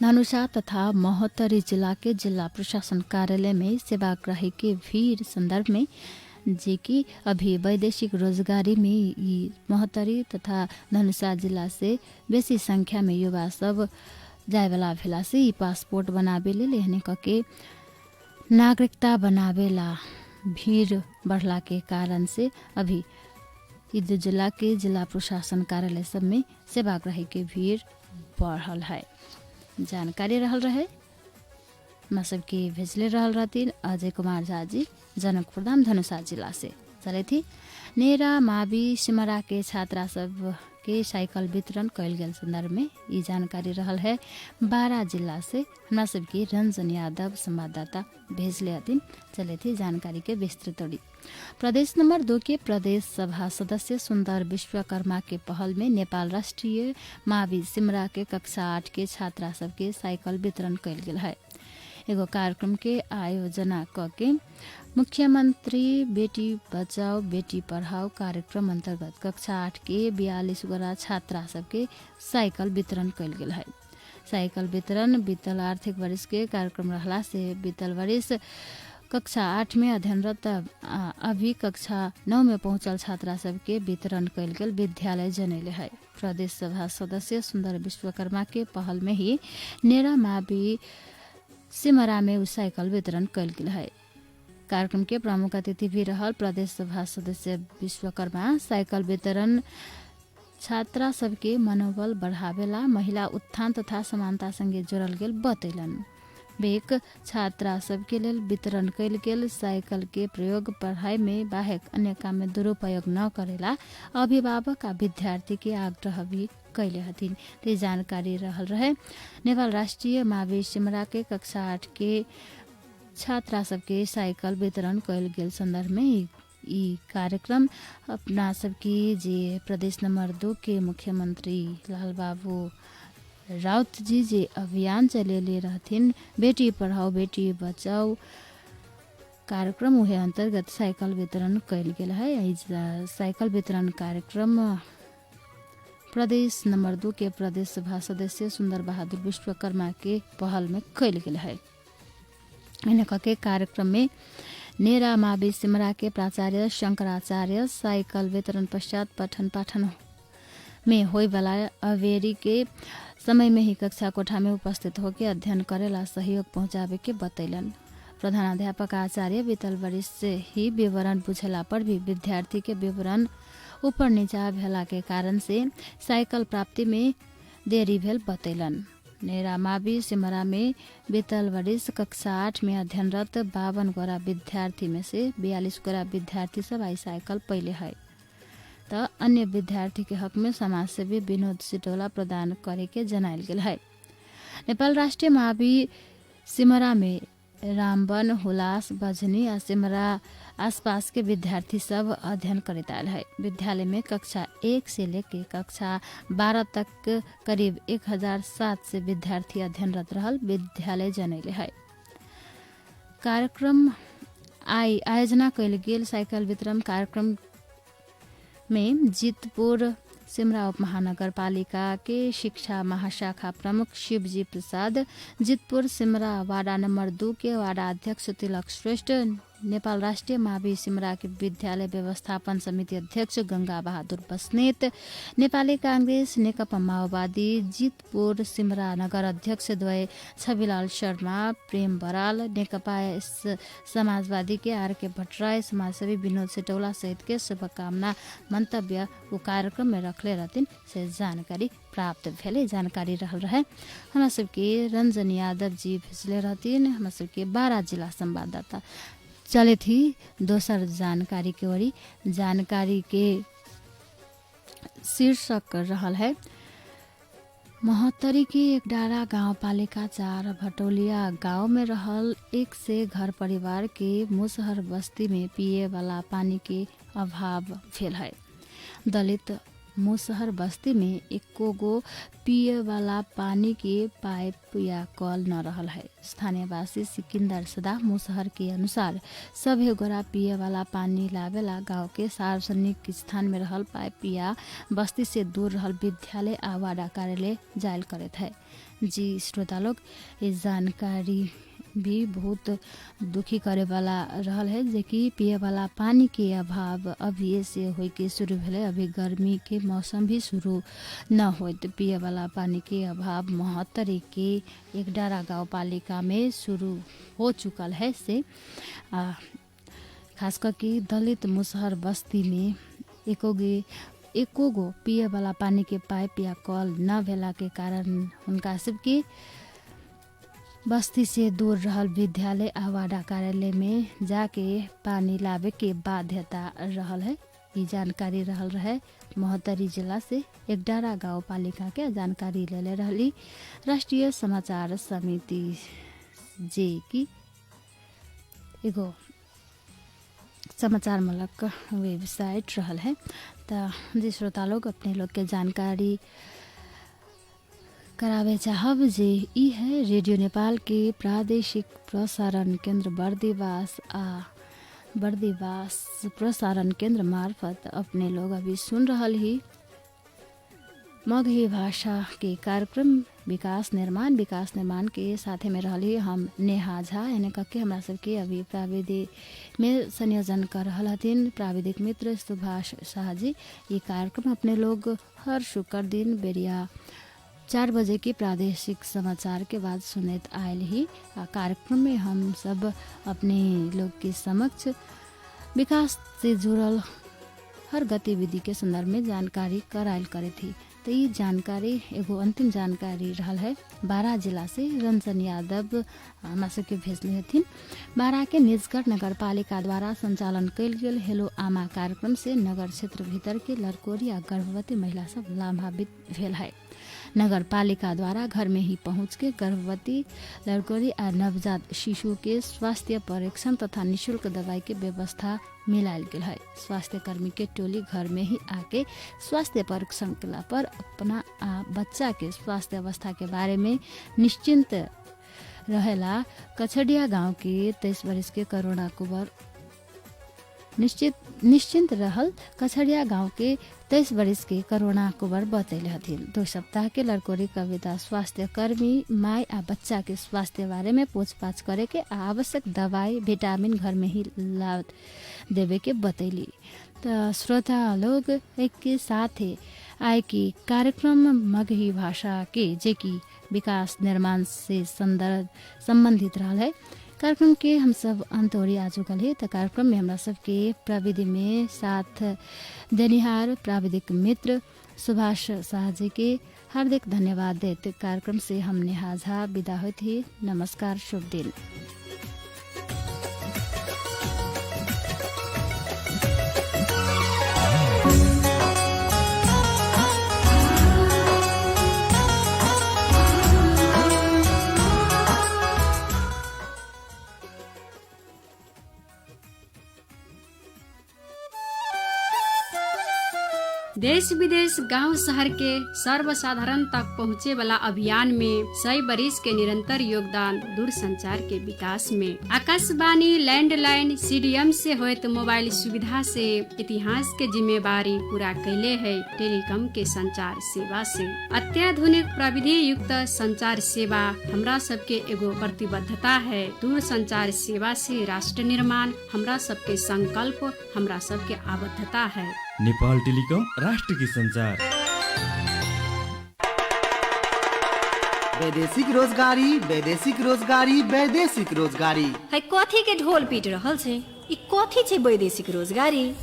धनुषा तथा महोत्तरी जिला के जिला प्रशासन कार्यालय में सेवाग्राही के भीड़ संदर्भ में जे कि अभी वैदेशिक रोजगारी में यी महोत्तरी तथा धनुषा जिला से बेसी संख्या में युवा सब जायवाला भेला से ई पासपोर्ट बनावे लेल एहने कके नागरिकता बनावेला भीड़ बढ़ला के कारण से अभी ई दू जिला के जिला प्रशासन कार्यालय सब में सेवाग्राही के भीड़ बढ़ल है। जानकारी रहल रहे हमरा सबके भेजले रहल रहथिन अजय कुमार झा जी, जनकपुर धाम धनुषा जिला से। चले थी नेरा मावि सिमरा के छात्रा सब के साइकिल वितरण कैल गेल संदर्भ में ई जानकारी रहल है। बारा जिला से हमरा सबके रंजन यादव संवाददाता भेजले हथिन। चले थी जानकारी के विस्तृत। प्रदेश नंबर 2 के प्रदेश सभा सदस्य सुंदर विश्वकर्मा के पहल में नेपाल राष्ट्रीय मावि सिमरा के कक्षा 8 के छात्रा सबके साइकिल वितरण कैल गेल है। एगो कार्यक्रम के आयोजना करके मुख्यमंत्री बेटी बचाओ बेटी पढ़ाओ कार्यक्रम अंतर्गत कक्षा 8 के 42 गोरा छात्रा सबके साइकिल वितरण कैल गेल है। साइकिल वितरण बीतल आर्थिक वर्ष के कार्यक्रम रहला से बीतल वर्ष कक्षा 8 में अध्ययनरत अभी कक्षा 9 में पहुंचल छात्रा सबके वितरण कैल गेल विद्यालय जनैले है। प्रदेश सभा सदस्य सुंदर विश्वकर्मा के पहल में ही नेरा मावि सिमरा में उ साइकिल वितरण कैल गेल है। कार्यक्रम के प्रमुख अतिथि भी रहल प्रदेश सभा सदस्य विश्वकर्मा साइकिल वितरण छात्रा सबके मनोबल बढ़ावेला महिला उत्थान तथा समानता संगे जोड़ल गेल बतैलन। बेक छात्रा सबके लेल वितरण कैल गेल साइकिल के प्रयोग पढ़ाई में बाहेक अन्य काम में दुरुपयोग न करेला अभिभावक आ विद्यार्थी के आग्रह भी कैले हथिन। ते जानकारी रहल रहे नेपाल राष्ट्रीय मावि सिमरा के कक्षा 8 के छात्रा सबके साइकिल वितरण कैल गेल संदर्भ में ई कार्यक्रम अपना सबके जे प्रदेश नंबर 2 के मुख्यमंत्री लालबाबू राउत जी जे अभियान चलेले रहथिन बेटी पढ़ाओ बेटी बचाओ कार्यक्रम उहे अंतर्गत साइकिल वितरण कैल गेल है। एहि साइकिल वितरण कार्यक्रम प्रदेश नंबर 2 के प्रदेश सभा सदस्य सुंदर बहादुर विश्वकर्मा के पहल में कैल गेल है। के कार्यक्रम में नेरा मावि सिमरा के प्राचार्य शंकराचार्य साइकिल वितरण पश्चात पठन पाठन में होए वाला अवेरी के समय में ही कक्षा कोठा में उपस्थित होकर अध्ययन करेला सहयोग पहुंचावे के बतैलन। प्रधानाध्यापक आचार्य बीतल वर्ष से ही विवरण पूछला पर भी विद्यार्थी के विवरण ऊपर नीचा भेला के कारण से साइकिल प्राप्ति में देरी भेल बतैलन। नेरामावि सिमरा में बीतल वरिष कक्षा 8 में अध्ययनरत 52 गोरा विद्यार्थी में से 42 गोरा विद्यार्थी सब आई साइकिल पहले है। त अन्य विद्यार्थी के हक में समाजसेवी विनोद सिटौला प्रदान करे के जनायल गेल है। नेपाल राष्ट्रिय मावि सिमरा में रामबन, हुलास, बजनी आ सिमरा आसपास के विद्यार्थी सब अध्ययन करैत आयल है। विद्यालय में कक्षा 1 से लेके कक्षा 12 तक करीब 1700 विद्यार्थी अध्ययनरत रहल विद्यालय जनैले है। कार्यक्रम आई आयोजना कयल गेल साइकिल वितरण कार्यक्रम में जितपुर सिमरा उपमहानगरपालिका के शिक्षा महाशाखा प्रमुख शिवजी प्रसाद, जितपुर सिमरा वाडा नंबर 2 के वाडा अध्यक्ष तिलक श्रेष्ठ, नेपाल राष्ट्रिय मावि सिमरा के विद्यालय व्यवस्थापन समिति अध्यक्ष गंगा बहादुर बस्नेत, नेपाली कांग्रेस नेकपा माओवादी जितपुर सिमरा नगर अध्यक्ष द्वय छविलाल शर्मा, प्रेम बराल, नेकपा समाजवादी के are के भट्टराई, समाजसेवी विनोद सिटौला सहित के शुभकामना मंतव्य वो कार्यक्रम में रखले रहथिन से जानकारी प्राप्त भेले। जानकारी रहल रहे हमरा सबके रंजन यादव जी भेजले रहथिन, हमरा सबके 12 जिला संवाददाता। चले थी दोसर जानकारी के ओरी। जानकारी के शीर्षक रहल है महोत्तरी के एकडारा गाउँपालिका 4 भटौलिया गांव में रहल 100 घर परिवार के मुसहर बस्ती में पिए वाला पानी के अभाव भेल है। दलित मुसहर बस्ती में एको गो पिए वाला पानी के पाइप या कल न रहल है। स्थानीयवासी सिकंदर सदा मुसहर के अनुसार सभे गोरा पिए वाला पानी लावेला गांव के सार्वजनिक स्थान में रहल पाइप या बस्ती से दूर रहल विद्यालय आ वाडा कार्यालय जायल करत है। जी श्रोता लोग, ये जानकारी भी बहुत दुखी करे वाला रहल है जे कि पिए वाला पानी के अभाव अभी से होय के शुरू भेलै। अभी गर्मी के मौसम भी शुरू न होत पिए वाला पानी के अभाव महोत्तरी के एकडारा गाउँपालिका में शुरू हो चुकल है से खास करके दलित मुसहर बस्ती में एको गो पिए वाला पानी के पाइप या कल न भेला के कारण हुनका सबके बस्ती से दूर रहल विद्यालय आ वाडा कार्यालय में जाके पानी लावे के बाध्यता रहल है। ये जानकारी रहल रहे महोत्तरी जिला से एकडारा गाउँपालिका के जानकारी लेले रहली राष्ट्रिय समाचार समिति जे की एगो समाचार मूलक वेबसाइट रहल है। त जी श्रोता लोग, अपने लोग के जानकारी करावे चाहब जे ई है रेडियो नेपाल के प्रादेशिक प्रसारण केंद्र बर्दिवास आ बर्दिवास प्रसारण केंद्र मार्फत अपने लोग अभी सुन रहल ही मगही भाषा के कार्यक्रम विकास निर्माण के साथे में रहली हम नेहा झा। यानी के हमरा सबके अभी प्राविधिक में संयोजन कर रहल हथिन प्राविधिक मित्र सुभाष शाह जी। ये कार्यक्रम अपने लोग हर शुक्र दिन बेरिया 4 बजे के प्रादेशिक समाचार के बाद सुनैत आयल ही कार्यक्रम में हम सब अपने लोग के समक्ष विकास से जुड़ल हर गतिविधि के संदर्भ में जानकारी करायल करे थी। तो ये जानकारी एगो अंतिम जानकारी रहल है 12 जिला से रंजन यादव हमरा सबके भेजले हथिन। 12 के निजगढ़ नगरपालिका द्वारा संचालन कयल गेल हेलो आमा कार्यक्रम से नगर क्षेत्र भीतर के लड़कोरी आ गर्भवती महिला सब लाभान्वित भेल है। नगरपालिका द्वारा घर में ही पहुँच के गर्भवती लड़कोरी आ नवजात शिशु के स्वास्थ्य परीक्षण तथा निःशुल्क दवाई के व्यवस्था मिलायल गेल है। स्वास्थ्य कर्मी के टोली घर में ही आके स्वास्थ्य परीक्षण केला पर अपना आ बच्चा के स्वास्थ्य अवस्था के बारे में निश्चिंत रहेला। कछडिया गांव के 23 वर्ष के करुणा कुंवर निश्चिंत रहल कछड़िया गांव के 23 वर्ष के करुणा कुंवर बतैले हथिन। 2 सप्ताह के लड़कोरी कविता स्वास्थ्य कर्मी माय आ बच्चा के स्वास्थ्य बारे में पूछपाछ करे के आवश्यक दवाई विटामिन घर में ही ला देवे के बतैली। त श्रोता लोग एक के साथे आय की कार्यक्रम मगही भाषा के जे की विकास निर्माण से संबंधित रहल है कार्यक्रम के हम सब अंत ओरी आ चुकल है। तो कार्यक्रम में हमरा सबके प्रविधि में साथ देनिहार प्राविधिक मित्र सुभाष शाह जी के हार्दिक धन्यवाद देत कार्यक्रम से हम नेहा झा विदा होत ही। नमस्कार, शुभ दिन। देश विदेश गांव शहर के सर्वसाधारण तक पहुँचे वाला अभियान में 100 बरिस के निरंतर योगदान दूरसंचार के विकास में आकाशवाणी लैंडलाइन सीडीएम से होत मोबाइल सुविधा से इतिहास के जिम्मेवारी पूरा कैले है। टेलीकॉम के संचार सेवा से अत्याधुनिक प्रविधि युक्त संचार सेवा हमरा सबके एगो प्रतिबद्धता है। दूरसंचार सेवा से राष्ट्र निर्माण हमरा सबके संकल्प, हमरा सबके आबद्धता है। नेपाल टेलिकम, राष्ट्र की संचार। वैदेशिक रोजगारी, वैदेशिक रोजगारी, वैदेशिक रोजगारी। है कथी के ढोल पीट रहल छै? ई कथी छै वैदेशिक रोजगारी?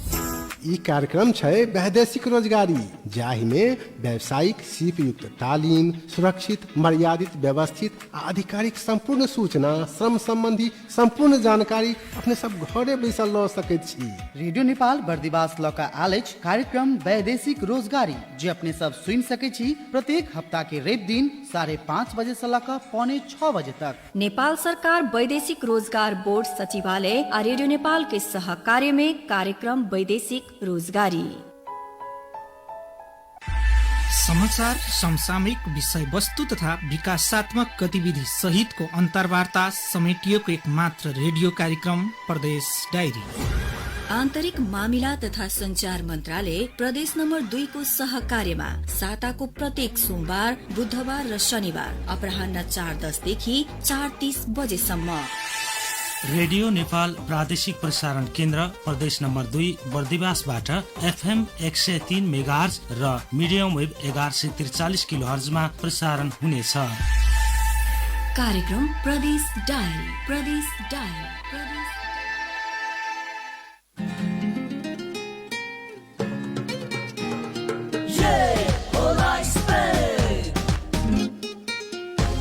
ई कार्यक्रम छै वैदेशिक रोजगारी, जाहिमे व्यावसायिक सीप युक्त तालिम, सुरक्षित, मर्यादित, व्यवस्थित आ आधिकारिक संपूर्ण सूचना, श्रम संबंधी संपूर्ण जानकारी अपने सब घरे बैसल ल सकैत छी। रेडियो नेपाल बर्दिवास लऽ कऽ आयल अछि कार्यक्रम वैदेशिक रोजगारी, जे अपने सब सुनि सकै छी प्रत्येक हफ्ता के रवि दिन 5:30 बजे से लऽ कऽ 5:45 बजे तक। नेपाल सरकार वैदेशिक रोजगार बोर्ड सचिवालय आ रेडियो नेपाल के सहकार्य में कार्यक्रम वैदेशिक रोजगारी। समाचार, समसामयिक विषय वस्तु तथा विकासात्मक गतिविधि सहितको अन्तर्वार्ता समेटिएको एक मात्र रेडियो कार्यक्रम प्रदेश डायरी। आन्तरिक मामिला तथा संचार मन्त्रालय प्रदेश नम्बर 2 को सहकार्यमा साताको प्रत्येक सोमबार, बुधबार र शनिबार अपराह्न 4:10 देखि 4:30 बजेसम्म। रेडियो नेपाल प्रादेशिक प्रसारण केन्द्र प्रदेश नम्बर 2 बर्दिवासबाट एफएम 103 मेगाहर्ज र मिडियम वेभ 1143 किलोहर्जमा प्रसारण हुनेछ। कार्यक्रम प्रदेश डायरी, प्रदेश डायरी, प्रदेश।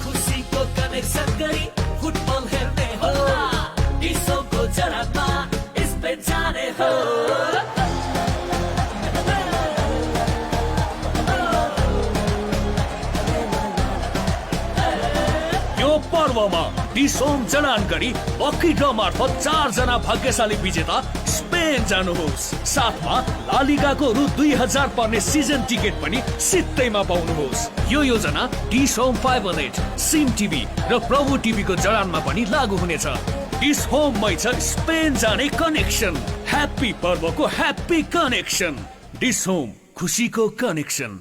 खुसीको कनेक्सन गरी फुटबल हेर्ने होला, डिसोको जरामा स्पेन जाने हो। यो पर्वमा डिसोम जडान गरी लकी ड्र मार्फत 4 जना भाग्यशाली विजेता स्पेन जानुहोस्। साथमा लालिगाको रु 2000 पर्ने सिजन टिकट पनि सित्तैमा पाउनुहोस्। यो योजना डिसोम 518, सिम टिभी र प्रभु टिभीको जडानमा पनि लागू हुनेछ। डिसहोममै छ स्पेन जाने कनेक्सन। ह्याप्पी पर्वको ह्याप्पी कनेक्सन। डिसहोम, खुसीको कनेक्सन।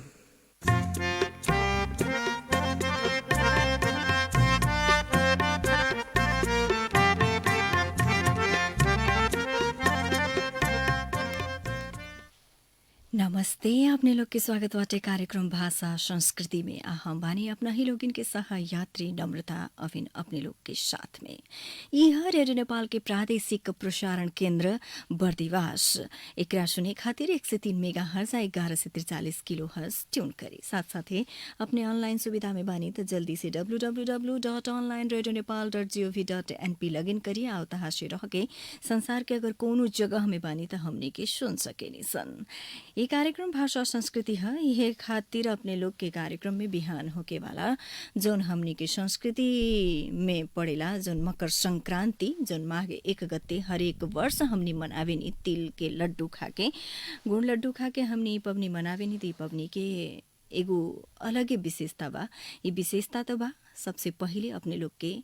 नमस्ते, अपने लोग के स्वागत बाटे कार्यक्रम भाषा संस्कृति में। आ हम बानी अपना ही लोगिन के सहयात्री नम्रता अभिन अपने लोग के साथ में। यह रेडियो नेपाल के प्रादेशिक प्रसारण केन्द्र बर्दिवास। एकरा सुने खातिर 103 मेगा हर्ज आ 1143 किलो हर्ज ट्यून करी। साथ साथे अपने ऑनलाइन सुविधा में बानी त जल्दी से www.onlineradionepal.gov.np लगइन करी आ तहाँ से रह के संसार के अगर कोनो जगह में बानी त हमने के सुन सकेनी सन। ये कार्यक्रम भाषा संस्कृति है। यह खातिर अपने लोग के कार्यक्रम में बिहान होके वाला जोन हमनी के संस्कृति में पड़ेला, जोन मकर संक्रांति, जोन माघ 1 गते हरेक वर्ष हमनी मनावेनी, तिल के लड्डू खाके, गुड़ लड्डू खाके हमनी ई पबनी मनावेनी। त ई पबनी के एगो अलगे विशेषता बा। ये विशेषता तो बा सबसे पहिले अपने लोग के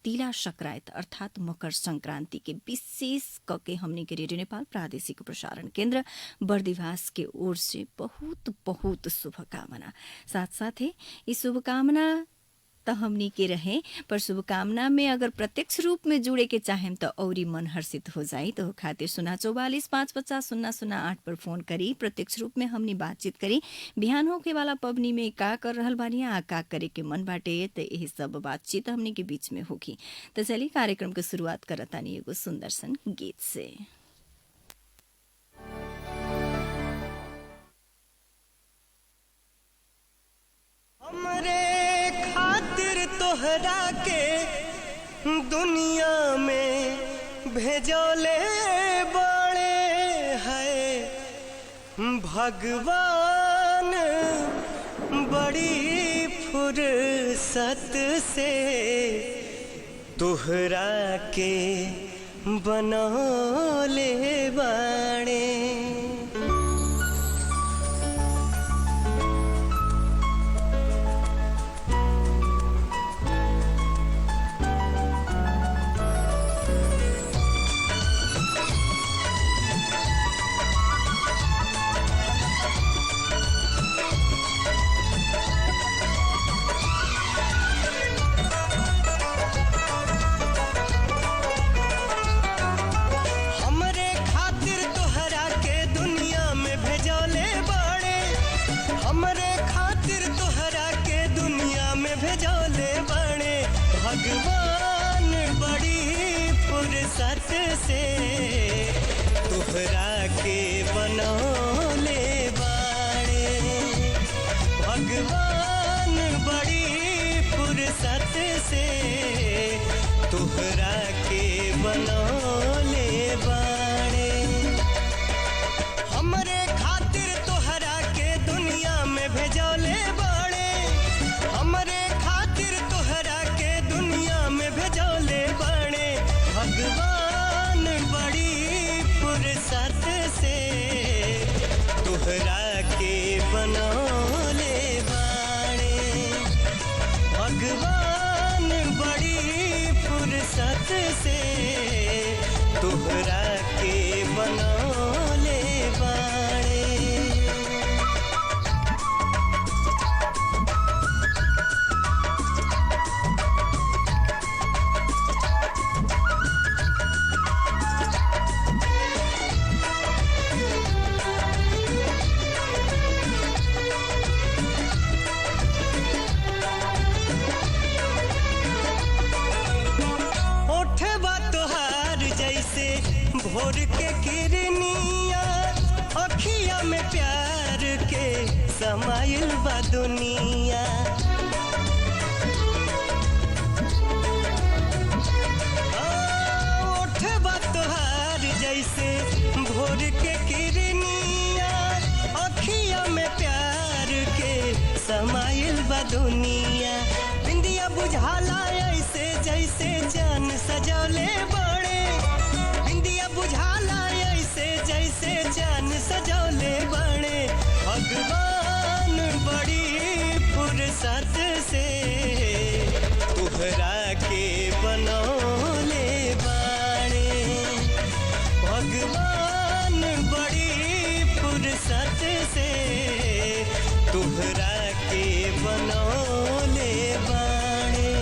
तिला संक्रांति अर्थात मकर संक्रांति के विशेष कके हमने के रेडियो नेपाल प्रादेशिक प्रसारण केन्द्र बर्दिवास के ओर से बहुत बहुत शुभकामना। साथ साथे ये शुभकामना त हमनी के रहे, पर शुभकामना में अगर प्रत्यक्ष रूप में जुड़े के चाहेम त औरी मन हर्षित हो जाई। तो खातिर 044 550 008 पर फोन करी, प्रत्यक्ष रूप में हमनी बातचीत करी। बिहान होके वाला पबनी में का कर रहल बानी आ का करे के मन बाटे, त यही सब बातचीत हमनी के बीच में होगी। तो चलिए कार्यक्रम के शुरुआत करतानी एगो सुंदर सन गीत से। तोहरा के दुनिया में भेजोले बड़े है भगवान बड़ी फुर्सत से तोहरा के बनौले बाड़े। हमरे खातिर तोहरा के दुनिया में भेजौले बाड़े, हमरे खातिर तोहरा के दुनिया में भेजौले बाड़े। भगवान बड़ी फुर्सत से तोहरा के बनौले बाड़े। भगवान बड़ी फुर्सत से तोहरा के बनौले बाड़े। हमरे खातिर तोहरा के दुनिया में भेजौले बाड़े, हमरे खातिर तोहरा के दुनिया में भेजौले बाड़े। भगवान बड़ी फुर्सत से तोहरा के बनौले बाड़े। भगवान बड़ी फुर्सत से तोहरा के बनौले बाड़े। ओठवा तोहार जैसे भोर के किरनिया, अखिया में प्यार के समाइल बा दुनिया। ओठवा तोहार जैसे भोर के किरनिया, अखिया में प्यार के समाइल बा दुनिया। बिंदिया बुझाला ऐसे जैसे जान सजौले बड़े, बिंदिया बुझाला ऐसे जैसे जान सजौले बड़े। भगवान बड़ी फुर्सत से तोहरा के बनौले बाड़े। भगवान बड़ी फुर्सत से तोहरा के बनौले बाड़े।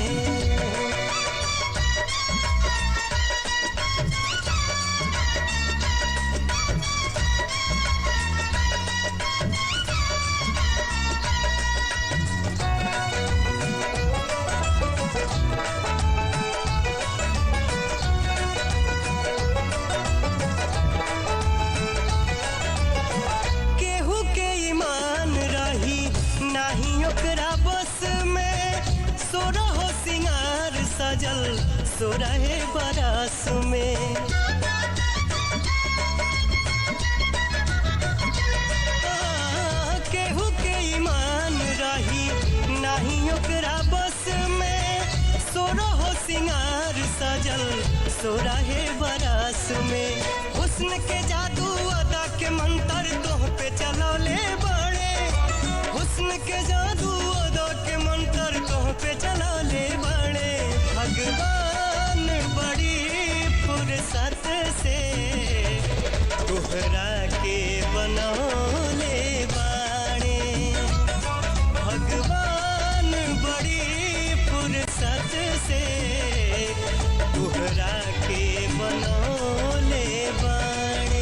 केहू के ईमान रही नाही ओकरा बस में, सोरहो सिंगार सजल सोरहे बरस में। केहू के ईमान रही नाही ओकरा बस में, सोरहो सिंगार सजल सोरहे बरस में। हुस्न के जादू अदा के मंतर तोह पे चलौले बड़े, हुस्न के जादू अदा के मंतर तोह पे चलौले बड़े। भगवान बड़ी फुर्सत से तोहरा के बनौले बाड़े। भगवान बड़ी फुर्सत से तोहरा के बनौले बाड़े।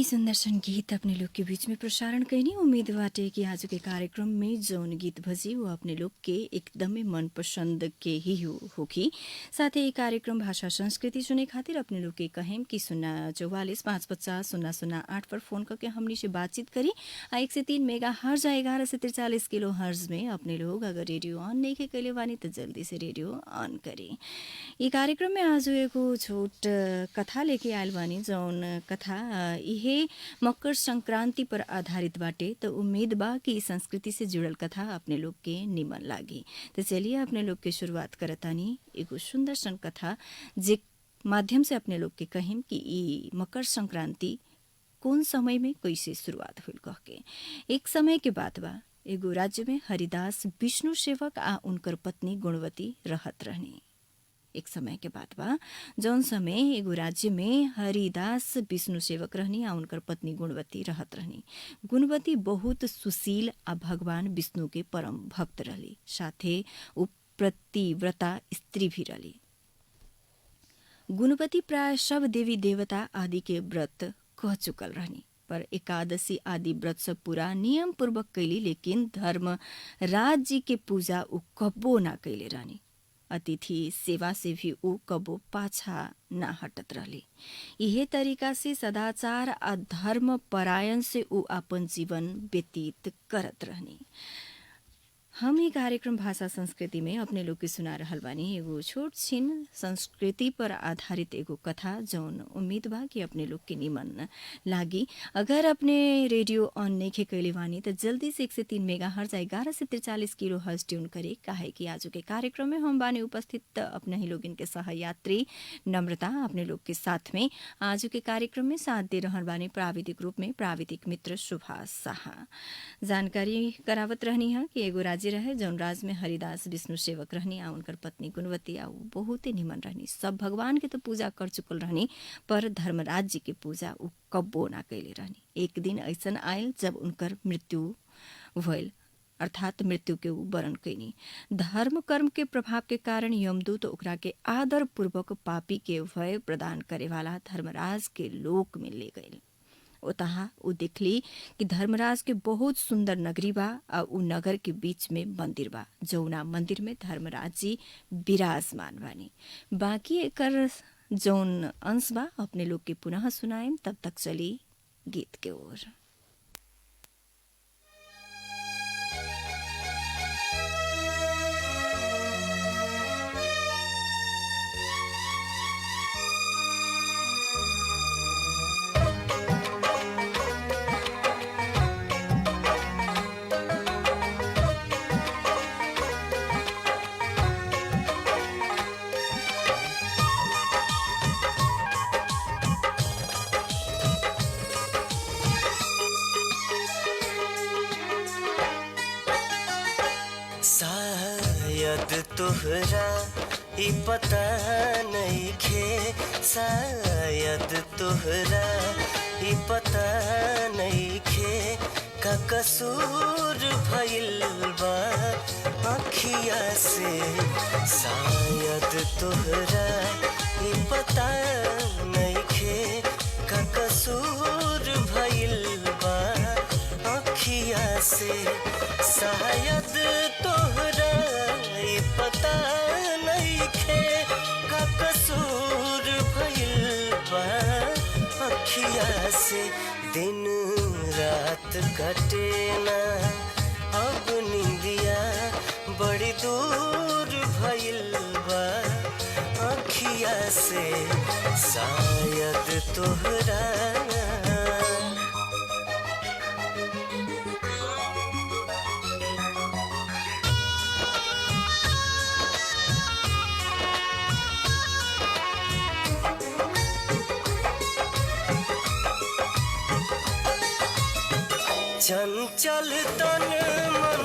सुंदर सन गीत अपने लोग के बीच में प्रसारण कैनी। उम्मीद बाटे कि आज के कार्यक्रम में जौन गीत भजी वो अपने लोग के एकदमै मनपसंद के ही होखी। साथै यी कार्यक्रम भाषा संस्कृति सुने खातिर अपने लोग के कहेम कि 044 550 008 पर फोन करके हमनी से बातचीत करी। आ 103 मेगा हर्ज 1143 किलो हर्ज में अपने लोग अगर रेडियो ऑन नहीं के कैले बानी तो जल्दी से रेडियो ऑन करी। ये कार्यक्रम में आज एगो छोट कथा लेके आयल बानी, जौन कथा इहे मकर संक्रांति पर आधारित बाटे। तो उम्मीद बा कि ई संस्कृति से जुड़ल कथा अपने लोग के निमन लागी। तो चलिए अपने लोग के शुरुआत करतानी एगो सुंदर सन कथा जे माध्यम से अपने लोग के कहिम कि ई मकर संक्रांति कौन समय में कैसे शुरुआत हुई कह के। एक समय के बात बा, एगो राज्य में हरिदास विष्णु सेवक आ उनकर पत्नी गुणवती रहत रहनी। एक समय के बात बा जौन समय एगो राज्य में हरिदास विष्णु सेवक रहनी आ उनकर पत्नी गुणवती रहत रहनी। गुणवती बहुत सुशील आ भगवान विष्णु के परम भक्त रहली, साथे उ प्रतिव्रता स्त्री भी रहली। गुणवती प्राय सब देवी देवता आदि के व्रत कह चुकल रहनी, पर एकादशी आदि व्रत सब पूरा नियम पूर्वक कैली, लेकिन धर्म राज जी के पूजा उ कब्बो ना कैले रहनी। अतिथि सेवा से भी उ कबो पाछा ना हटत रहली। इहे तरीका से सदाचार आ धर्म परायण से उ अपन जीवन व्यतीत करत रहनी। हम ई कार्यक्रम भाषा संस्कृति में अपने लोग के सुना रहल बानी एगो छोट छिन संस्कृति पर आधारित एगो कथा, जौन उम्मीद बा कि अपने लोग के निमन लागी। अगर अपने रेडियो ऑन नहीं कैले बानी तो जल्दी से 103 mega hertz 1143 kilo hertz tune करे, काहे कि आज के कार्यक्रम में हम बानी उपस्थित अपने ही लोग इनके सहयात्री नम्रता अपने लोग के साथ में आज के कार्यक्रम में साथ दे रहल बानी प्राविधिक रूप में प्राविधिक मित्र सुभाष साहा। जानकारी करावत रहनी है कि एगो राज्य रहे जौन राज में हरिदास विष्णु सेवक रहनी आ उनकर पत्नी गुणवती आ उ बहुते निमन रहनी। सब भगवान के तो पूजा कर चुकल रहनी, पर धर्मराज जी के पूजा उ कब्बो ना कैले रहनी। एक दिन ऐसन आयल जब उनकर मृत्यु भइल, अर्थात मृत्यु के उ वरण कैनी। धर्म कर्म के प्रभाव के कारण यमदूत ओकरा के आदर पूर्वक पापी के भय प्रदान करे वाला धर्मराज के लोक में ले गइल। ओतहा उ देखली कि धर्मराज के बहुत सुंदर नगरी बा आ उ नगर के बीच में मंदिर बा, जौना मंदिर में धर्मराज जी विराजमान बानी। बाकी एकर जौन अंश बा अपने लोग के पुनः सुनाएम, तब तक चली गीत के ओर। शायद तोहरा ई पता नइखे, शायद तोहरा ई पता नइखे का कसूर भइल बा अखिया से। शायद तोहरा ई पता नइखे का कसूर भइल बा अखिया से। शायद तोहरा ई पता नइखे का कसूर भइल बा अखिया से। दिन रात कटे ना अब निंदिया बड़ी दूर भइल बा अखिया से। शायद तोहरा चंचल तन मन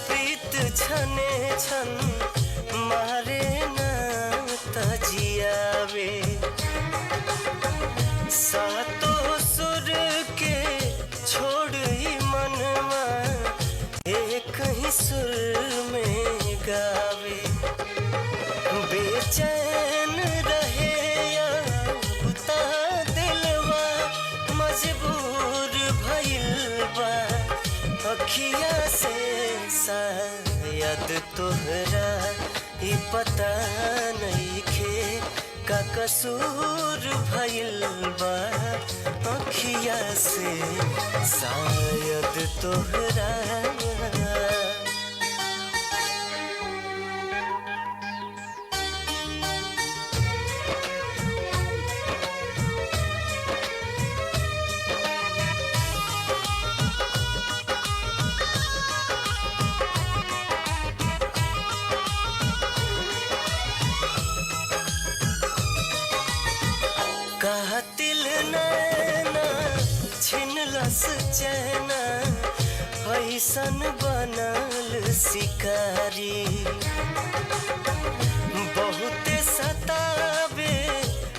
प्रीत छने छन मारे न तजियावे, सातो सुर के छोड़ ही मनवा एक ही सुर में गावे। बेचैन रहे या बुता दिलवा मजबूर अखिया से शायद तोहरा ई पता नइखे का कसूर भइल बा अखिया से शायद तोहरा। कातिल नैना छिनलस चैना ऐसन बनल शिकारी बहुते सतावे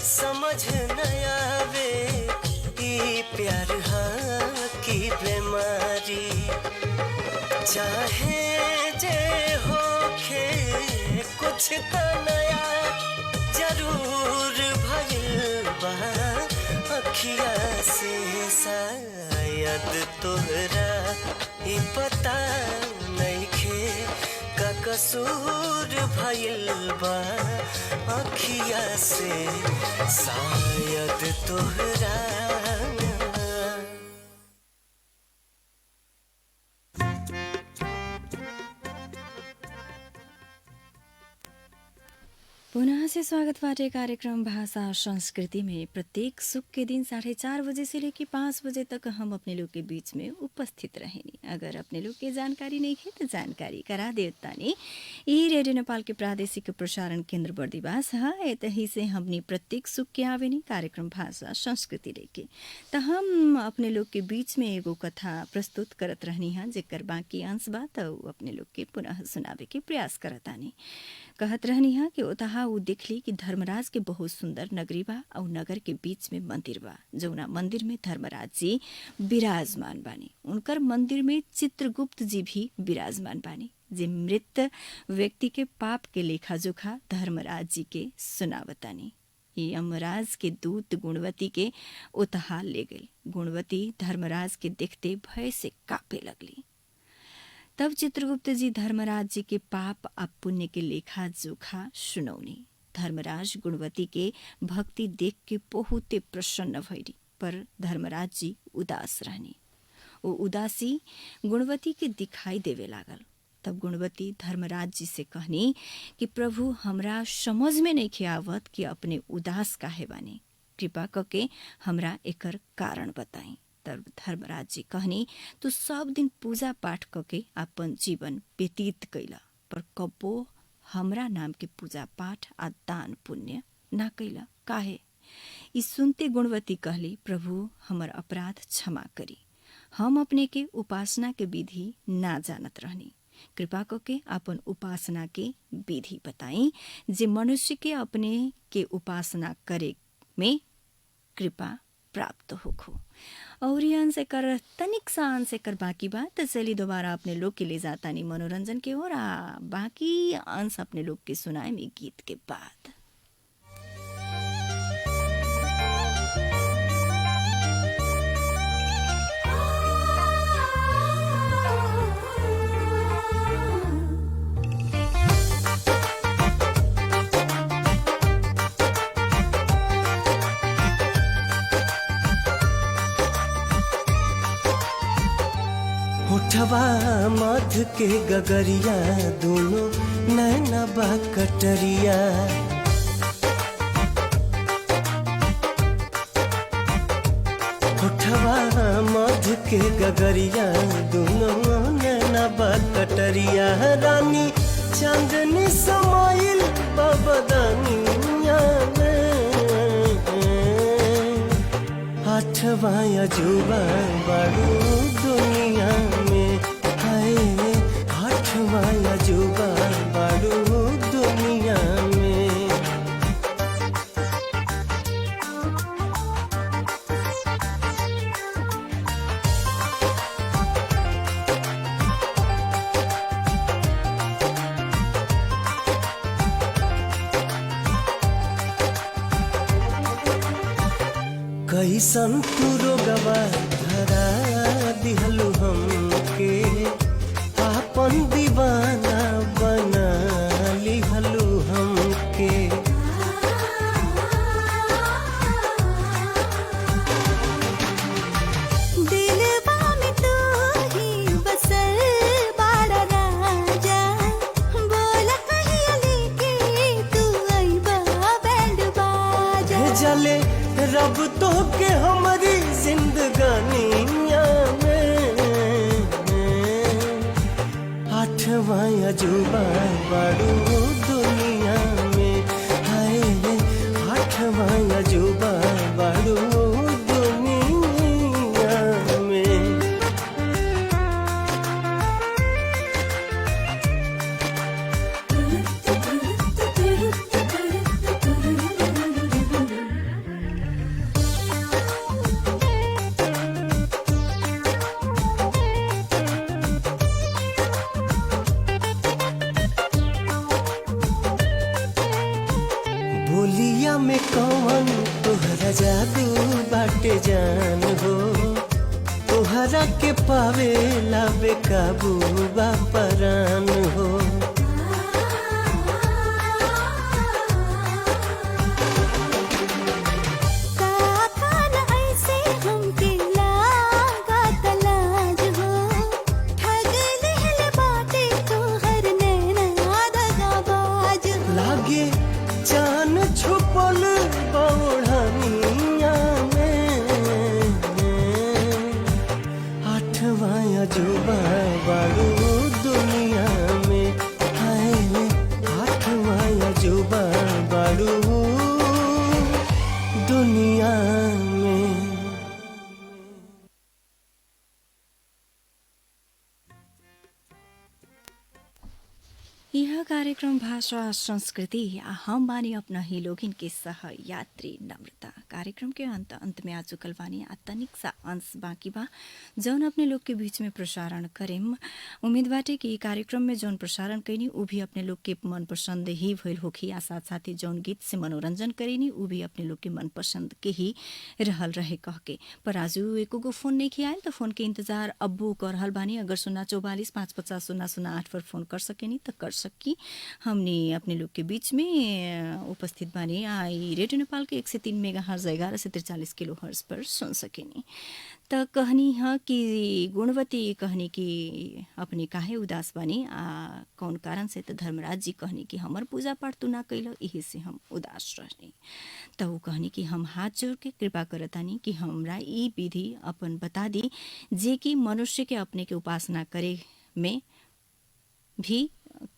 समझ न आवे ई प्यार हाँ की बीमारी चाहे जे होखे कुछ त नया जरूर भइल बा अखिया से शायद तोहरा ई पता नइखे का कसूर भइल बा अखिया से शायद तोहरा। पुनः से स्वागत बाटे कार्यक्रम भाषा संस्कृति में प्रत्येक सुख के दिन 4:30 बजे से लेकर 5 बजे तक हम अपने लोग के बीच में उपस्थित रहेनी। अगर अपने लोग के जानकारी नहीं है तो जानकारी करा देवतानी। ई रेडियो नेपाल के प्रादेशिक प्रसारण केंद्र बर्दिवास है। एतही से हमनी प्रत्येक सुख के आवेनी कार्यक्रम भाषा संस्कृति लेके। तो हम अपने लोग के बीच में एगो कथा प्रस्तुत करत रहनी है जेकर बाकी अंश बा तो अपने लोग के पुनः सुनावे के प्रयास करतानी। कहत रहनी है कि ओतहा उ देखली कि धर्मराज के बहुत सुंदर नगरी बा और नगर के बीच में मंदिर बा जौना मंदिर में धर्मराज जी विराजमान बानी। उनकर मंदिर में चित्रगुप्त जी भी विराजमान बानी जे मृत व्यक्ति के पाप के लेखा जोखा धर्मराज जी के सुनावतानी। यमराज के दूत गुणवती के ओतहा ले गई। गुणवती धर्मराज के देखते भय से कांपे लगली। तब चित्रगुप्त जी धर्मराज जी के पाप आ पुण्य के लेखा जोखा सुनौनी। धर्मराज गुणवती के भक्ति देख के बहुते प्रसन्न भइली पर धर्मराज जी उदास रहनी। वो उदासी गुणवती के दिखाई देवे लागल। तब गुणवती धर्मराज जी से कहनी कि प्रभु हमरा समझ में नहीं आवत कि अपने उदास काहे बानी, कृपा करके हमरा एकर कारण बताई। तब धर्मराज जी कहनी तू सब दिन पूजा पाठ करके अपन जीवन व्यतीत कैला पर कबो हमरा नाम के पूजा पाठ आ दान पुण्य ना कैला, काहे? ई सुनते गुणवती कहली प्रभु हमर अपराध क्षमा करी, हम अपने के उपासना के विधि ना जानत रहनी, कृपा करके अपन उपासना के विधि बताई जे मनुष्य के अपने के उपासना करे में कृपा प्राप्त होखो। और ये अंश एकर तनिक सा अंश एकर बाकी बात चली दोबारा अपने लोग के ले जाता नहीं मनोरंजन के और बाकी अंश अपने लोग के सुनाए में गीत के बाद। होठवा मध के गगरिया दोनों नैना बा कटरिया, होठवा मध के गगरिया दोनों नैना बा कटरिया, रानी चांदनी समाइल बबदनिया में आठवां अजूबा बड़ू दुनिया में, हाय आठवां अजूबा बड़ू दुनिया में। कैसन तू रोगवा धरा दिहलु हमके, अब तो के हमारी जिंदगानिया में आठवां अजूबा बाड़ू दुनिया में, हाय आठवां अजूबा बाड़ू दुनिया में। बोलिया में कौन तोहरा जादू बाटे जान हो, तोहरा के पावे ला बेकाबू बा परान हो। ऐसे हमके लागत लाज हो, ठग लेहल बाटे तोहर नैना दगाबाज हो। लागे चान छुपल बौढ़निया में, आठवां अजूबा बाड़ू दुनिया में, हाय आठवां अजूबा बाड़ू दुनिया में। यह कार्यक्रम भाषा संस्कृति आ हम बानी अपना ही लोगिन के सह यात्री नम्रता। कार्यक्रम के अंत अंत में आ चुकल बानी आ तनिक सा अंश बाँकी बा जौन अपने लोग के बीच में प्रसारण करेम। उम्मीद बाटे कि ई कार्यक्रम में जौन प्रसारण कैनी उ भी अपने लोग के मनपसंद ही भइल होखी आ साथ साथ ही जौन गीत से मनोरंजन करेनी उ भी अपने लोग के मनपसंद के ही रहल रहे कह के। पर आज एको गो फोन नहीं आयल त फोन के इंतजार अब्बो कर रहल बानी। अगर 044 550 008 पर फोन कर सकेनी त कर सकी। हमने अपने लोग के बीच में उपस्थित बानी आई रेडियो नेपाल के 103 मेगा हर्ज 1143 किलो हर्ज पर सुन सकेनी। त कहनी ह कि गुणवती कहनी कि अपने काहे उदास बानी आ कौन कारण से, त धर्मराज जी कहनी कि हमर पूजा पाठ तू ना कैल यही से हम उदास रहनी। त ऊ कहनी कि हम हाथ जोड़ के कृपा करतानी कि हमरा ई विधि अपन बता दी जे कि मनुष्य के अपने के उपासना करे में भी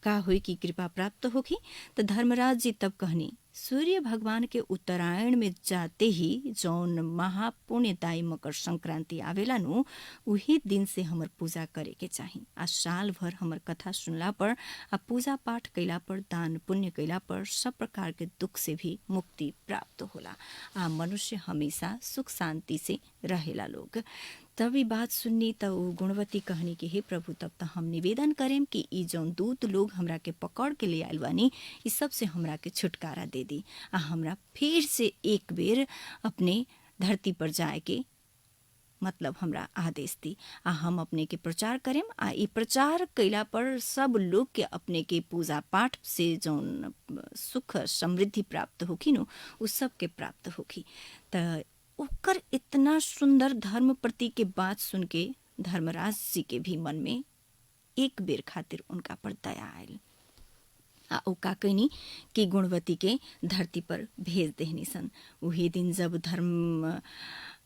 का हुई कि कृपा प्राप्त होखी। त धर्मराज जी तब कहनी सूर्य भगवान के उत्तरायण में जाते ही जौन महापुण्यदायी मकर संक्रांति आवेला नु उही दिन से हमर पूजा करे के चाही आ साल भर हमर कथा सुनला पर आ पूजा पाठ कैला पर दान पुण्य कैला पर सब प्रकार के दुख से भी मुक्ति प्राप्त होला आ मनुष्य हमेशा सुख शांति से रहेला लोग। तब ई बात सुन्नी त ऊ गुणवती कहनी कि हे प्रभु तब त हम निवेदन करेम कि ई जौन दूत लोग हमरा के पकड़ के ले आइल बानी ई सब से हमरा के छुटकारा दे दी आ हमरा फिर से एक बेर अपने धरती पर जाए के मतलब हमरा आदेश दी आ हम अपने के प्रचार करेम आ ई प्रचार कैला पर सब लोग के अपने के पूजा पाठ से जौन सुख समृद्धि प्राप्त होखी नु उ सब के प्राप्त होखी। त ओकर इतना सुंदर धर्म प्रति के बात सुन के धर्मराज जी के भी मन में एक बेर खातिर उनका पर दया आयल आ ऊ का कैनी कि गुणवती के धरती पर भेज देहनी सन। उही दिन जब धर्म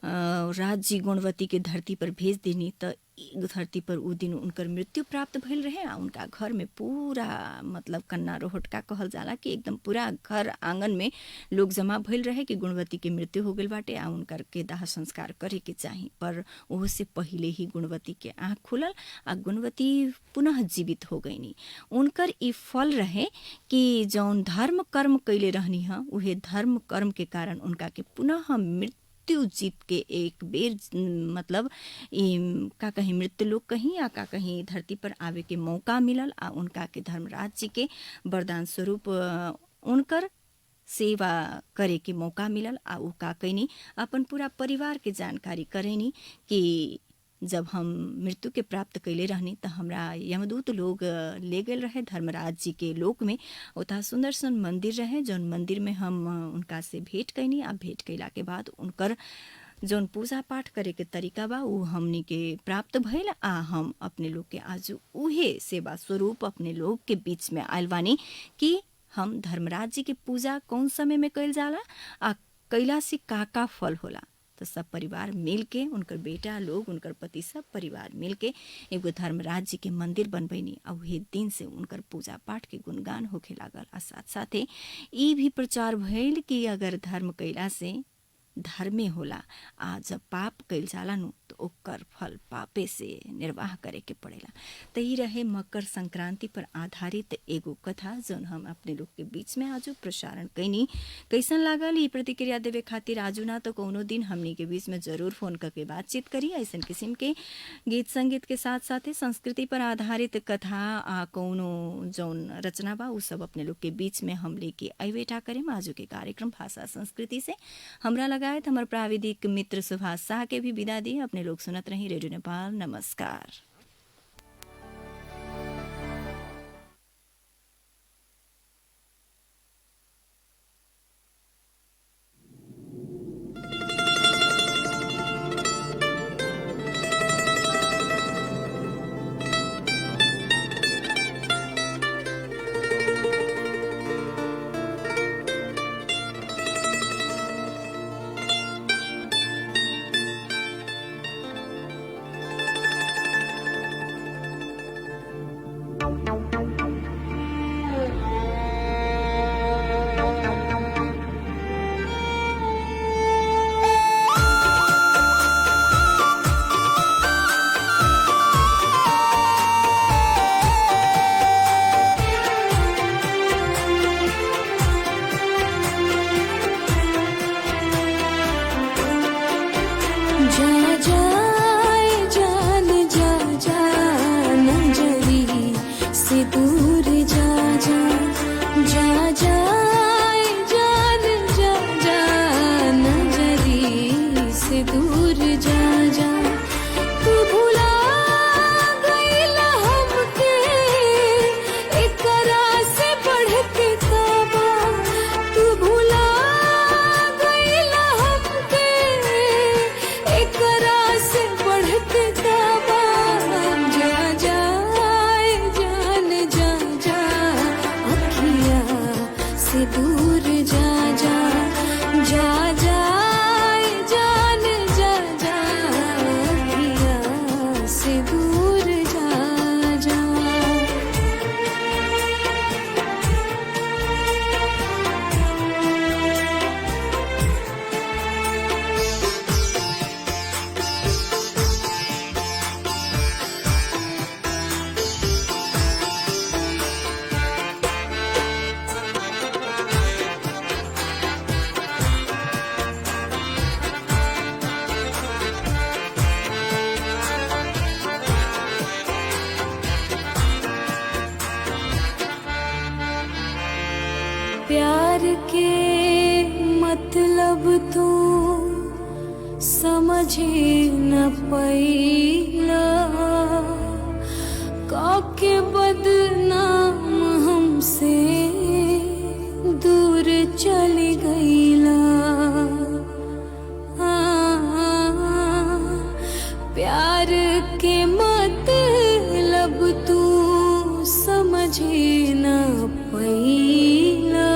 राज जी गुणवती के धरती पर भेज देनी त धरती पर ऊ दिन उनकर मृत्यु प्राप्त भइल रहे आ उनका घर में पूरा मतलब कन्ना रोहटका कहल जाला कि एकदम पूरा घर आंगन में लोग जमा भइल रहे कि गुणवती के मृत्यु हो गेल बाटे आ उनकर के दाह संस्कार करे के चाही। पर ओहो से पहिले ही गुणवती के आँख खुलल आ गुणवती पुनः जीवित हो गईनी। उनकर ई फल रहे कि जौन धर्म कर्म कैले रहनी ह उहे धर्म कर्म के कारण उनका के पुनः मृत्यु जीत के एक बेर मतलब का कहीं मृत्यु लोग कहीं या का कहीं धरती पर आवे के मौका मिलल आ उनका के धर्मराज जी के वरदान स्वरूप उनकर सेवा करे के मौका मिलल आ ऊ का कैनी अपन पूरा परिवार के जानकारी करेनी कि जब हम मृत्यु के प्राप्त कैले रहनी त हमरा यमदूत लोग ले गेल रहे धर्मराज जी के लोक में। उता सुंदर सन मंदिर रहे जौन मंदिर में हम उनका से भेंट कैनी आ भेंट कैला के बाद उनकर जौन पूजा पाठ करे के तरीका बा ऊ हमनी के प्राप्त भइल आ हम अपने लोग के आज उहे सेवा स्वरूप अपने लोग के बीच में आयल बानी कि हम धर्मराज जी के पूजा कौन समय में कैल जाला आ कैला से का का फल होला। तो सब परिवार मिल के, उनकर बेटा लोग, उनकर पति, सब परिवार मिल के एगो धर्मराज जी के मंदिर बनबैनी आ उहे दिन से उनकर पूजा पाठ के गुणगान होखे लागल। आ साथ साथे ई भी प्रचार भइल कि अगर धर्म कैला से धर्मे होला आ जब पाप कैल जाला नु तो ओकर फल पापे से निर्वाह करे के पड़ेला। त ई रहे मकर संक्रांति पर आधारित एगो कथा जौन हम अपने लोग के बीच में आजू प्रसारण कैनी। कैसन लागल ई प्रतिक्रिया देवे खातिर आजू ना तो कोनो दिन हमनी के बीच में जरूर फोन करके बातचीत करी। ऐसन किस्म के गीत संगीत के साथ साथे संस्कृति पर आधारित कथा आ कोनो जौन रचना बा उ सब अपने लोग के बीच में हम लेके अइबेटा करेम। आजू के कार्यक्रम भाषा संस्कृति से हमरा लगायत हमर प्राविधिक मित्र सुभाष शाह के भी विदा दी। अपने लोग सुनत रही रेडियो नेपाल। नमस्कार। जा जाए जान जा जा नजरी से दूर जा जा, जा जाए जान जा जा नजरी से दूर जा जा। तू भुला गईला हमके एकरा से बढ़ के काबा, तू भुला गईला हमके एकरा से बढ़ के काबा। जा जाए जान जा जा अखिया से दूर जा जा, जा जाए जान जा जा अखिया से दूर जा जा। प्यार के मतलब तू समझे न पैला, काके बदनाम हमसे दूर चली गईला। प्यार के मतलब तू समझे न पैला,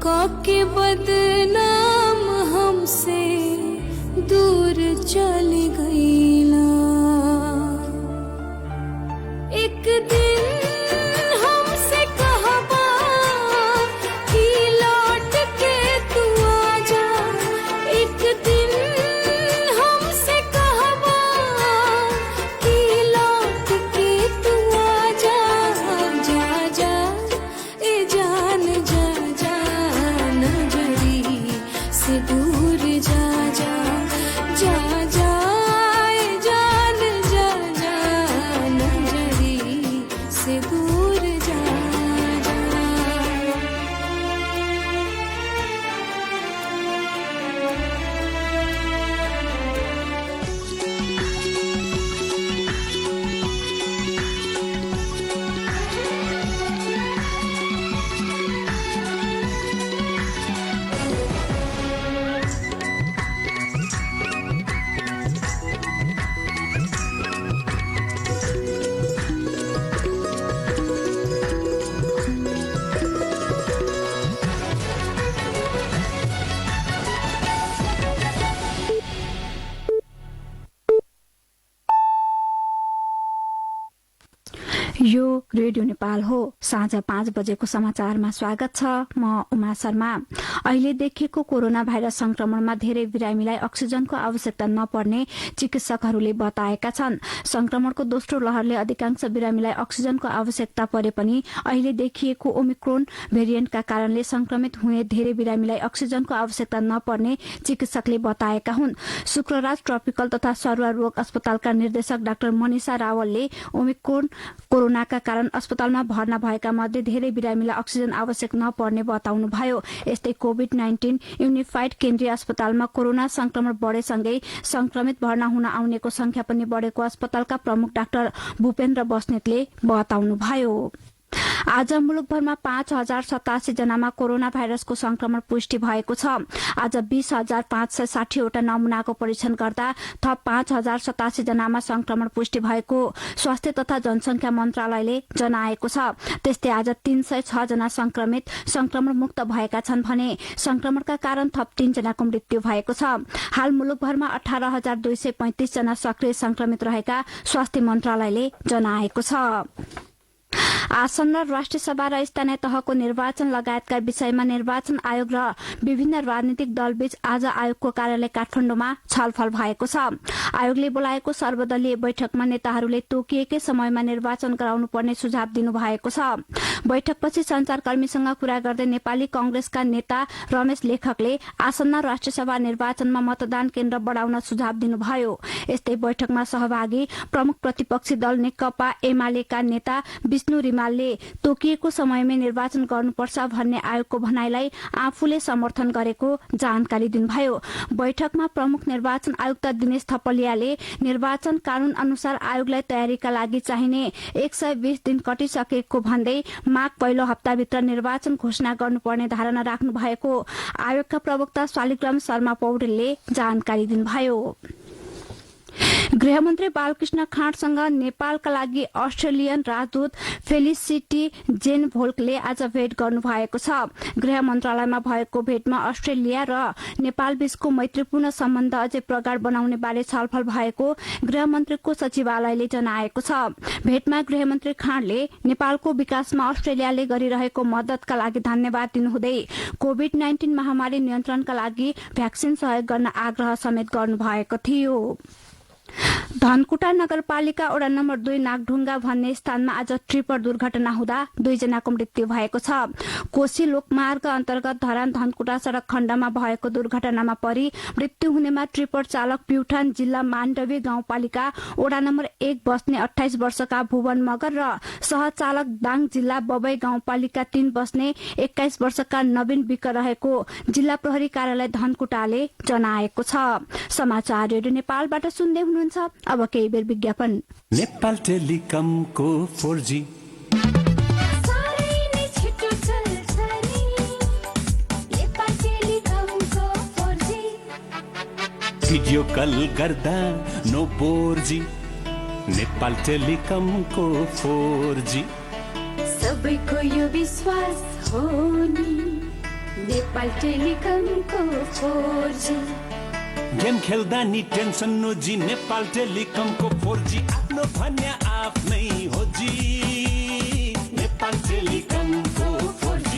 काके बदनाम हमसे दूर चली गईला। एक दिन हमसे कहबा कि लौट के तू आ जा, एक दिन हमसे कहबा यो रेडियो नेपाल हो। साँझ 5 बजेको समाचारमा स्वागत छ। म उमा शर्मा। अहिले देखिएको कोरोना भाइरस संक्रमणमा धेरै बिरामीलाई अक्सिजनको आवश्यकता नपर्ने चिकित्सकहरूले बताएका छन्। संक्रमणको दोस्रो लहरले अधिकांश बिरामीलाई अक्सिजनको आवश्यकता परे पनि अहिले देखिएको ओमिक्रोन भेरिएन्टका कारणले संक्रमित हुने धेरै बिरामीलाई अक्सिजनको आवश्यकता नपर्ने चिकित्सकले बताएका हुन्। शुक्रराज ट्रपिकल तथा सरुवा रोग अस्पतालका निर्देशक डाक्टर मनिषा रावलले ओमिक्रोन कोरोनाका कारण अस्पतालमा भर्ना भएका मध्ये धेरै बिरामीलाई अक्सिजन आवश्यक नपर्ने बताउनुभयो। यस्तै कोभिड-19 युनिफाइड केन्द्रीय अस्पतालमा कोरोना संक्रमण बढेसँगै संक्रमित भर्ना हुन आउनेको संख्या पनि बढेको अस्पतालका प्रमुख डाक्टर भूपेन्द्र बस्नेतले बताउनुभयो। आज मुलुकभरमा 5087 जनामा कोरोना भाइरसको संक्रमण पुष्टि भएको छ। आज 20,560 वटा नमूनाको परीक्षण गर्दा थप 5087 जनामा संक्रमण पुष्टि भएको स्वास्थ्य तथा जनसंख्या मन्त्रालयले जनाएको छ। त्यस्तै आज 306 जना संक्रमित संक्रमण मुक्त भएका छन् भने संक्रमणका कारण थप 3 जनाको मृत्यु भएको छ। हाल मुलुकभरमा 18,235 जना सक्रिय संक्रमित रहेका स्वास्थ्य मन्त्रालयले जनाएको छ। आसन्न राष्ट्रिय सभा र स्थानीय तहको निर्वाचन लगायतका विषयमा निर्वाचन आयोग र विभिन्न राजनीतिक दलबीच आज आयोगको कार्यालय काठमाडौँमा छलफल भएको छ। आयोगले बोलाएको सर्वदलीय बैठकमा नेताहरूले तोकिएकै समयमा निर्वाचन गराउनु पर्ने सुझाव दिनुभएको छ। बैठकपछि संचारकर्मीसँग कुरा गर्दै नेपाली कंग्रेसका नेता रमेश लेखकले आसन्न राष्ट्रिय सभा निर्वाचनमा मतदान केन्द्र बढाउन सुझाव दिनुभयो। यस्तै बैठकमा सहभागी प्रमुख प्रतिपक्षी दल नेकपा एमालेका नेता विष्णु रिमालले तोकिएको समयमै निर्वाचन गर्नुपर्छ भन्ने आयोगको भनाइलाई आफूले समर्थन गरेको जानकारी दिनुभयो। बैठकमा प्रमुख निर्वाचन आयुक्त दिनेश थपलियाले निर्वाचन कानून अनुसार आयोगलाई तयारीका लागि चाहिने 120 दिन कटिसकेको भन्दै माघ पहिलो हप्ताभित्र निर्वाचन घोषणा गर्नुपर्ने धारणा राख्नु भएको आयोगका प्रवक्ता शालिग्राम शर्मा पौडेलले जानकारी दिनुभयो। गृहमन्त्री बालकृष्ण खाँडसँग नेपालका लागि अस्ट्रेलियन राजदूत फेलिसिटी जेन भोल्कले आज भेट गर्नुभएको छ। गृह मन्त्रालयमा भएको भेटमा अस्ट्रेलिया र नेपाल बीचको मैत्रीपूर्ण सम्बन्ध अझै प्रगाढ बनाउने बारे छलफल भएको गृहमन्त्रीको सचिवालयले जनाएको छ। भेटमा गृहमन्त्री खाँडले नेपालको विकासमा अस्ट्रेलियाले गरिरहेको मद्दतका लागि धन्यवाद दिनुहुँदै कोभिड-19 महामारी नियन्त्रणका लागि भ्याक्सिन सहयोग गर्न आग्रह समेत गर्नुभएको थियो। धनकुटा नगरपालिका वडा नम्बर 2 नागढुङ्गा भन्ने स्थानमा आज ट्रिपर दुर्घटना हुँदा 2 जनाको मृत्यु भएको छ। कोशी लोकमार्ग अन्तर्गत धरान धनकुटा सड़क खण्डमा भएको दुर्घटनामा परी मृत्यु हुनेमा ट्रिपर चालक प्युठान जिल्ला माण्डवी गाउँपालिका वडा नम्बर 1 बस्ने 28 वर्षका भुवन मगर र सहचालक दाङ जिल्ला बबई गाउँपालिका 3 बस्ने 21 वर्षका नवीन विक रहेको जिल्ला प्रहरी कार्यालय धनकुटाले जनाएको छ। समाचार रेडियो नेपालबाट सुन्दै हुनुहुन्छ। अब केही बेर विज्ञापन। नेपाल टेलिकमको 4G video call गर्दा नो 4G, Nepal टेलिकमको 4G। सबैको यो विश्वास हो नि नेपाल टेलिकमको 4G। Game खेल्दा नि टेन्सन नो जी, नेपाल टेलिकमको 4G। आफ्नो भन्या आफ्नै हो जी, नेपाल टेलिकमको 4G।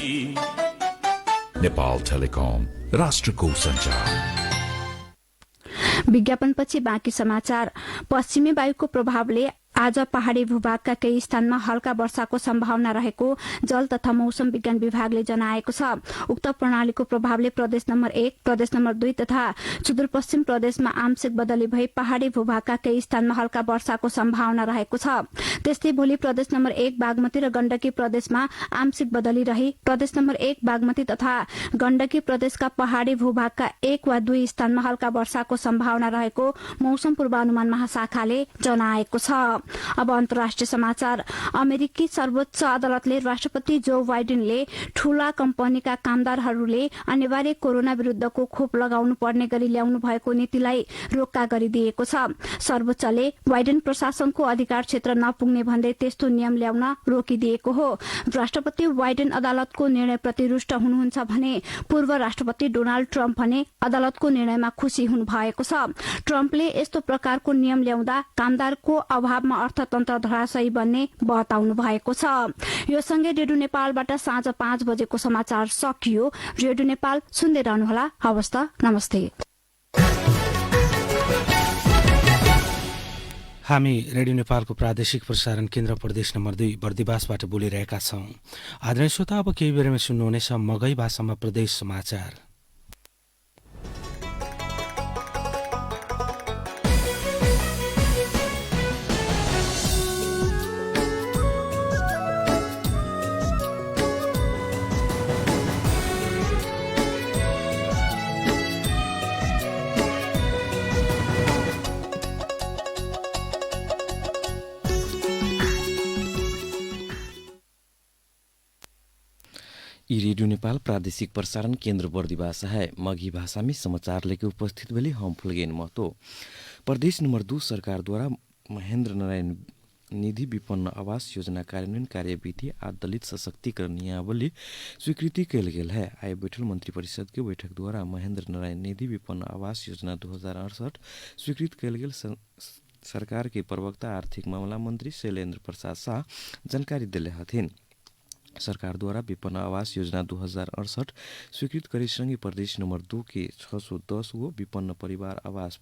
Nepal telecom, राष्ट्रको सञ्चार। विज्ञापनपछि बाँकी समाचार। पश्चिमी वायुको प्रभावले आज पहाड़ी भूभागका केही स्थानमा हल्का वर्षाको सम्भावना रहेको जल तथा मौसम विज्ञान विभागले जनाएको छ। उक्त प्रणालीको प्रभावले प्रदेश नम्बर 1, प्रदेश नम्बर 2 तथा सुदूरपश्चिम प्रदेशमा आंशिक बदली भई पहाड़ी भूभागका केही स्थानमा हल्का वर्षाको सम्भावना रहेको छ। त्यस्तै भोलि प्रदेश नम्बर 1 बागमती र गण्डकी प्रदेशमा आंशिक बदली रही प्रदेश नम्बर 1 बागमती तथा गण्डकी प्रदेशका पहाड़ी भूभागका 1 वा 2 स्थानमा हल्का वर्षाको सम्भावना रहेको मौसम पूर्वानुमान महाशाखाले जनाएको छ। अब अन्तर्राष्ट्रिय समाचार। अमेरिकी सर्वोच्च अदालतले राष्ट्रपति जो बाइडेनले ठूला कम्पनीका कामदारहरूले अनिवार्य कोरोना विरुद्धको खोप लगाउनु पर्ने गरी ल्याउनु भएको नीतिलाई रोक्का गरिदिएको छ। सर्वोच्चले बाइडेन प्रशासनको अधिकार क्षेत्र नपुग्ने भन्दै त्यस्तो नियम ल्याउन रोकिदिएको हो। राष्ट्रपति बाइडेन अदालतको निर्णयप्रति रुष्ट हुनुहुन्छ भने पूर्व राष्ट्रपति डोनाल्ड ट्रम्प भने अदालतको निर्णयमा खुशी हुनुभएको छ। ट्रम्पले यस्तो प्रकारको नियम ल्याउँदा कामदारको अभावमा अर्थतन्त्र धराशयी बन्ने बताउनु भएको छ। यो सँगै रेडियो नेपालबाट साँझ 5 बजेको समाचार सकियो। रेडियो नेपाल सुन्दै रहनुहोला। हवस् त, नमस्ते। हामी रेडियो नेपालको प्रादेशिक प्रसारण केन्द्र प्रदेश नम्बर 2 बर्दिवासबाट बोलिरहेका छौँ। आदरणीय श्रोता, अब केही बेरमा सुन्नुहुनेछ मगही भाषामा प्रदेश समाचार। ई रेडियो नेपाल प्रादेशिक प्रसारण केन्द्र बर्दिवास है। मगही भाषा में समाचार लेके उपस्थित भले हम फुलगेन महतो। प्रदेश नंबर 2 सरकार द्वारा महेंद्र नारायण निधि विपन्न आवास योजना कार्यान्वयन कार्यविधि आ दलित सशक्तिकरण नियमावली स्वीकृति कयल गेल है। आइ बैठल मंत्रिपरिषद के बैठक द्वारा महेंद्र नारायण निधि विपन्न आवास योजना 2068 स्वीकृत कयल गेल सरकार के प्रवक्ता आर्थिक मामला मंत्री शैलेन्द्र प्रसाद शाह जानकारी देले हथिन। सरकार द्वारा विपन्न आवास योजना 2068 स्वीकृत करे संगे प्रदेश नंबर 2 के 610 गो विपन्न परिवार आवास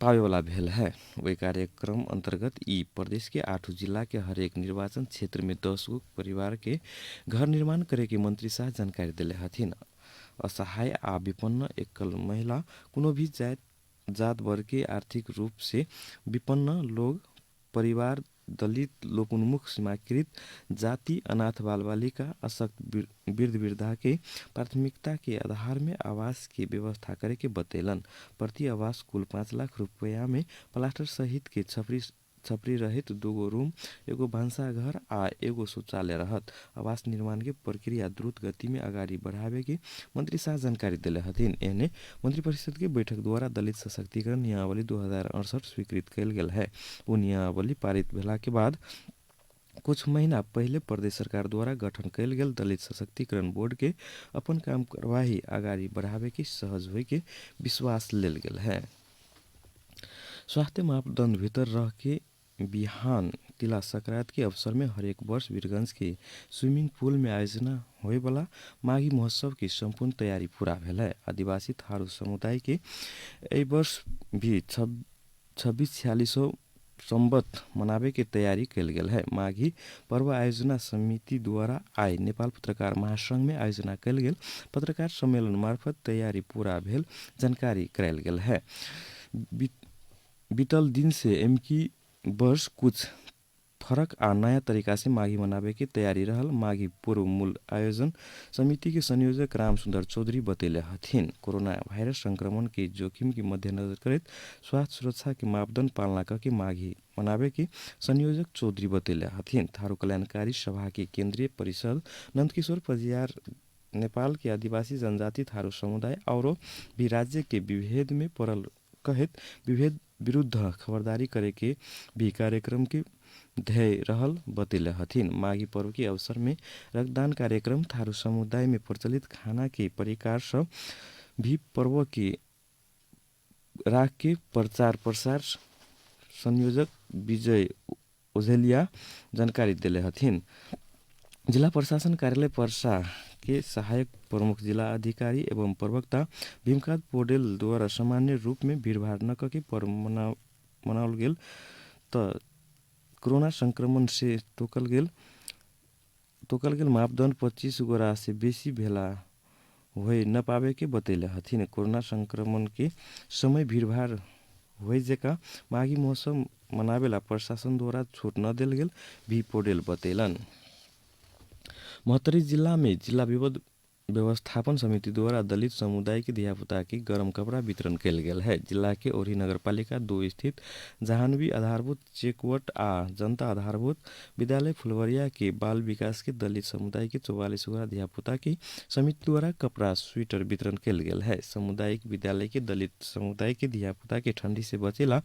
पावेवाला भेल है। वही कार्यक्रम अंतर्गत ई प्रदेश के 8 जिला के हरेक निर्वाचन क्षेत्र में 10 गो परिवार के घर निर्माण करे के मंत्री शाह जानकारी दिले हथिन। असहाय आ विपन्न एकल महिला, कोनो भी जात वर्ग के आर्थिक रूप से विपन्न लोग, परिवार, दलित, लोकोन्मुख, सीमाकृत जाति, अनाथ बाल बालिका, अशक्त वृद्ध वृद्धा के प्राथमिकता के आधार में आवास के व्यवस्था करे के बतेलन। प्रति आवास कुल 5 लाख रुपया में प्लास्टर सहित के छपरी रहित 2 गो रूम, एगो भान्साघर आ एगो शौचालय रहत। आवास निर्माण के प्रक्रिया द्रुत गति में अगाडि बढ़ावे के मंत्री शाह जानकारी दिले हथिन। एहने मंत्रिपरिषद के बैठक द्वारा दलित सशक्तिकरण नियमावली 2068 स्वीकृत कयल गेल है। ओ नियमावली पारित भेला के बाद कुछ महीना पहले प्रदेश सरकार द्वारा गठन कयल गेल दलित सशक्तिकरण बोर्ड के अपन काम कार्यवाही अगाडि बढ़ावे के सहज होय के विश्वास लेल गेल है। स्वास्थ्य मापदंड भीतर रह के बिहान तिला संक्रांत के अवसर में हरेक वर्ष वीरगंज के स्विमिंग पूल में आयोजना होए वाला माघी महोत्सव के संपूर्ण तैयारी पूरा भेल है। आदिवासी थारू समुदाय के एहि वर्ष भी 2646 संवत मनावे के तैयारी कयल गेल है। माघी पर्व आयोजना समिति द्वारा आइ नेपाल पत्रकार महासंघ में आयोजना कयल गेल पत्रकार सम्मेलन मार्फत तैयारी पूरा भेल जानकारी करायल गेल है। बीतल दिन से एमकी वर्ष कुछ फरक आ नया तरीका से माघी मनावे के तैयारी रहल माघी पूर्व मूल आयोजन समिति के संयोजक राम सुंदर चौधरी बतैले हथिन। कोरोना वायरस संक्रमण के जोखिम के मद्देनजर करैत स्वास्थ्य सुरक्षा के मापदंड पालना करके माघी मनावे के संयोजक चौधरी बतैले हथिन। थारू कल्याणकारी सभा के केंद्रीय परिषद नंदकिशोर पजियार नेपाल के आदिवासी जनजाति थारू समुदाय और भी राज्य के विभेद में पड़ल कहत विभेद विरुद्ध खबरदारी करे के भी कार्यक्रम के ध्येय रहल बतैले हथिन। माघी पर्व के अवसर में रक्तदान कार्यक्रम, थारू समुदाय में प्रचलित खाना के परिकार सब भी पर्व के राख के प्रचार प्रसार संयोजक विजय ओझेलिया जानकारी दिले हथिन। जिला प्रशासन कार्यालय पर्सा के सहायक प्रमुख जिला अधिकारी एवं प्रवक्ता भीमकांत पौडेल द्वारा सामान्य रूप में भीड़भाड़ न करके पर्व मनाओल गेल त कोरोना संक्रमण से तोकल गेल मापदंड 25 गोरा से बेसी भेला होए न पावे के बतैले हथिन। कोरोना संक्रमण के समय भीड़भाड़ होए जका माघी महोत्सव मनावेला प्रशासन द्वारा छूट न देल गेल भी पौडेल बतैलन। महोत्तरी जिला में जिला विपद व्यवस्थापन समिति द्वारा दलित समुदाय के धियापुता के गरम कपड़ा वितरण कयल गेल है। जिला के औरी नगरपालिका 2 स्थित जहानवी आधारभूत चेकवट आ जनता आधारभूत विद्यालय फुलवरिया के बाल विकास के दलित समुदाय के 44 गोरा धियापुता के समिति द्वारा कपड़ा स्वेटर वितरण कयल गेल है। सामुदायिक विद्यालय के दलित समुदाय के धियापुता के ठंडी से बचेला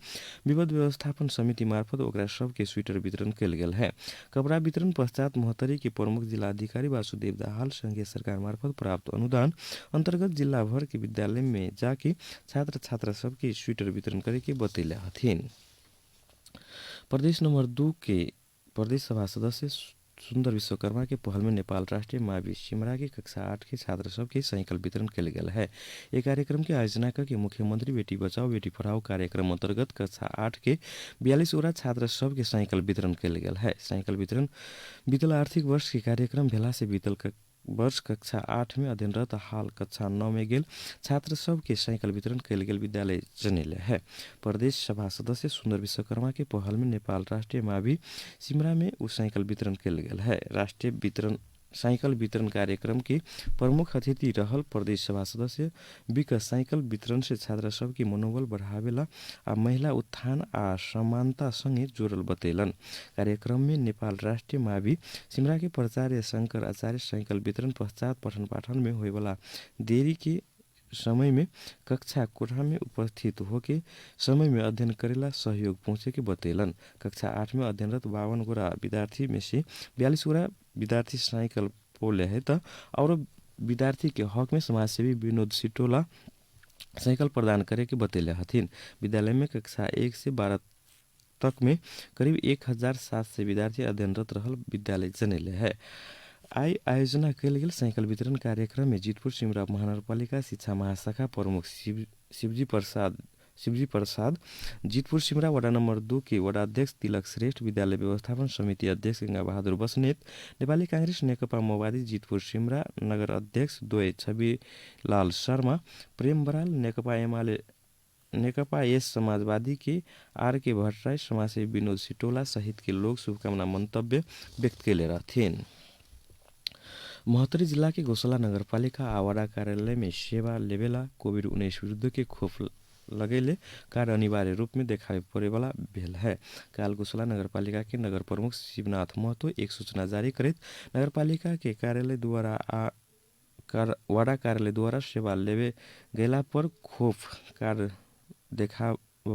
विपद व्यवस्थापन समिति मार्फत ओकरा सबके स्वेटर वितरण कयल गेल है। कपड़ा वितरण पश्चात महोत्तरी के प्रमुख जिलाधिकारी वासुदेव दाहाल संघीय सरकार मार्फत प्राप्त अनुदान अंतर्गत जिला भर के विद्यालय में जाके छात्र छात्रा सबके स्वेटर वितरण करे के बतैले हथिन। प्रदेश नंबर 2 के प्रदेश सभा सदस्य सुन्दर विश्वकर्मा के पहल में नेपाल राष्ट्रीय मावि सिमरा के कक्षा 8 के छात्र सब के साइकिल वितरण कयल गेल है। ये कार्यक्रम के आयोजना करके मुख्यमंत्री बेटी बचाओ बेटी पढ़ाओ कार्यक्रम अंतर्गत कक्षा 8 के 42 वटा छात्र सब के साइकिल वितरण कयल गेल है। साइकिल वितरण बीतल आर्थिक वर्ष के कार्यक्रम भेला से बीतल वर्ष कक्षा 8 में अध्ययनरत हाल कक्षा 9 में गेल छात्र सब के साइकिल वितरण कयल गेल विद्यालय जनैले है। प्रदेश सभा सदस्य सुन्दर विश्वकर्मा के पहल में नेपाल राष्ट्रीय मावि सिमरा में उ साइकिल वितरण कयल गेल है। राष्ट्रीय वितरण साइकिल वितरण कार्यक्रम के प्रमुख अतिथि रहल प्रदेश सभा सदस्य विक साइकिल वितरण से छात्र सब के मनोबल बढ़ावेला आ महिला उत्थान आ समानता सँगे जोड़ल बतैलन। कार्यक्रम में नेपाल राष्ट्रीय मावि सिमरा के प्राचार्य शंकर आचार्य साइकिल वितरण पश्चात पठन पाठन में होएवाला देरी के समय में कक्षा कोठा में उपस्थित होके समय में अध्ययन करेला सहयोग पहुँचे के बतैलन। कक्षा 8 में अध्ययनरत 52 गोरा विद्यार्थी में से 42 गोरा विद्यार्थी साइकिल पौले है त और विद्यार्थी के हक में समाजसेवी विनोद सिटोला साइकिल प्रदान करे के बतैले हथिन। विद्यालय में कक्षा 1 से 12 तक में करीब 1700 विद्यार्थी अध्ययनरत रहल विद्यालय जनैले है। आई आयोजना कयल गेल साइकिल वितरण कार्यक्रम में जितपुर सिमरा महानगरपालिका शिक्षा महाशाखा प्रमुख शिवजी प्रसाद, जितपुर सिमरा वडा नम्बर 2 के वडा अध्यक्ष तिलक श्रेष्ठ, विद्यालय व्यवस्थापन समिति अध्यक्ष गंगा बहादुर बस्नेत, नेपाली कांग्रेस नेकपा माओवादी जितपुर सिमरा नगर अध्यक्ष द्वय छविलाल शर्मा, प्रेम बराल, नेकपा एमाले नेकपा एस समाजवादी के are के भट्टराई, समाजसेवी विनोद सिटोला सहित के लोग शुभकामना मंतव्य व्यक्त कैले रहथिन। महोत्तरी जिला के गौशाला नगरपालिका आवारा कार्यालय में सेवा लेवेला कोविड-19 विरुद्ध के खोप लगैले कार्ड अनिवार्य रूप में देखावे पड़ेवाला भेल है। काल गौशाला नगरपालिका के नगर प्रमुख शिवनाथ महतो एक सूचना जारी करैत नगरपालिका के कार्यालय द्वारा वाडा कार्यालय द्वारा सेवा लेवे गैला पर खोप कार्ड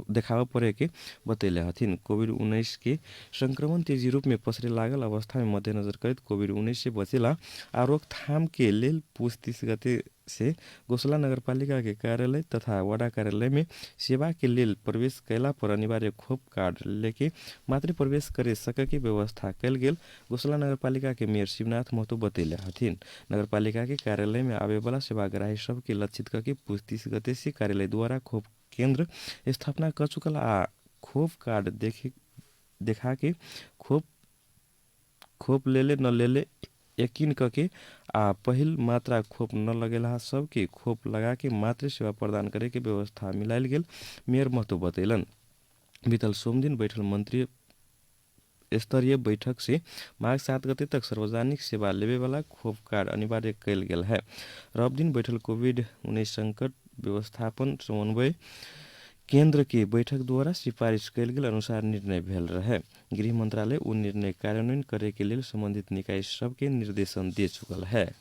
देखावा पड़े के बतैले हथिन। कोविड-19 के संक्रमण तेजी रूप में पसरे लागल अवस्था में मध्यनजर करैत कोविड-19 से बचेला आ रोकथाम के लेल पुस 30 गते से गौशाला नगरपालिका के कार्यालय तथा वडा कार्यालय में सेवा के लेल प्रवेश कैला पर अनिवार्य खोप कार्ड लेके मात्र प्रवेश करे सके के व्यवस्था कयल गेल गौशाला नगरपालिका के मेयर शिवनाथ महतो बतैले हथिन। नगरपालिका के कार्यालय में आवेवाला सेवाग्राही सबके लक्षित करके पुस 30 गते से कार्यालय द्वारा खोप केन्द्र स्थापना कर चुकल आ खोप कार्ड देखा के खोप लेले न लेले यकीन करके आ पहिल मात्रा खोप न लगेला सबके खोप लगा के मात्र सेवा प्रदान करे के व्यवस्था मिलायल गेल मेयर महतो बतैलन। बीतल सोमदिन बैठल मंत्री स्तरीय बैठक से माघ 7 गते तक सार्वजनिक सेवा लेवे वाला खोप कार्ड अनिवार्य कयल गेल है। रविदिन दिन बैठल कोविड-19 संकट व्यवस्थापन समन्वय केंद्र के बैठक द्वारा सिफारिश कयल गेल अनुसार निर्णय भेल रहे। गृह मंत्रालय ओ निर्णय कार्यान्वयन करे के लेल संबंधित निकाय सबके निर्देशन दे चुकल है।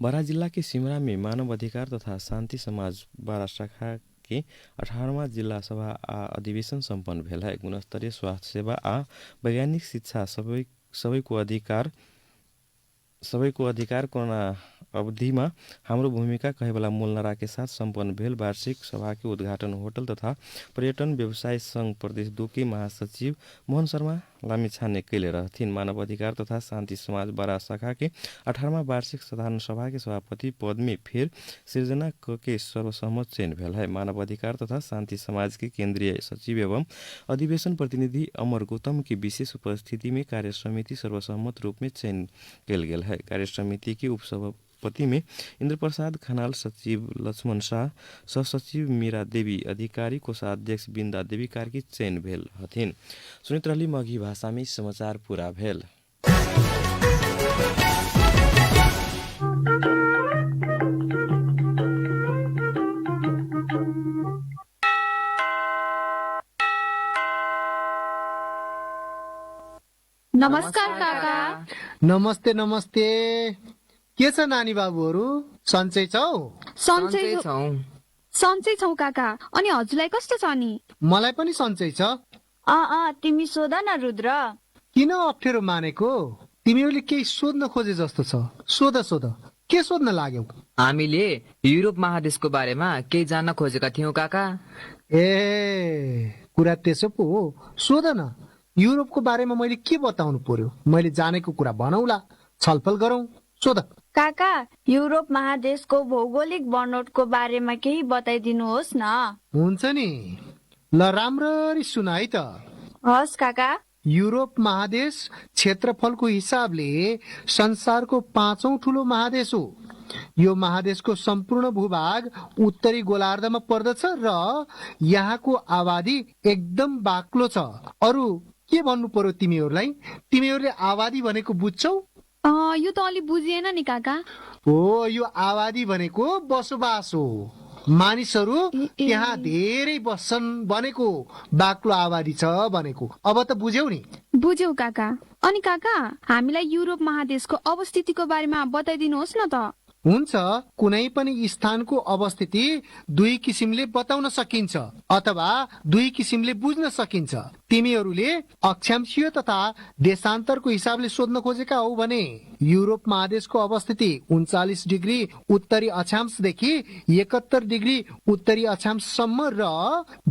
बारा जिला के सिमरा में मानव अधिकार तथा शांति समाज बारा शाखा के 18वां जिला सभा आ अधिवेशन सम्पन्न भेल है। गुणस्तरीय स्वास्थ्य सेवा आ वैज्ञानिक शिक्षा सबैको अधिकार कोरोना अवधिमा हाम्रो भूमिका कहेवाला मूल नारा के साथ सम्पन्न भेल वार्षिक सभा के उद्घाटन होटल तथा पर्यटन व्यवसाय संघ प्रदेश 2 के महासचिव मोहन शर्मा लामिछाने कैले रहथिन। मानव अधिकार तथा शांति समाज बारा शाखा के 18वां वार्षिक साधारण सभा के सभापति पद में फिर सृजना क के सर्वसहमत चयन भेल है। मानव अधिकार तथा शांति समाज के केंद्रीय सचिव एवं अधिवेशन प्रतिनिधि अमर गौतम की विशेष उपस्थिति में कार्य समिति सर्वसहमत रूप में चयन कयल गेल है। कार्य समिति के उपसभापति में इंद्र प्रसाद खनाल, सचिव लक्ष्मण शाह, सहसचिव मीरा देवी अधिकारी, कोषाध्यक्ष बिंदा देवी कार्की चयन भेल हथिन। सुनैत रहली मगही भाषा में समाचार पूरा भेल। नमस्कार काका। नमस्ते नमस्ते। के छ नानी बाबुहरू, सन्चै छौ? सन्चै छौ, सन्चै छौ काका। अनि हजुरलाई कस्तो छ नि? मलाई पनि सन्चै छ। अँ तिमी सोध न रुद्र। किन अप्ठ्यारो मानेको? तिमीहरूले केही सोध्न खोजे जस्तो छ। सोध सोध, के सोध्न लाग्यौ? हामीले युरोप महादेशको बारेमा केही जान्न खोजेका थियौँ काका। ए, कुरा त्यसो पो हो, सोध न। युरोपको बारेमा मैले के बताउनु पर्यो? मैले जानेको कुरा भनौला, छलफल गरौँ, सोध। काका, युरोप महादेशको भौगोलिक बनोटको बारेमा केही बताइदिनुहोस् न। हुन्छ नि, ल राम्ररी सुन है त। हस् काका। युरोप महादेश क्षेत्रफलको हिसाबले संसारको 5औं ठुलो महादेश हो। यो महादेशको सम्पूर्ण भूभाग उत्तरी गोलार्धमा पर्दछ र यहाँको आबादी एकदम बाक्लो छ। अरू के भन्नु पर्यो तिमीहरूलाई? तिमीहरूले आबादी भनेको बुझ्छौ? यो त अलि बुझिएन नि काका। हो, यो आबादी भनेको बसोबास हो। मानिसहरू त्यहाँ धेरै बस्छन् भनेको, बाक्लो आबादी छ भनेको। अब त बुझ्यौ नि? बुझ्यौ काका। अनि काका, हामीलाई युरोप महादेशको अवस्थितिको बारेमा बताइदिनुहोस् न त। हुन्छ, कुनै पनि स्थानको अवस्थिति दुई किसिमले बताउन सकिन्छ अथवा दुई किसिमले बुझ्न सकिन्छ। तिमीहरूले अक्षांशीय तथा देशान्तरको हिसाबले सोध्न खोजेका हौ भने युरोप महादेशको अवस्थिति 39 डिग्री उत्तरी अक्षांशदेखि 71 डिग्री उत्तरी अक्षांशसम्म र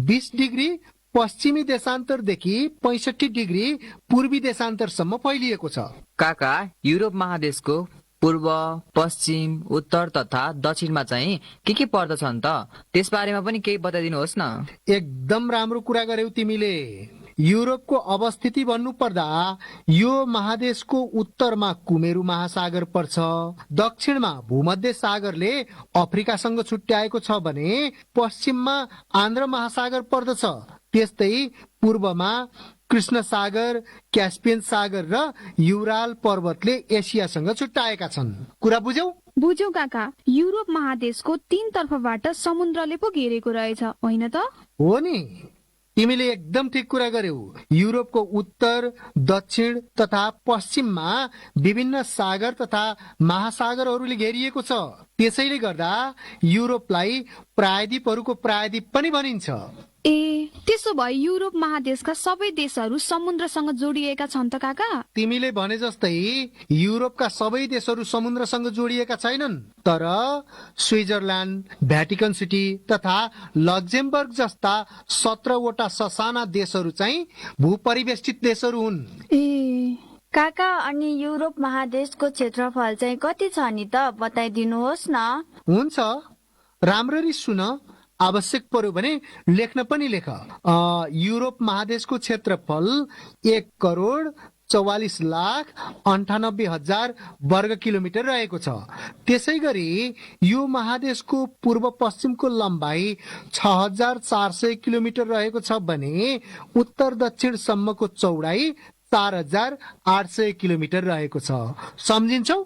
20 डिग्री पश्चिमी देशान्तरदेखि 65 डिग्री पूर्वी देशान्तरसम्म फैलिएको छ। काका, युरोप महादेशको पूर्व, पश्चिम, उत्तर तथा दक्षिणमा चाहिँ के के पर्दछन् त? त्यसबारेमा पनि केही बताइदिनुहोस् न। एकदम राम्रो कुरा गर्यौ तिमीले। युरोपको अवस्थिति भन्नु पर्दा यो महादेशको उत्तरमा कुमेरु महासागर पर्छ, दक्षिणमा भूमध्य सागरले अफ्रिकासँग छुट्याएको छ भने पश्चिममा आन्ध्र महासागर पर्दछ। त्यस्तै पूर्वमा कृष्ण सागर, क्यास्पियन सागर र युराल पर्वतले एसियासँग छुट्याएका छन्। कुरा बुझ्यौ? बुझ्यौ काका। युरोप महादेशको 3 तर्फबाट समुद्रले पो घेरेको रहेछ, होइन त? हो नि, तिमीले एकदम ठिक कुरा गर्यौ। युरोपको उत्तर, दक्षिण तथा पश्चिममा विभिन्न सागर तथा महासागरहरूले घेरिएको छ। त्यसैले गर्दा युरोपलाई प्रायद्वीपहरूको प्रायद्वीप पनि भनिन्छ। ए, त्यसो भए युरोप महादेशका सबै देशहरू समुद्रसँग जोडिएका छन् त काका? तिमीले भने जस्तै युरोपका सबै देशहरू समुद्रसँग जोडिएका छैनन्, तर स्विजरल्यान्ड, भ्याटिकन सिटी तथा लक्जेमबर्ग जस्ता 17वटा ससाना देशहरू चाहिँ भूपरिवेष्टित देशहरू हुन्। ए काका, अनि युरोप महादेशको क्षेत्रफल चाहिँ कति छ नि त? बताइदिनुहोस् न। हुन्छ, राम्ररी सुन, आवश्यक पर्यो भने लेख्न पनि लेख। युरोप महादेशको क्षेत्रफल 1,44,98,000 वर्ग किलोमिटर रहेको छ। त्यसै गरी यो महादेशको पूर्व पश्चिमको लम्बाइ 6,400 किलोमिटर रहेको छ भने उत्तर दक्षिणसम्मको चौडाइ 4,800 किलोमिटर रहेको छ। सम्झिन्छौ?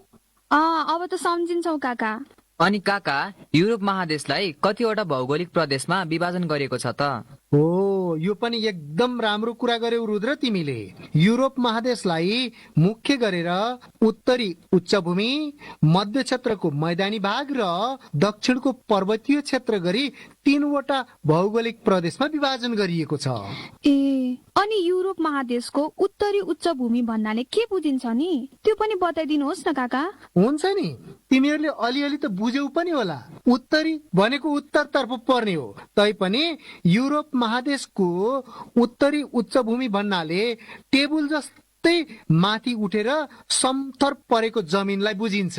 अब त सम्झिन्छौ काका। अनि काका, युरोप महादेशलाई कतिवटा भौगोलिक प्रदेशमा विभाजन गरिएको छ त? हो, यो पनि एकदम राम्रो कुरा गर्यौ रुद्र तिमीले। युरोप महादेशलाई मुख्य गरेर उत्तरी उच्चभूमि, मध्य क्षेत्रको मैदानी भाग र दक्षिणको पर्वतीय क्षेत्र गरी 3वटा भौगोलिक प्रदेशमा विभाजन गरिएको छ। ए, अनि युरोप महादेशको उत्तरी उच्चभूमि भन्नाले के बुझिन्छ नि? त्यो पनि बताइदिनुहोस् न काका। हुन्छ नि, तिमीहरूले अलिअलि त बुझ्यौ पनि होला। उत्तरी भनेको उत्तरतर्फ पर्ने हो, तैपनि युरोप महादेशको उत्तरी उच्चभूमि भन्नाले टेबुल जस्तै माथि उठेर समथर परेको जमिनलाई बुझिन्छ।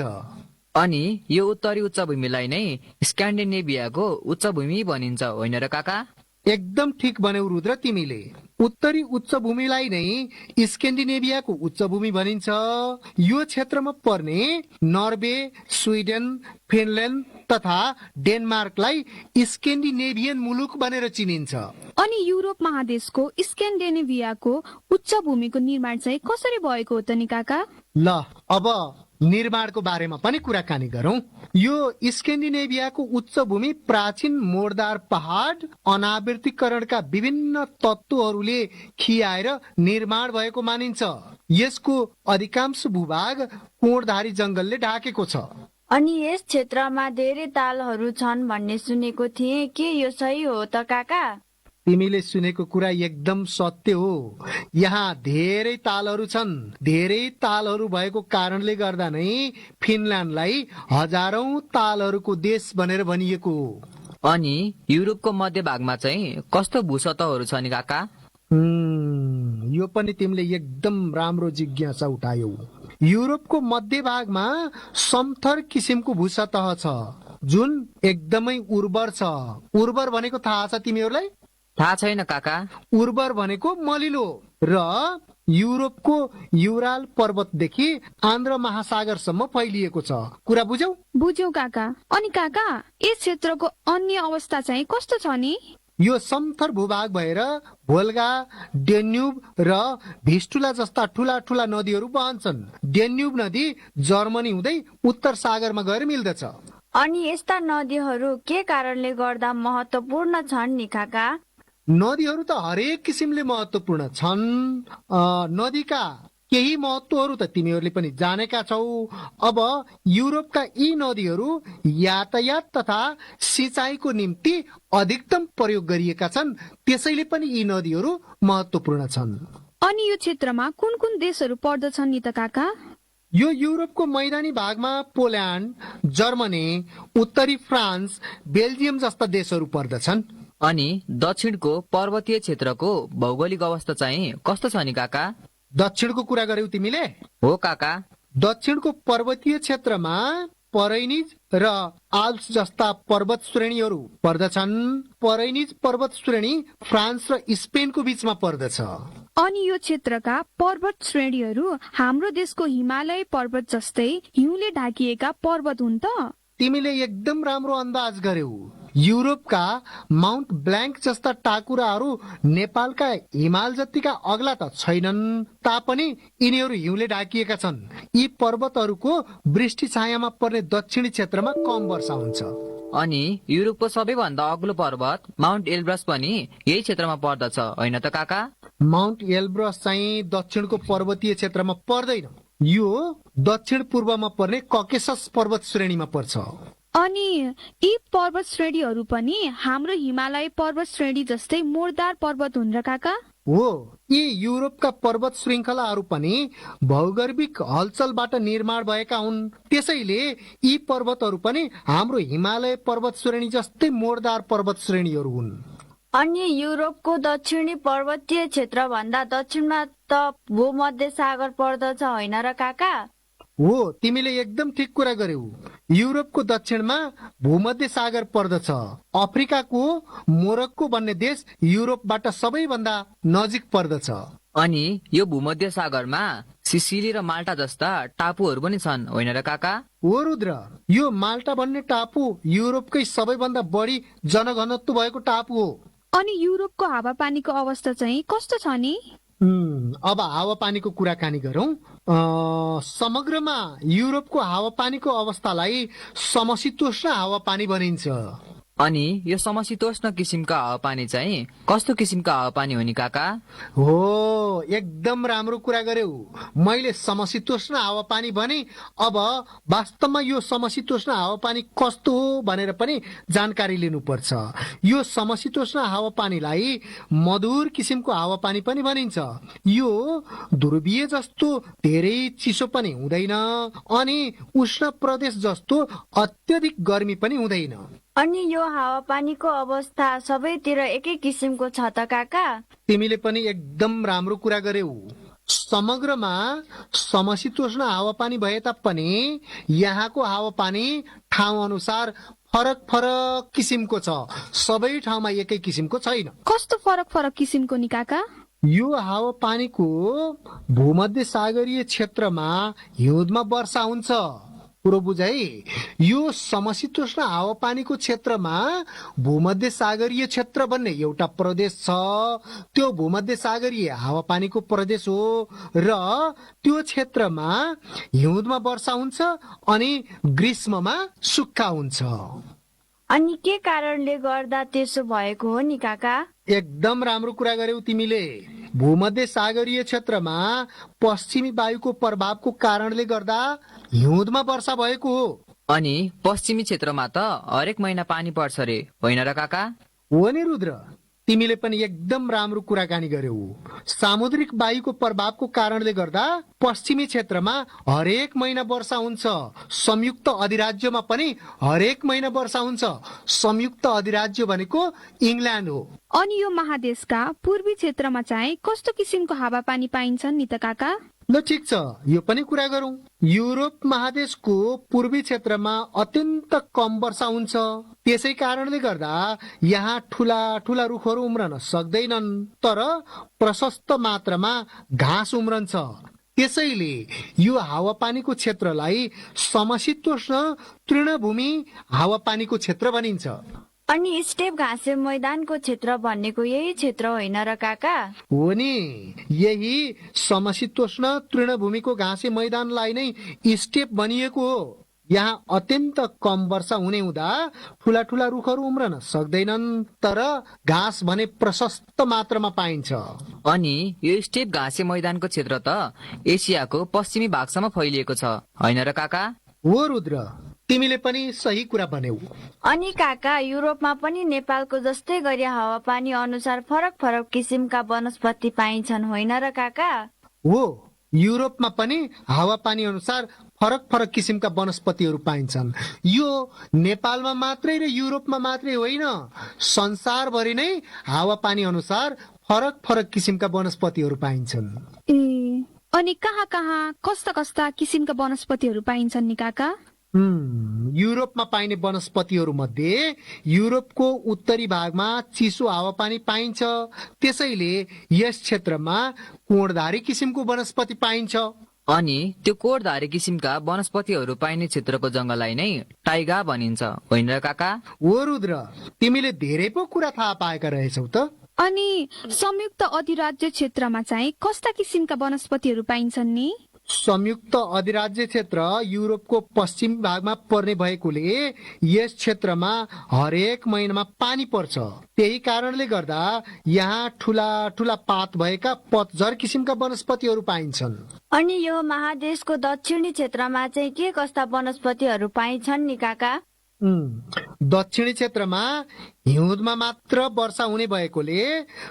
अनि यो उत्तरी उच्चभूमिलाई नै स्क्यान्डिनेभियाको उच्चभूमि भनिन्छ, होइन र काका? एकदम ठिक भन्यौ रुद्र तिमीले। उत्तरी उच्चभूमिलाई नै स्क्यान्डिनेभियाको उच्चभूमि भनिन्छ। यो क्षेत्रमा पर्ने नर्वे, स्विडेन, फिनल्यान्ड तथा डेनमार्कलाई स्क्यान्डिनेभियन मुलुक भनेर चिनिन्छ। अनि युरोप महादेशको स्क्यान्डिनेभियाको उच्चभूमिको निर्माण चाहिँ कसरी भएको हो त नि काका? ल, अब निर्माणको बारेमा पनि कुराकानी गरौँ। यो स्क्यान्डिनेभियाको उच्च भूमि प्राचीन मोडदार पहाड अनावृत्तिकरणका विभिन्न तत्त्वहरूले खियाएर निर्माण भएको मानिन्छ। यसको अधिकांश भूभाग कोणधारी जंगलले ढाकेको छ। अनि यस क्षेत्रमा धेरै तालहरू छन् भन्ने सुनेको थिएँ, के यो सही हो त काका? तिमीले सुनेको कुरा एकदम सत्य हो। यहाँ धेरै तालहरू छन्। धेरै तालहरू भएको कारणले गर्दा नै फिनल्यान्डलाई हजारौं तालहरूको देश भनेर भनिएको हो। अनि युरोपको मध्य भागमा चाहिँ कस्तो भूसतहहरू छ नि काका? यो पनि तिमीले एकदम राम्रो जिज्ञासा उठायौ। युरोपको मध्य भागमा समथर किसिमको भूसतह छ, जुन एकदमै उर्वर छ। उर्वर भनेको थाहा छ तिमीहरूलाई? थाहा छैन काका। उर्वर भनेको मलिलो र युरोपको युराल पर्वतदेखि आन्ध्र महासागरसम्म फैलिएको छ। कुरा बुझ्यौ? बुझ्यौ काका। अनि काका, यस क्षेत्रको अन्य अवस्था चाहिँ कस्तो छ नि? यो समथर भूभाग भएर भोल्गा, डेन्युब र भिस्टुला जस्ता ठूला ठूला नदीहरू बहन्छन्। डेन्युब नदी जर्मनी हुँदै उत्तर सागरमा गएर मिल्दछ। अनि यस्ता नदीहरू के कारणले गर्दा महत्त्वपूर्ण छन् नि काका? नदीहरू त हरेक किसिमले महत्त्वपूर्ण छन्। नदीका केही महत्त्वहरू त तिमीहरूले पनि जानेका छौ। अब युरोपका यी नदीहरू यातायात तथा सिंचाईको निम्ति अधिकतम प्रयोग गरिएका छन्, त्यसैले पनि यी नदीहरू महत्त्वपूर्ण छन्। अनि यो क्षेत्रमा कुन कुन देशहरू पर्दछन् नि त काका? यो युरोपको मैदानी भागमा पोल्यान्ड, जर्मनी, उत्तरी फ्रान्स, बेल्जियम जस्ता देशहरू पर्दछन्। अनि दक्षिणको पर्वतीय क्षेत्रको भौगोलिक अवस्था चाहिँ कस्तो छ नि काका? दक्षिणको कुरा गर्यौ तिमीले? हो काका। दक्षिणको पर्वतीय क्षेत्रमा परैनिज र आल्प्स जस्ता पर्वत श्रेणीहरू पर्दछन्। परैनिज पर्वत श्रेणी फ्रान्स र स्पेनको बीचमा पर्दछ। अनि यो क्षेत्रका पर्वत श्रेणीहरू हाम्रो देशको हिमालय पर्वत जस्तै हिउँले ढाकिएका पर्वत हुन् त? तिमीले एकदम राम्रो अन्दाज गर्यौ। युरोपका माउन्ट ब्ल्याङ्क जस्ता टाकुराहरू नेपालका हिमाल जतिका अग्ला त छैनन्, तापनि यिनीहरू हिउँले ढाकिएका छन्। यी पर्वतहरूको वृष्टि छायामा पर्ने दक्षिणी क्षेत्रमा कम वर्षा हुन्छ। अनि युरोपको सबैभन्दा अग्लो पर्वत माउन्ट एल्ब्रस पनि यही क्षेत्रमा पर्दछ, होइन त काका? माउन्ट एल्ब्रस चाहिँ दक्षिणको पर्वतीय क्षेत्रमा पर्दैन। यो दक्षिण पूर्वमा पर्ने ककेसस पर्वत श्रेणीमा पर्छ। अनि यी पर्वत श्रेणीहरू पनि हाम्रो हिमालय पर्वत श्रेणी जस्तै मोडदार पर्वत हुन् र काका? हो, यी युरोपका पर्वत श्रृङ्खलाहरू पनि भौगर्भिक हलचलबाट निर्माण भएका हुन्। त्यसैले यी पर्वतहरू पनि हाम्रो हिमालय पर्वत श्रेणी जस्तै मोडदार पर्वत श्रेणीहरू हुन्। अनि युरोपको दक्षिणी पर्वतीय क्षेत्र भन्दा दक्षिणमा त भूमध्य सागर पर्दछ, होइन र काका? हो, तिमीले एकदम ठिक कुरा गर्यौ। युरोपको दक्षिणमा भूमध्य सागर पर्दछ। अफ्रिकाको मोरक्को भन्ने देश युरोपबाट सबैभन्दा नजिक पर्दछ। अनि यो भूमध्य सागरमा सिसिली र माल्टा जस्ता टापुहरू पनि छन्, होइन र काका? हो रुद्र, यो माल्टा भन्ने टापु युरोपकै सबैभन्दा बढी जनघनत्व भएको टापु हो। अनि युरोपको हावापानीको अवस्था चाहिँ कस्तो छ नि? अब हावापानीको कुराकानी गरौँ। समग्रमा युरोपको हावापानीको अवस्थालाई समशीतोष्ण हावापानी भनिन्छ। अनि यो समशीतोष्ण किसिमका हावापानी चाहिँ कस्तो किसिमका हावापानी हो नि काका? हो, एकदम राम्रो कुरा गर्यौ। मैले समशीतोष्ण हावापानी भने, अब वास्तवमा यो समशीतोष्ण हावापानी कस्तो हो भनेर पनि जानकारी लिनुपर्छ। यो समशीतोष्ण हावापानीलाई मधुर किसिमको हावापानी पनि भनिन्छ। यो ध्रुवीय जस्तो धेरै चिसो पनि हुँदैन अनि उष्ण प्रदेश जस्तो अत्यधिक गर्मी पनि हुँदैन। अनि यो हावापानीको अवस्था सबैतिर एकै किसिमको छ त काका? तिमीले पनि एकदम राम्रो कुरा गर्यौ। समग्रमा समशीतोष्ण हावापानी भए तापनि यहाँको हावापानी ठाउँ अनुसार फरक फरक किसिमको छ। सबै ठाउँमा एकै किसिमको छैन। कस्तो फरक फरक किसिमको नि काका? यो हावापानीको भूमध्य सागरीय क्षेत्रमा हिउँदमा वर्षा हुन्छ। कुरो बुझाइ? यो समशीतोष्ण हावापानीको क्षेत्रमा भूमध्य सागरीय क्षेत्र भन्ने एउटा प्रदेश छ। त्यो भूमध्य सागरीय हावापानीको प्रदेश हो र त्यो क्षेत्रमा हिउँदमा वर्षा हुन्छ अनि ग्रीष्ममा सुक्खा हुन्छ। अनि के कारणले गर्दा त्यसो भएको हो नि काका? एकदम राम्रो कुरा गर्यौ तिमीले। भूमध्य सागरीय क्षेत्रमा पश्चिमी वायुको प्रभावको कारणले गर्दा हिउँदमा वर्षा भएको हो। अनि पश्चिमी क्षेत्रमा त हरेक महिना पानी पर्छ रे, होइन र काका? हो नि रुद्र, तिमीले पनि एकदम राम्रो कुराकानी गर्यौ। सामुद्रिक वायुको प्रभावको कारणले गर्दा पश्चिमी क्षेत्रमा हरेक महिना वर्षा हुन्छ। संयुक्त अधिराज्यमा पनि हरेक महिना वर्षा हुन्छ। संयुक्त अधिराज्य भनेको इङ्ल्यान्ड हो। अनि यो महादेशका पूर्वी क्षेत्रमा चाहिँ कस्तो किसिमको हावापानी पाइन्छन् नि त काका? ल ठिक छ, यो पनि कुरा गरौँ। युरोप महादेशको पूर्वी क्षेत्रमा अत्यन्त कम वर्षा हुन्छ। त्यसै कारणले गर्दा यहाँ ठुला ठुला रुखहरू उम्रन सक्दैनन्, तर प्रशस्त मात्रामा घाँस उम्रन्छ। त्यसैले यो हावापानीको क्षेत्रलाई समशीतोष्ण तृणभूमि हावापानीको क्षेत्र भनिन्छ। अनि स्टेप घाँसे मैदानको क्षेत्र भन्नेको यही क्षेत्र होइन र काका? हो नि, यही समशीतोष्ण तृणभूमिको घाँसे मैदानलाई नै स्टेप भनिएको हो। यहाँ अत्यन्त कम वर्षा हुने हुँदा ठुला ठुला रुखहरू उम्रन सक्दैनन्, तर घाँस भने प्रशस्त मात्रामा पाइन्छ। अनि यो स्टेप घाँसे मैदानको क्षेत्र त एसियाको पश्चिमी भागसम्म फैलिएको छ होइन र काका? हो रुद्र, तिमीले पनि सही कुरा भन्यौ। अनि काका, युरोपमा पनि नेपालको जस्तै गरी हावापानी अनुसार फरक फरक किसिमका वनस्पति पाइन्छन् होइन र काका? हो, युरोपमा पनि हावापानी अनुसार फरक फरक किसिमका वनस्पतिहरू पाइन्छन्। यो नेपालमा मात्रै र युरोपमा मात्रै होइन, संसारभरि नै हावापानी अनुसार फरक फरक किसिमका वनस्पतिहरू पाइन्छन्। ए, अनि कहाँ कहाँ कस्ता कस्ता किसिमका वनस्पतिहरू पाइन्छन् नि काका? युरोपमा पाइने वनस्पतिहरू मध्ये युरोपको उत्तरी भागमा चिसो हावापानी पाइन्छ, त्यसैले यस क्षेत्रमा कोणधारी किसिमको वनस्पति पाइन्छ। अनि त्यो कोणधारी किसिमका वनस्पतिहरू पाइने क्षेत्रको जंगललाई नै टाइगा भनिन्छ होइन र काका? हो रुद्र, तिमीले धेरै पो कुरा थाहा पाएका रहेछौ त। अनि संयुक्त अधिराज्य क्षेत्रमा चाहिँ कस्ता किसिमका वनस्पतिहरू पाइन्छन् नि? संयुक्त अधिराज्य क्षेत्र युरोपको पश्चिम भागमा पर्ने भएकोले यस क्षेत्रमा हरेक महिनामा पानी पर्छ। त्यही कारणले गर्दा यहाँ ठुला ठुला पात भएका पतझर किसिमका वनस्पतिहरू पाइन्छन्। अनि यो महादेशको दक्षिणी क्षेत्रमा चाहिँ के कस्ता वनस्पतिहरू पाइन्छन् नि काका? दक्षिणी क्षेत्रमा हिउँदमा मात्र वर्षा हुने भएकोले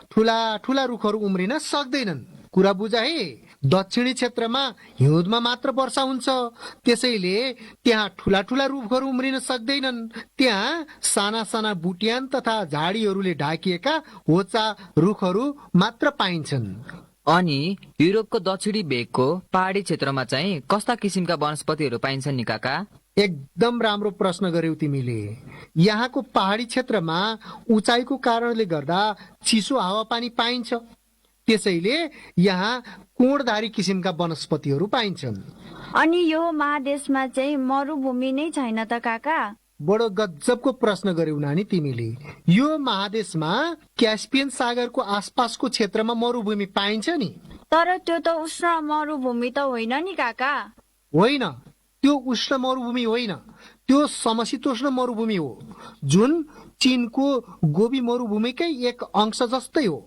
ठुला ठुला रुखहरू उम्रिन सक्दैनन्। कुरा बुझ है, दक्षिणी क्षेत्रमा हिउँदमा मात्र वर्षा हुन्छ, त्यसैले त्यहाँ ठुला ठुला रुखहरू उम्रिन सक्दैनन्। त्यहाँ साना साना बुट्यान तथा झाडीहरूले ढाकिएका होचा रुखहरू मात्र पाइन्छन्। अनि युरोपको दक्षिणी भेगको पहाडी क्षेत्रमा चाहिँ कस्ता किसिमका वनस्पतिहरू पाइन्छन् नि काका? एकदम राम्रो प्रश्न गर्यौ तिमीले। यहाँको पहाडी क्षेत्रमा उचाइको कारणले गर्दा चिसो हावापानी पाइन्छ, त्यसैले यहाँ कोणधारी किसिमका वनस्पतिहरू पाइन्छन्। अनि यो महादेशमा चाहिँ मरुभूमि नै छैन त काका? बडो गजबको प्रश्न गर्यौ नानी तिमीले। यो महादेशमा क्यास्पियन सागरको आसपासको क्षेत्रमा मरुभूमि पाइन्छ नि। तर त्यो त उष्ण मरुभूमि त होइन नि काका? होइन, त्यो उष्ण मरुभूमि होइन, त्यो समशीतोष्ण मरुभूमि हो, जुन चीनको गोबी मरुभूमिकै एक अंश जस्तै हो।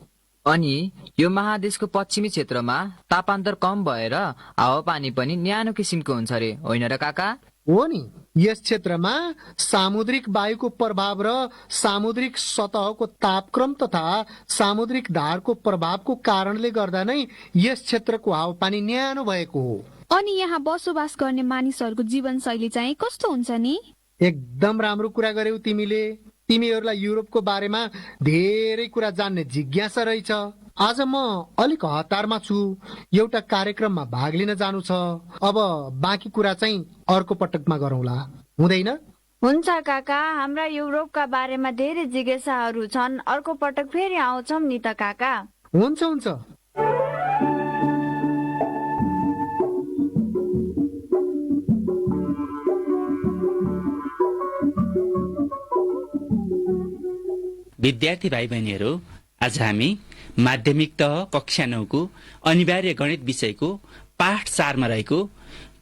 अनि यो महादेशको पश्चिमी क्षेत्रमा तापान्तर कम भएर हावापानी पनि न्यानो किसिमको हुन्छ रे होइन र काका? हो नि, यस क्षेत्रमा सामुद्रिक वायुको प्रभाव र सामुद्रिक सतहको तापक्रम तथा सामुद्रिक धारको प्रभावको कारणले गर्दा नै यस क्षेत्रको हावापानी न्यानो भएको हो। अनि यहाँ बसोबास गर्ने मानिसहरूको जीवनशैली चाहिँ कस्तो हुन्छ नि? एकदम राम्रो कुरा गर्यौ तिमीले। तिमीहरूलाई युरोपको बारेमा धेरै कुरा जान्ने जिज्ञासा रहेछ। आज म अलिक हतारमा छु, एउटा कार्यक्रममा भाग लिन जानु छ। अब बाँकी कुरा चाहिँ अर्को पटकमा गरौँला, हुँदैन? हुन्छ काका, हाम्रा युरोपका बारेमा धेरै जिज्ञासाहरू छन्, अर्को पटक फेरि आउँछौँ नि त काका। हुन्छ हुन्छ। विद्यार्थी भाइ बहिनीहरू, आज हामी माध्यमिक तह कक्षा 9 को अनिवार्य गणित विषयको पाठ 4 मा रहेको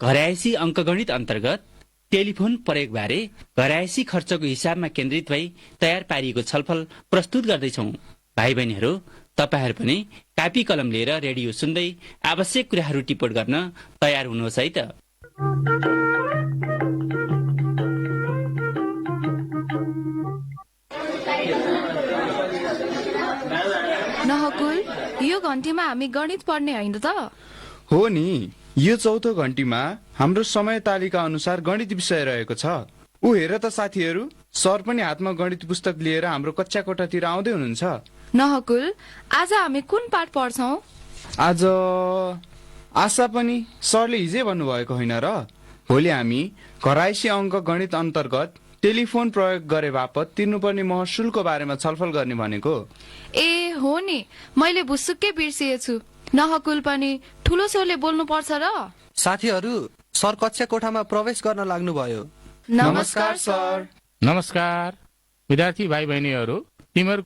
घरायसी अङ्कगणित अन्तर्गत टेलिफोन प्रयोगबारे घरायसी खर्चको हिसाबमा केन्द्रित भई तयार पारिएको छलफल प्रस्तुत गर्दैछौँ। भाइ बहिनीहरू, तपाईहरू पनि कापी कलम लिएर रेडियो सुन्दै आवश्यक कुराहरू टिपोट गर्न तयार हुनुहोस् है त। नहकुल, यो घन्टीमा हामी गणित पढ्ने होइन त? हो नि, यो चौथो घन्टीमा हाम्रो समय तालिका अनुसार गणित विषय रहेको छ। ऊ हेर त साथीहरू, सर पनि हातमा गणित पुस्तक लिएर हाम्रो कक्षा कोठातिर आउँदै हुनुहुन्छ। नहकुल, आज हामी कुन पाठ पढ्छौँ? आज आशा पनि सरले हिजै भन्नुभएको होइन र? भोलि हामी घराइसी अङ्क गणित अन्तर्गत टेलिफोन प्रयोग गरे बापत तिर्नुपर्ने महसुलको बारेमा छलफल गर्ने भनेको। ए हो नि, मैले भुसुक्कै बिर्सिएछु। नहकुल पनि ठुलो स्वरले बोल्नु पर्छ र। साथीहरू, सर कक्षा कोठामा प्रवेश गर्न लाग्नुभयो। नमस्कार सर। नमस्कार विद्यार्थी भाइ बहिनीहरू, तिमीहरू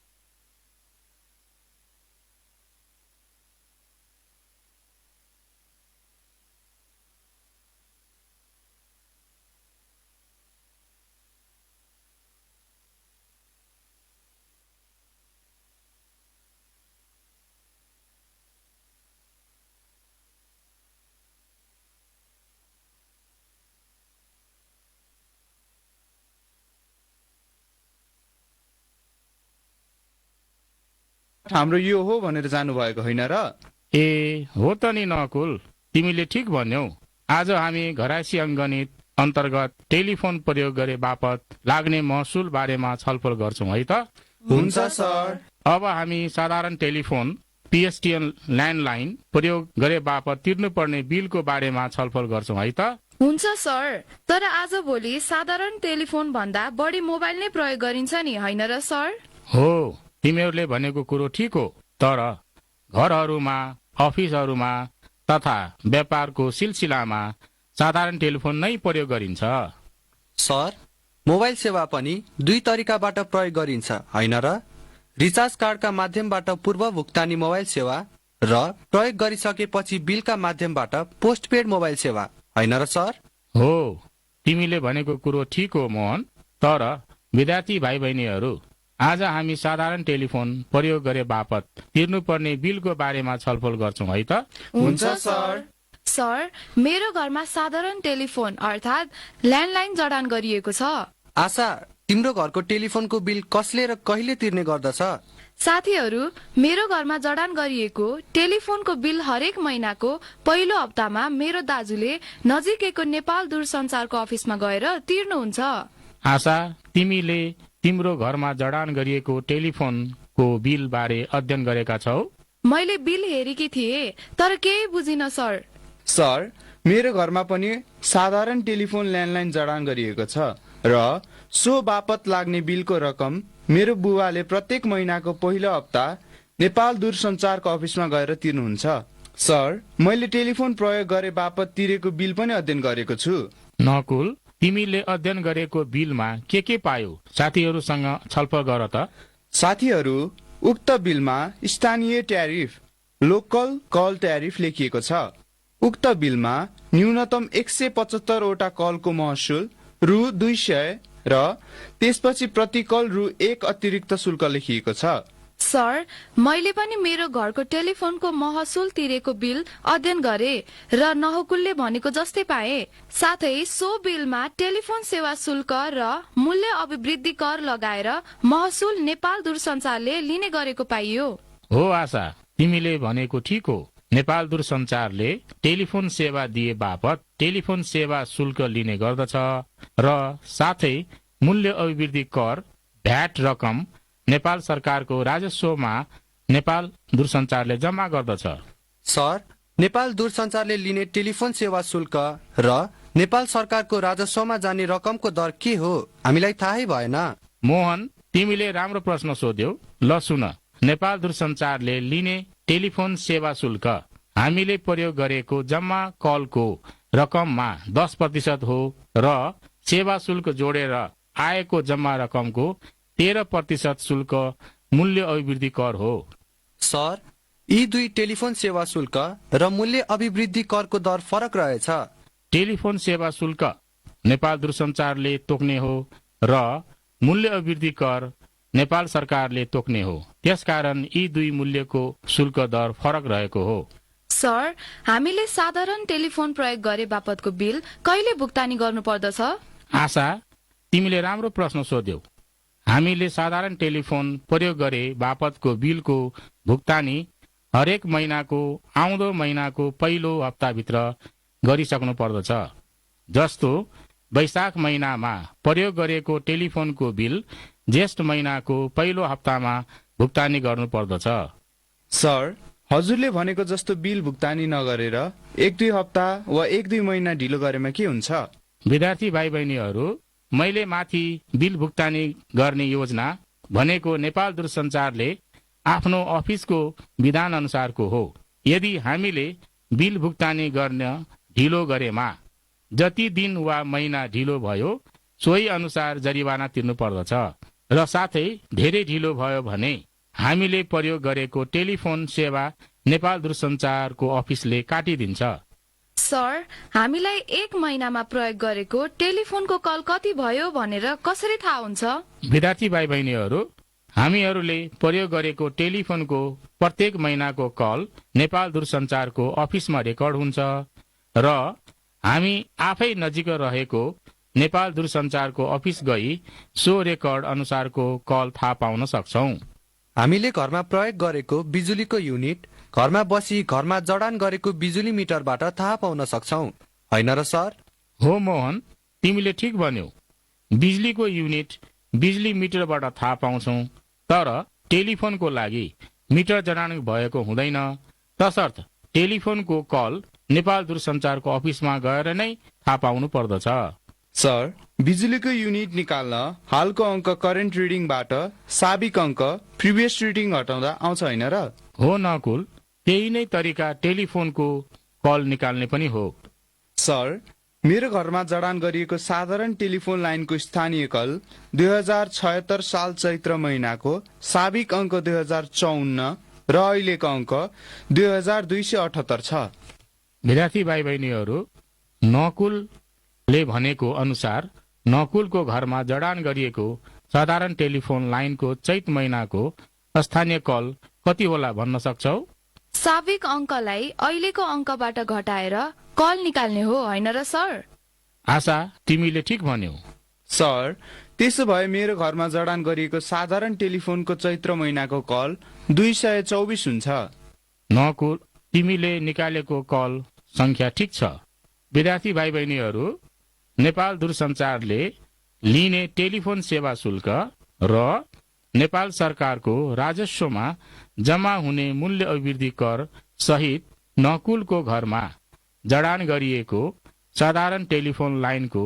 हाम्रो यो हो भनेर जानुभएको होइन र? ए हो त नि नकुल, तिमीले ठिक भन्यौ। आज हामी घरायसी अङ्कगणित अन्तर्गत टेलिफोन प्रयोग गरे बापत लाग्ने महसुल बारेमा छलफल गर्छौँ है त? हुन्छ सर। अब हामी साधारण टेलिफोन पिएसटिएन ल्यान्डलाइन प्रयोग गरे बापत तिर्नुपर्ने बिलको बारेमा छलफल गर्छौँ है त? हुन्छ सर, तर आज भोलि साधारण टेलिफोन भन्दा बढी मोबाइल नै प्रयोग गरिन्छ नि, होइन र सर? हो, तिमीहरूले भनेको कुरो ठिक हो, तर घरहरूमा, अफिसहरूमा तथा व्यापारको सिलसिलामा साधारण टेलिफोन नै प्रयोग गरिन्छ। सर, मोबाइल सेवा पनि दुई तरिकाबाट प्रयोग गरिन्छ होइन र? रिचार्ज कार्डका माध्यमबाट पूर्व भुक्तानी मोबाइल सेवा र प्रयोग गरिसकेपछि बिलका माध्यमबाट पोस्टपेड मोबाइल सेवा, होइन र सर? हो, तिमीले भनेको कुरो ठिक हो मोहन, तर विद्यार्थी भाइ बहिनीहरू, आज हामी साधारण टेलिफोन प्रयोग गरे बापत तिर्नुपर्ने बिलको बारेमा छलफल गर्छौँ है त? हुन्छ सर। सर, मेरो घरमा साधारण टेलिफोन अर्थात् ल्यान्डलाइन जडान गरिएको छ। आशा, तिम्रो घरको टेलिफोनको बिल कसले र कहिले तिर्ने गर्दछ? साथीहरू, मेरो घरमा जडान गरिएको टेलिफोनको बिल हरेक महिनाको पहिलो हप्तामा मेरो दाजुले नजिकैको नेपाल दूरसञ्चारको अफिसमा गएर तिर्नुहुन्छ। आशा, तिमीले तिम्रो घरमा जडान गरिएको टेलिफोनको बिल बारे अध्ययन गरेका छौ? मैले बिल हेरेकी थिएँ, तर केही बुझिन सर। सर, मेरो घरमा पनि साधारण टेलिफोन ल्यान्डलाइन जडान गरिएको छ र सो बापत लाग्ने बिलको रकम मेरो बुवाले प्रत्येक महिनाको पहिलो हप्ता नेपाल दूरसञ्चारको अफिसमा गएर तिर्नुहुन्छ। सर, मैले टेलिफोन प्रयोग गरे बापत तिरेको बिल पनि अध्ययन गरेको छु। नकुल, तिमीले अध्ययन गरेको बिलमा के पायौ? साथीहरूसँग छलफल गर त। साथीहरू, उक्त बिलमा स्थानीय ट्यारिफ, लोकल कल ट्यारिफ लेखिएको छ। उक्त बिलमा न्यूनतम 175 वटा कलको महसुल रु 200 र त्यसपछि प्रति कल रु 1 अतिरिक्त शुल्क लेखिएको छ। सर, मैले पनि मेरो घरको टेलिफोनको महसुल तिरेको बिल अध्ययन गरे र नहकुलले भनेको जस्तै पाए। साथै सो बिलमा टेलिफोन सेवा शुल्क र मूल्य अभिवृद्धि कर लगाएर महसुल नेपाल दूरसञ्चारले लिने गरेको पाइयो। हो आशा, तिमीले भनेको ठिक हो। नेपाल दूरसञ्चारले टेलिफोन सेवा दिए बापत टेलिफोन सेवा शुल्क लिने गर्दछ र साथै मूल्य अभिवृद्धि कर भ्याट रकम नेपाल सरकारको राजस्वमा नेपाल दूरसञ्चारले जम्मा गर्दछ। सर, नेपाल दूरसञ्चारले लिने टेलिफोन सेवा शुल्क र नेपाल सरकारको राजस्वमा जाने रकमको दर के हो, हामीलाई थाहै भएन। मोहन, तिमीले राम्रो प्रश्न सोध्यौ। ल सुन, नेपाल दूरसञ्चारले लिने टेलिफोन सेवा शुल्क हामीले प्रयोग गरेको जम्मा कलको रकममा 10% हो र सेवा शुल्क जोडेर आएको जम्मा रकमको 13% शुल्क मूल्य अभिवृद्धि कर हो। सर, यी दुई टेलिफोन सेवा शुल्क र मूल्य अभिवृद्धि करको दर फरक रहेछ। टेलिफोन सेवा शुल्क नेपाल दूरसञ्चारले तोक्ने हो र मूल्य अभिवृद्धि कर नेपाल सरकारले तोक्ने हो। त्यसकारण यी दुई मूल्यको शुल्क दर फरक रहेको हो। सर, हामीले साधारण टेलिफोन प्रयोग गरे बापतको बिल कहिले भुक्तानी गर्नु पर्दछ? आशा, तिमीले राम्रो प्रश्न सोध्यौ। हामीले साधारण टेलिफोन प्रयोग गरे बापतको बिलको भुक्तानी हरेक महिनाको आउँदो महिनाको पहिलो हप्ताभित्र गरिसक्नु पर्दछ। जस्तो वैशाख महिनामा प्रयोग गरेको टेलिफोनको बिल ज्येष्ठ महिनाको पहिलो हप्तामा भुक्तानी गर्नु पर्दछ। सर, हजुरले भनेको जस्तो बिल भुक्तानी नगरेर 1-2 हप्ता वा 1-2 महिना ढिलो गरेमा के हुन्छ? विद्यार्थी भाइ बहिनीहरू, मैले माथि बिल भुक्तानी गर्ने योजना भनेको नेपाल दूरसञ्चारले आफ्नो अफिसको विधान अनुसारको हो। यदि हामीले बिल भुक्तानी गर्न ढिलो गरेमा जति दिन वा महिना ढिलो भयो सोही अनुसार जरिवाना तिर्नु पर्दछ र साथै धेरै ढिलो भयो भने हामीले प्रयोग गरेको टेलिफोन सेवा नेपाल दूरसञ्चारको अफिसले काटिदिन्छ। सर, हामीलाई एक महिनामा प्रयोग गरेको टेलिफोनको कल कति भयो भनेर कसरी थाहा हुन्छ? विद्यार्थी भाइ बहिनीहरू, हामीहरूले प्रयोग गरेको टेलिफोनको प्रत्येक महिनाको कल नेपाल दूरसञ्चारको अफिसमा रेकर्ड हुन्छ र हामी आफै नजिक रहेको नेपाल दूरसञ्चारको अफिस गई सो रेकर्ड अनुसारको कल थाहा पाउन सक्छौं। हामीले घरमा प्रयोग गरेको बिजुलीको युनिट घरमा बसी घरमा जडान गरेको बिजुली मिटरबाट थाहा पाउन सक्छौं, होइन र सर? हो मोहन, तिमीले ठिक भन्यौ। बिजुलीको युनिट बिजुली मिटरबाट थाहा पाउँछौं, तर टेलिफोनको लागि मिटर जडान भएको हुँदैन। तसर्थ टेलिफोनको कल नेपाल दूरसञ्चारको अफिसमा गएर नै थाहा पाउनु पर्दछ। सर, बिजुलीको युनिट निकाल्न हालको अङ्क करेन्ट रिडिङबाट साबिक अङ्क प्रिभियस रिडिङ हटाउँदा आउँछ, होइन र? हो नकुल, त्यही नै तरिका टेलिफोनको कल निकाल्ने पनि हो। सर, मेरो घरमा जडान गरिएको साधारण टेलिफोन लाइनको स्थानीय कल 2076 साल चैत्र महिनाको साबिक अङ्क 2054 र अहिलेको अङ्क 2278 छ। विद्यार्थी भाइ बहिनीहरू, नकुलले भनेको अनुसार नकुलको घरमा जडान गरिएको साधारण टेलिफोन लाइनको चैत महिनाको स्थानीय कल कति होला भन्न सक्छौ? साबिक अङ्कलाई अहिलेको अङ्कबाट घटाएर कल निकाल्ने हो, होइन र सर? आशा, तिमीले ठिक भन्यौ। सर, त्यसो भए मेरो घरमा जडान गरिएको साधारण टेलिफोनको चैत्र महिनाको कल 224 हुन्छ। नकुल, तिमीले निकालेको कल संख्या ठिक छ। विद्यार्थी भाइ बहिनीहरू, नेपाल दूरसञ्चारले लिने टेलिफोन सेवा शुल्क र नेपाल सरकारको राजस्वमा जम्मा हुने मूल्य अभिवृद्धि कर सहित नकुलको घरमा जडान गरिएको साधारण टेलिफोन लाइनको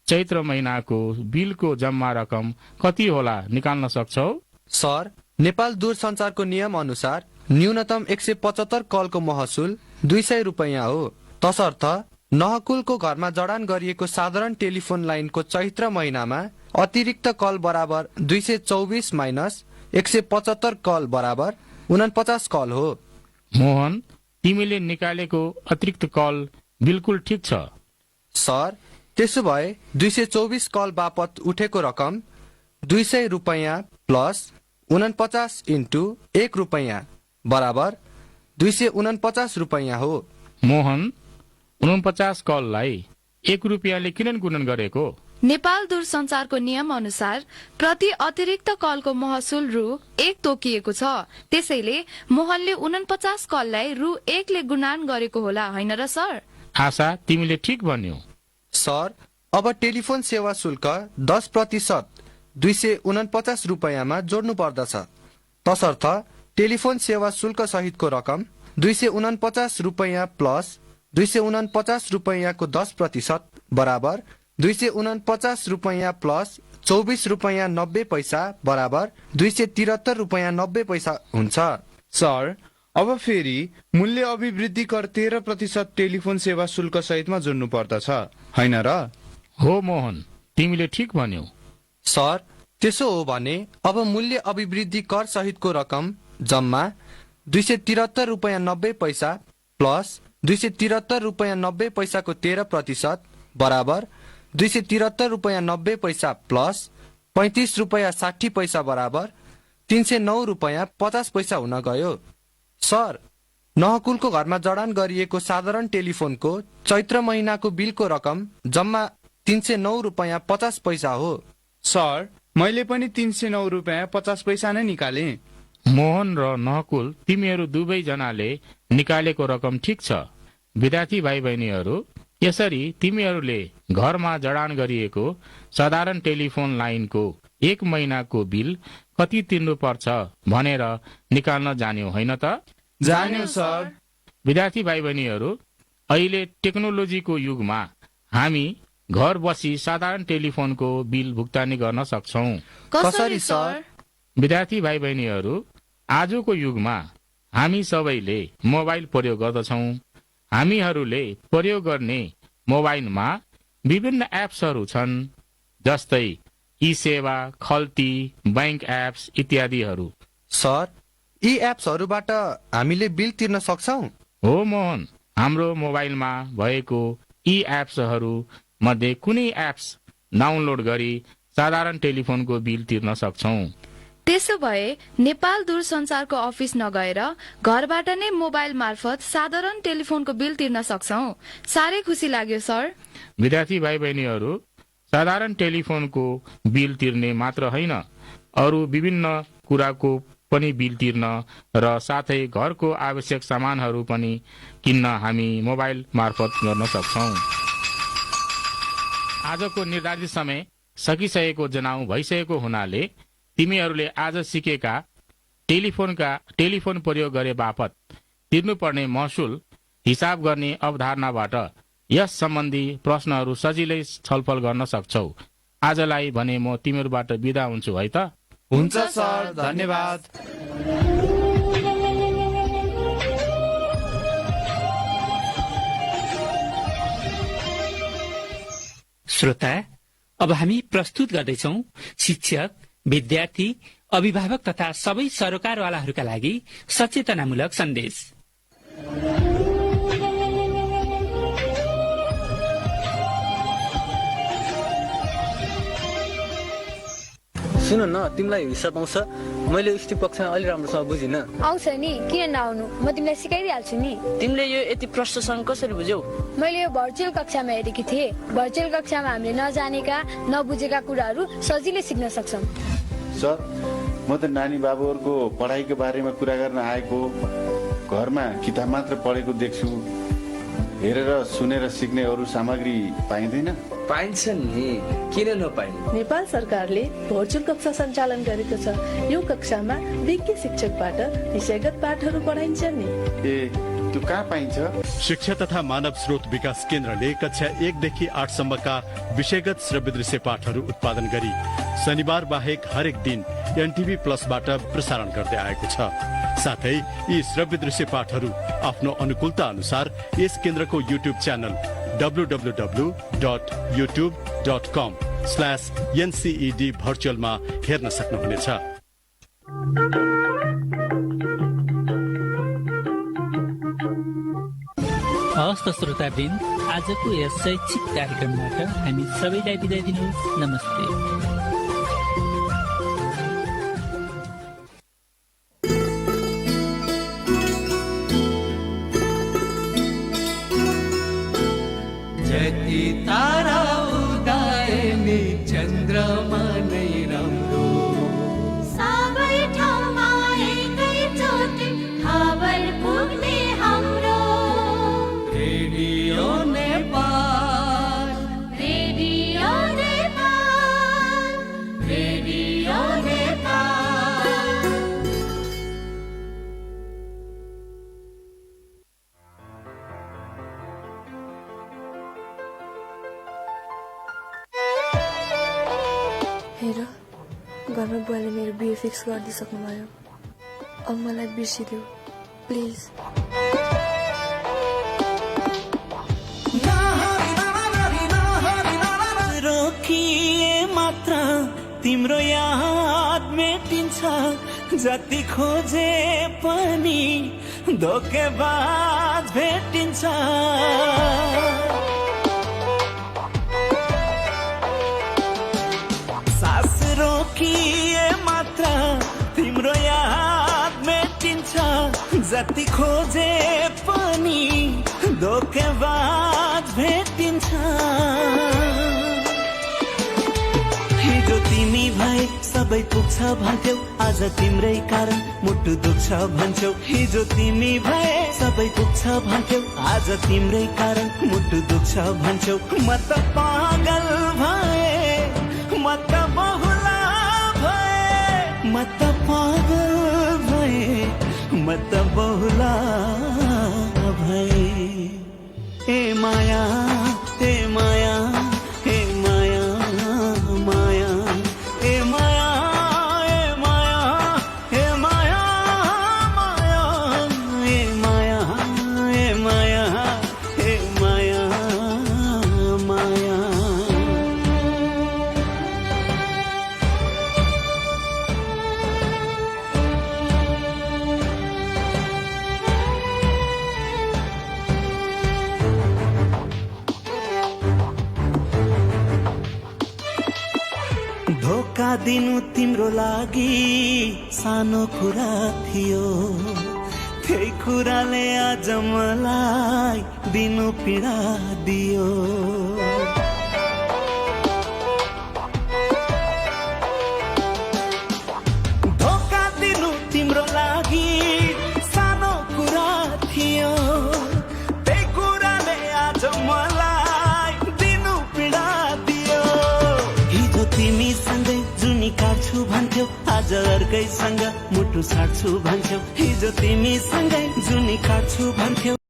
चैत्र महिनाको बिलको जम्मा रकम कति होला निकाल्न सक्छौ? सर, नेपाल दूरसञ्चारको नियम अनुसार न्यूनतम 175 कलको महसुल 200 रुपैयाँ हो। तसर्थ नहकुलको घरमा जडान गरिएको साधारण टेलिफोन लाइनको चैत्र महिनामा अतिरिक्त कल बराबर 224 माइनस 175 कल बराबर 49 कल हो। मोहन, तिमीले निकालेको अतिरिक्त कल बिल्कुल ठिक छ। सर, त्यसो भए 224 कल बापत उठेको रकम 200 रुपैयाँ प्लस 49 इन्टु 1 रुपैयाँ बराबर 249 रुपैयाँ हो। मोहन, 49 कललाई 1 रुपियाँले किन गुणन गरेको? नेपाल दूरसञ्चारको नियम अनुसार प्रति अतिरिक्त कलको महसुल रु 1 तोकिएको छ। त्यसैले मोहनले 49 कललाई रु 1 ले गुणान गरेको होला, होइन र सर? आशा, तिमीले ठिक भन्यौ। सर, अब टेलिफोन सेवा शुल्क 10% 249 रुपैयाँमा जोड्नु पर्दछ। तसर्थ टेलिफोन सेवा शुल्क सहितको रकम 249 रुपैयाँ प्लस 249 रुपैयाँको 10% बराबर 249 रुपैयाँ प्लस 24 रुपैयाँ 90 पैसा बराबर 273 रुपैयाँ 90 पैसा हुन्छ। सर, अब फेरि मूल्य अभिवृद्धि कर 13% टेलिफोन सेवा शुल्क सहितमा जोड्नु पर्दछ, होइन र? हो मोहन, तिमीले ठिक भन्यौ। सर, त्यसो हो भने अब मूल्य अभिवृद्धि कर सहितको रकम जम्मा 273 रुपैयाँ 90 पैसा प्लस 273 रुपैयाँ 90 पैसाको 13% बराबर 273 रुपैयाँ 90 पैसा प्लस 35 रुपैयाँ 60 पैसा बराबर 309 रुपैयाँ 50 पैसा हुन गयो। सर, नहकुलको घरमा जडान गरिएको साधारण टेलिफोनको चैत्र महिनाको बिलको रकम जम्मा 309 रुपैयाँ 50 पैसा हो। सर, मैले पनि 309 रुपियाँ 50 पैसा नै निकाले। मोहन र नकुल, तिमीहरू दुवैजनाले निकालेको रकम ठिक छ। विद्यार्थी भाइ बहिनीहरू, यसरी तिमीहरूले घरमा जडान गरिएको साधारण टेलिफोन लाइनको एक महिनाको बिल कति तिर्नुपर्छ भनेर निकाल्न जान्यौ, होइन त? जान्यौ सर। विद्यार्थी भाइ बहिनीहरू, अहिले टेक्नोलोजीको युगमा हामी घर बसी साधारण टेलिफोनको बिल भुक्तानी गर्न सक्छौ। कसरी सर? विद्यार्थी भाइ बहिनीहरू, आजको युगमा हामी सबैले मोबाइल प्रयोग गर्दछौँ। हामीहरूले प्रयोग गर्ने मोबाइलमा विभिन्न एप्सहरू छन्, जस्तै ई सेवा, खल्ती, बैंक एप्स इत्यादिहरू। सर, यी एप्सहरूबाट हामीले बिल तिर्न सक्छौ? हो मोहन, हाम्रो मोबाइलमा भएको यी एप्सहरू मध्ये कुनै एप्स डाउनलोड गरी साधारण टेलिफोनको बिल तिर्न सक्छौ। त्यसो भए नेपाल दूरसञ्चारको अफिस नगएर घरबाट नै मोबाइल मार्फत साधारण टेलिफोनको बिल तिर्न सक्छौ। साह्रै खुसी लाग्यो सर। विद्यार्थी भाइ बहिनीहरू, साधारण टेलिफोनको बिल तिर्ने मात्र होइन, अरू विभिन्न कुराको पनि बिल तिर्न र साथै घरको आवश्यक सामानहरू पनि किन्न हामी मोबाइल मार्फत गर्न सक्छौ। आजको निर्धारित समय सकिसकेको जनाउ भइसकेको हुनाले तिमीहरूले आज सिकेका टेलिफोन प्रयोग गरे बापत तिर्नुपर्ने महसुल हिसाब गर्ने अवधारणाबाट यस सम्बन्धी प्रश्नहरू सजिलै छलफल गर्न सक्छौ। आजलाई भने म तिमीहरूबाट बिदा हुन्छु है त? हुन्छ सर, धन्यवाद। श्रोता, अब हामी प्रस्तुत गर्दैछौ शिक्षक, विद्यार्थी, अभिभावक तथा सबै सरोकारवालाहरूका लागि सचेतनामूलक सन्देश। सुन न, तिमीलाई हिसाब आउँछ? मैले अस्ति कक्षामा अलि राम्रोसँग बुझिनँ। आउँछ नि, किन नआउनु, म तिमीलाई सिकाइदिइहाल्छु नि। तिमीले यो यति प्रश्नसँग कसरी बुझ्यौ? मैले यो भर्चुअल कक्षामा हेरेकी थिएँ। भर्चुअल कक्षामा हामीले नजानेका नबुझेका कुराहरू सजिलै सिक्न सक्छौँ। सर, म त नानी बाबुहरूको पढाइको बारेमा कुरा गर्न आएको। घरमा किताब मात्र पढेको देख्छु। हेरेर सुनेर सिक्ने अरू सामग्री पाइँदैन? पाइन्छ नि, किन नपाइने? नेपाल सरकारले भर्चुअल कक्षा सञ्चालन गरेको छ। यो कक्षामा विज्ञ शिक्षकबाट विषयगत पाठहरू पढाइन्छ नि। ए, त्यो कहाँ पाइन्छ? शिक्षा तथा मानव स्रोत विकास केन्द्रले कक्षा 1 देखि 8 सम्मका विषयगत श्रव्य दृश्य पाठहरू उत्पादन गरी शनिबार बाहेक हरेक दिन एनटिभी प्लसबाट प्रसारण गर्दै आएको छ। साथै यी श्रव्य दृश्य पाठहरू आफ्नो अनुकूलता अनुसार यस केन्द्रको युट्युब च्यानल www.youtube.com/nced भर्चुअलमा हेर्न सक्नुहुनेछ। हवस् त श्रोतावृन्द, आजको यस शैक्षिक कार्यक्रमबाट हामी सबैलाई बिदा दिनुहोस्। नमस्ते। जति तारा उदाए नि चन्द्रमा नै राम्रो, सबै ठाउँमा एकैचोटि खबर पुग्ने हाम्रो radio Nepal, radio Nepal, radio Nepal. हेर, घरमा बुवाले मेरो बिहे फिक्स गरिदिइसक्नु भयो। अब मलाई बिर्सिदेऊ प्लिज। रोकिए मात्र तिम्रो याद मेटिन्छ, जति खोजे पनि धोकेबाज भेटिन्छ। सास रोकिए मात्र तिम्रो याद मेटिन्छ, जति खोजे पनि धोकेबाज भेटिन्छ। हिजो तिमी भए सबै पुग्छ भन्थ्यौ, आज तिम्रै कारण मुटु दुख्छ भन्छौ। हिजो तिमी भए सबै पुग्छ भन्थ्यौ, आज तिम्रै कारण मुटु दुख्छ भन्छौ। म त पागल भए, म त बहुला भए, म त पागल भए, म त बहुला भए। ए माया, ए माया, ए माया माया, ए माया, ए माया, ए माया माया, ए माया, ए माया, ए माया माया। धोका दिनु तिम्रो लागि सानो कुरा थियो, त्यही कुराले आज मलाई दिनु पीडा दियो। धोका दिनु तिम्रो लागि सानो कुरा थियो, त्यही कुराले आज मलाई दिनु पीडा दियो। हिजो तिमीसँगै जुनी काट्छु भन्थ्यौ, आज अर्कैसँग मुटु साट्छु भन्छौ। हिजो तिमीसँगै जुनी काट्छु भन्थ्यौ।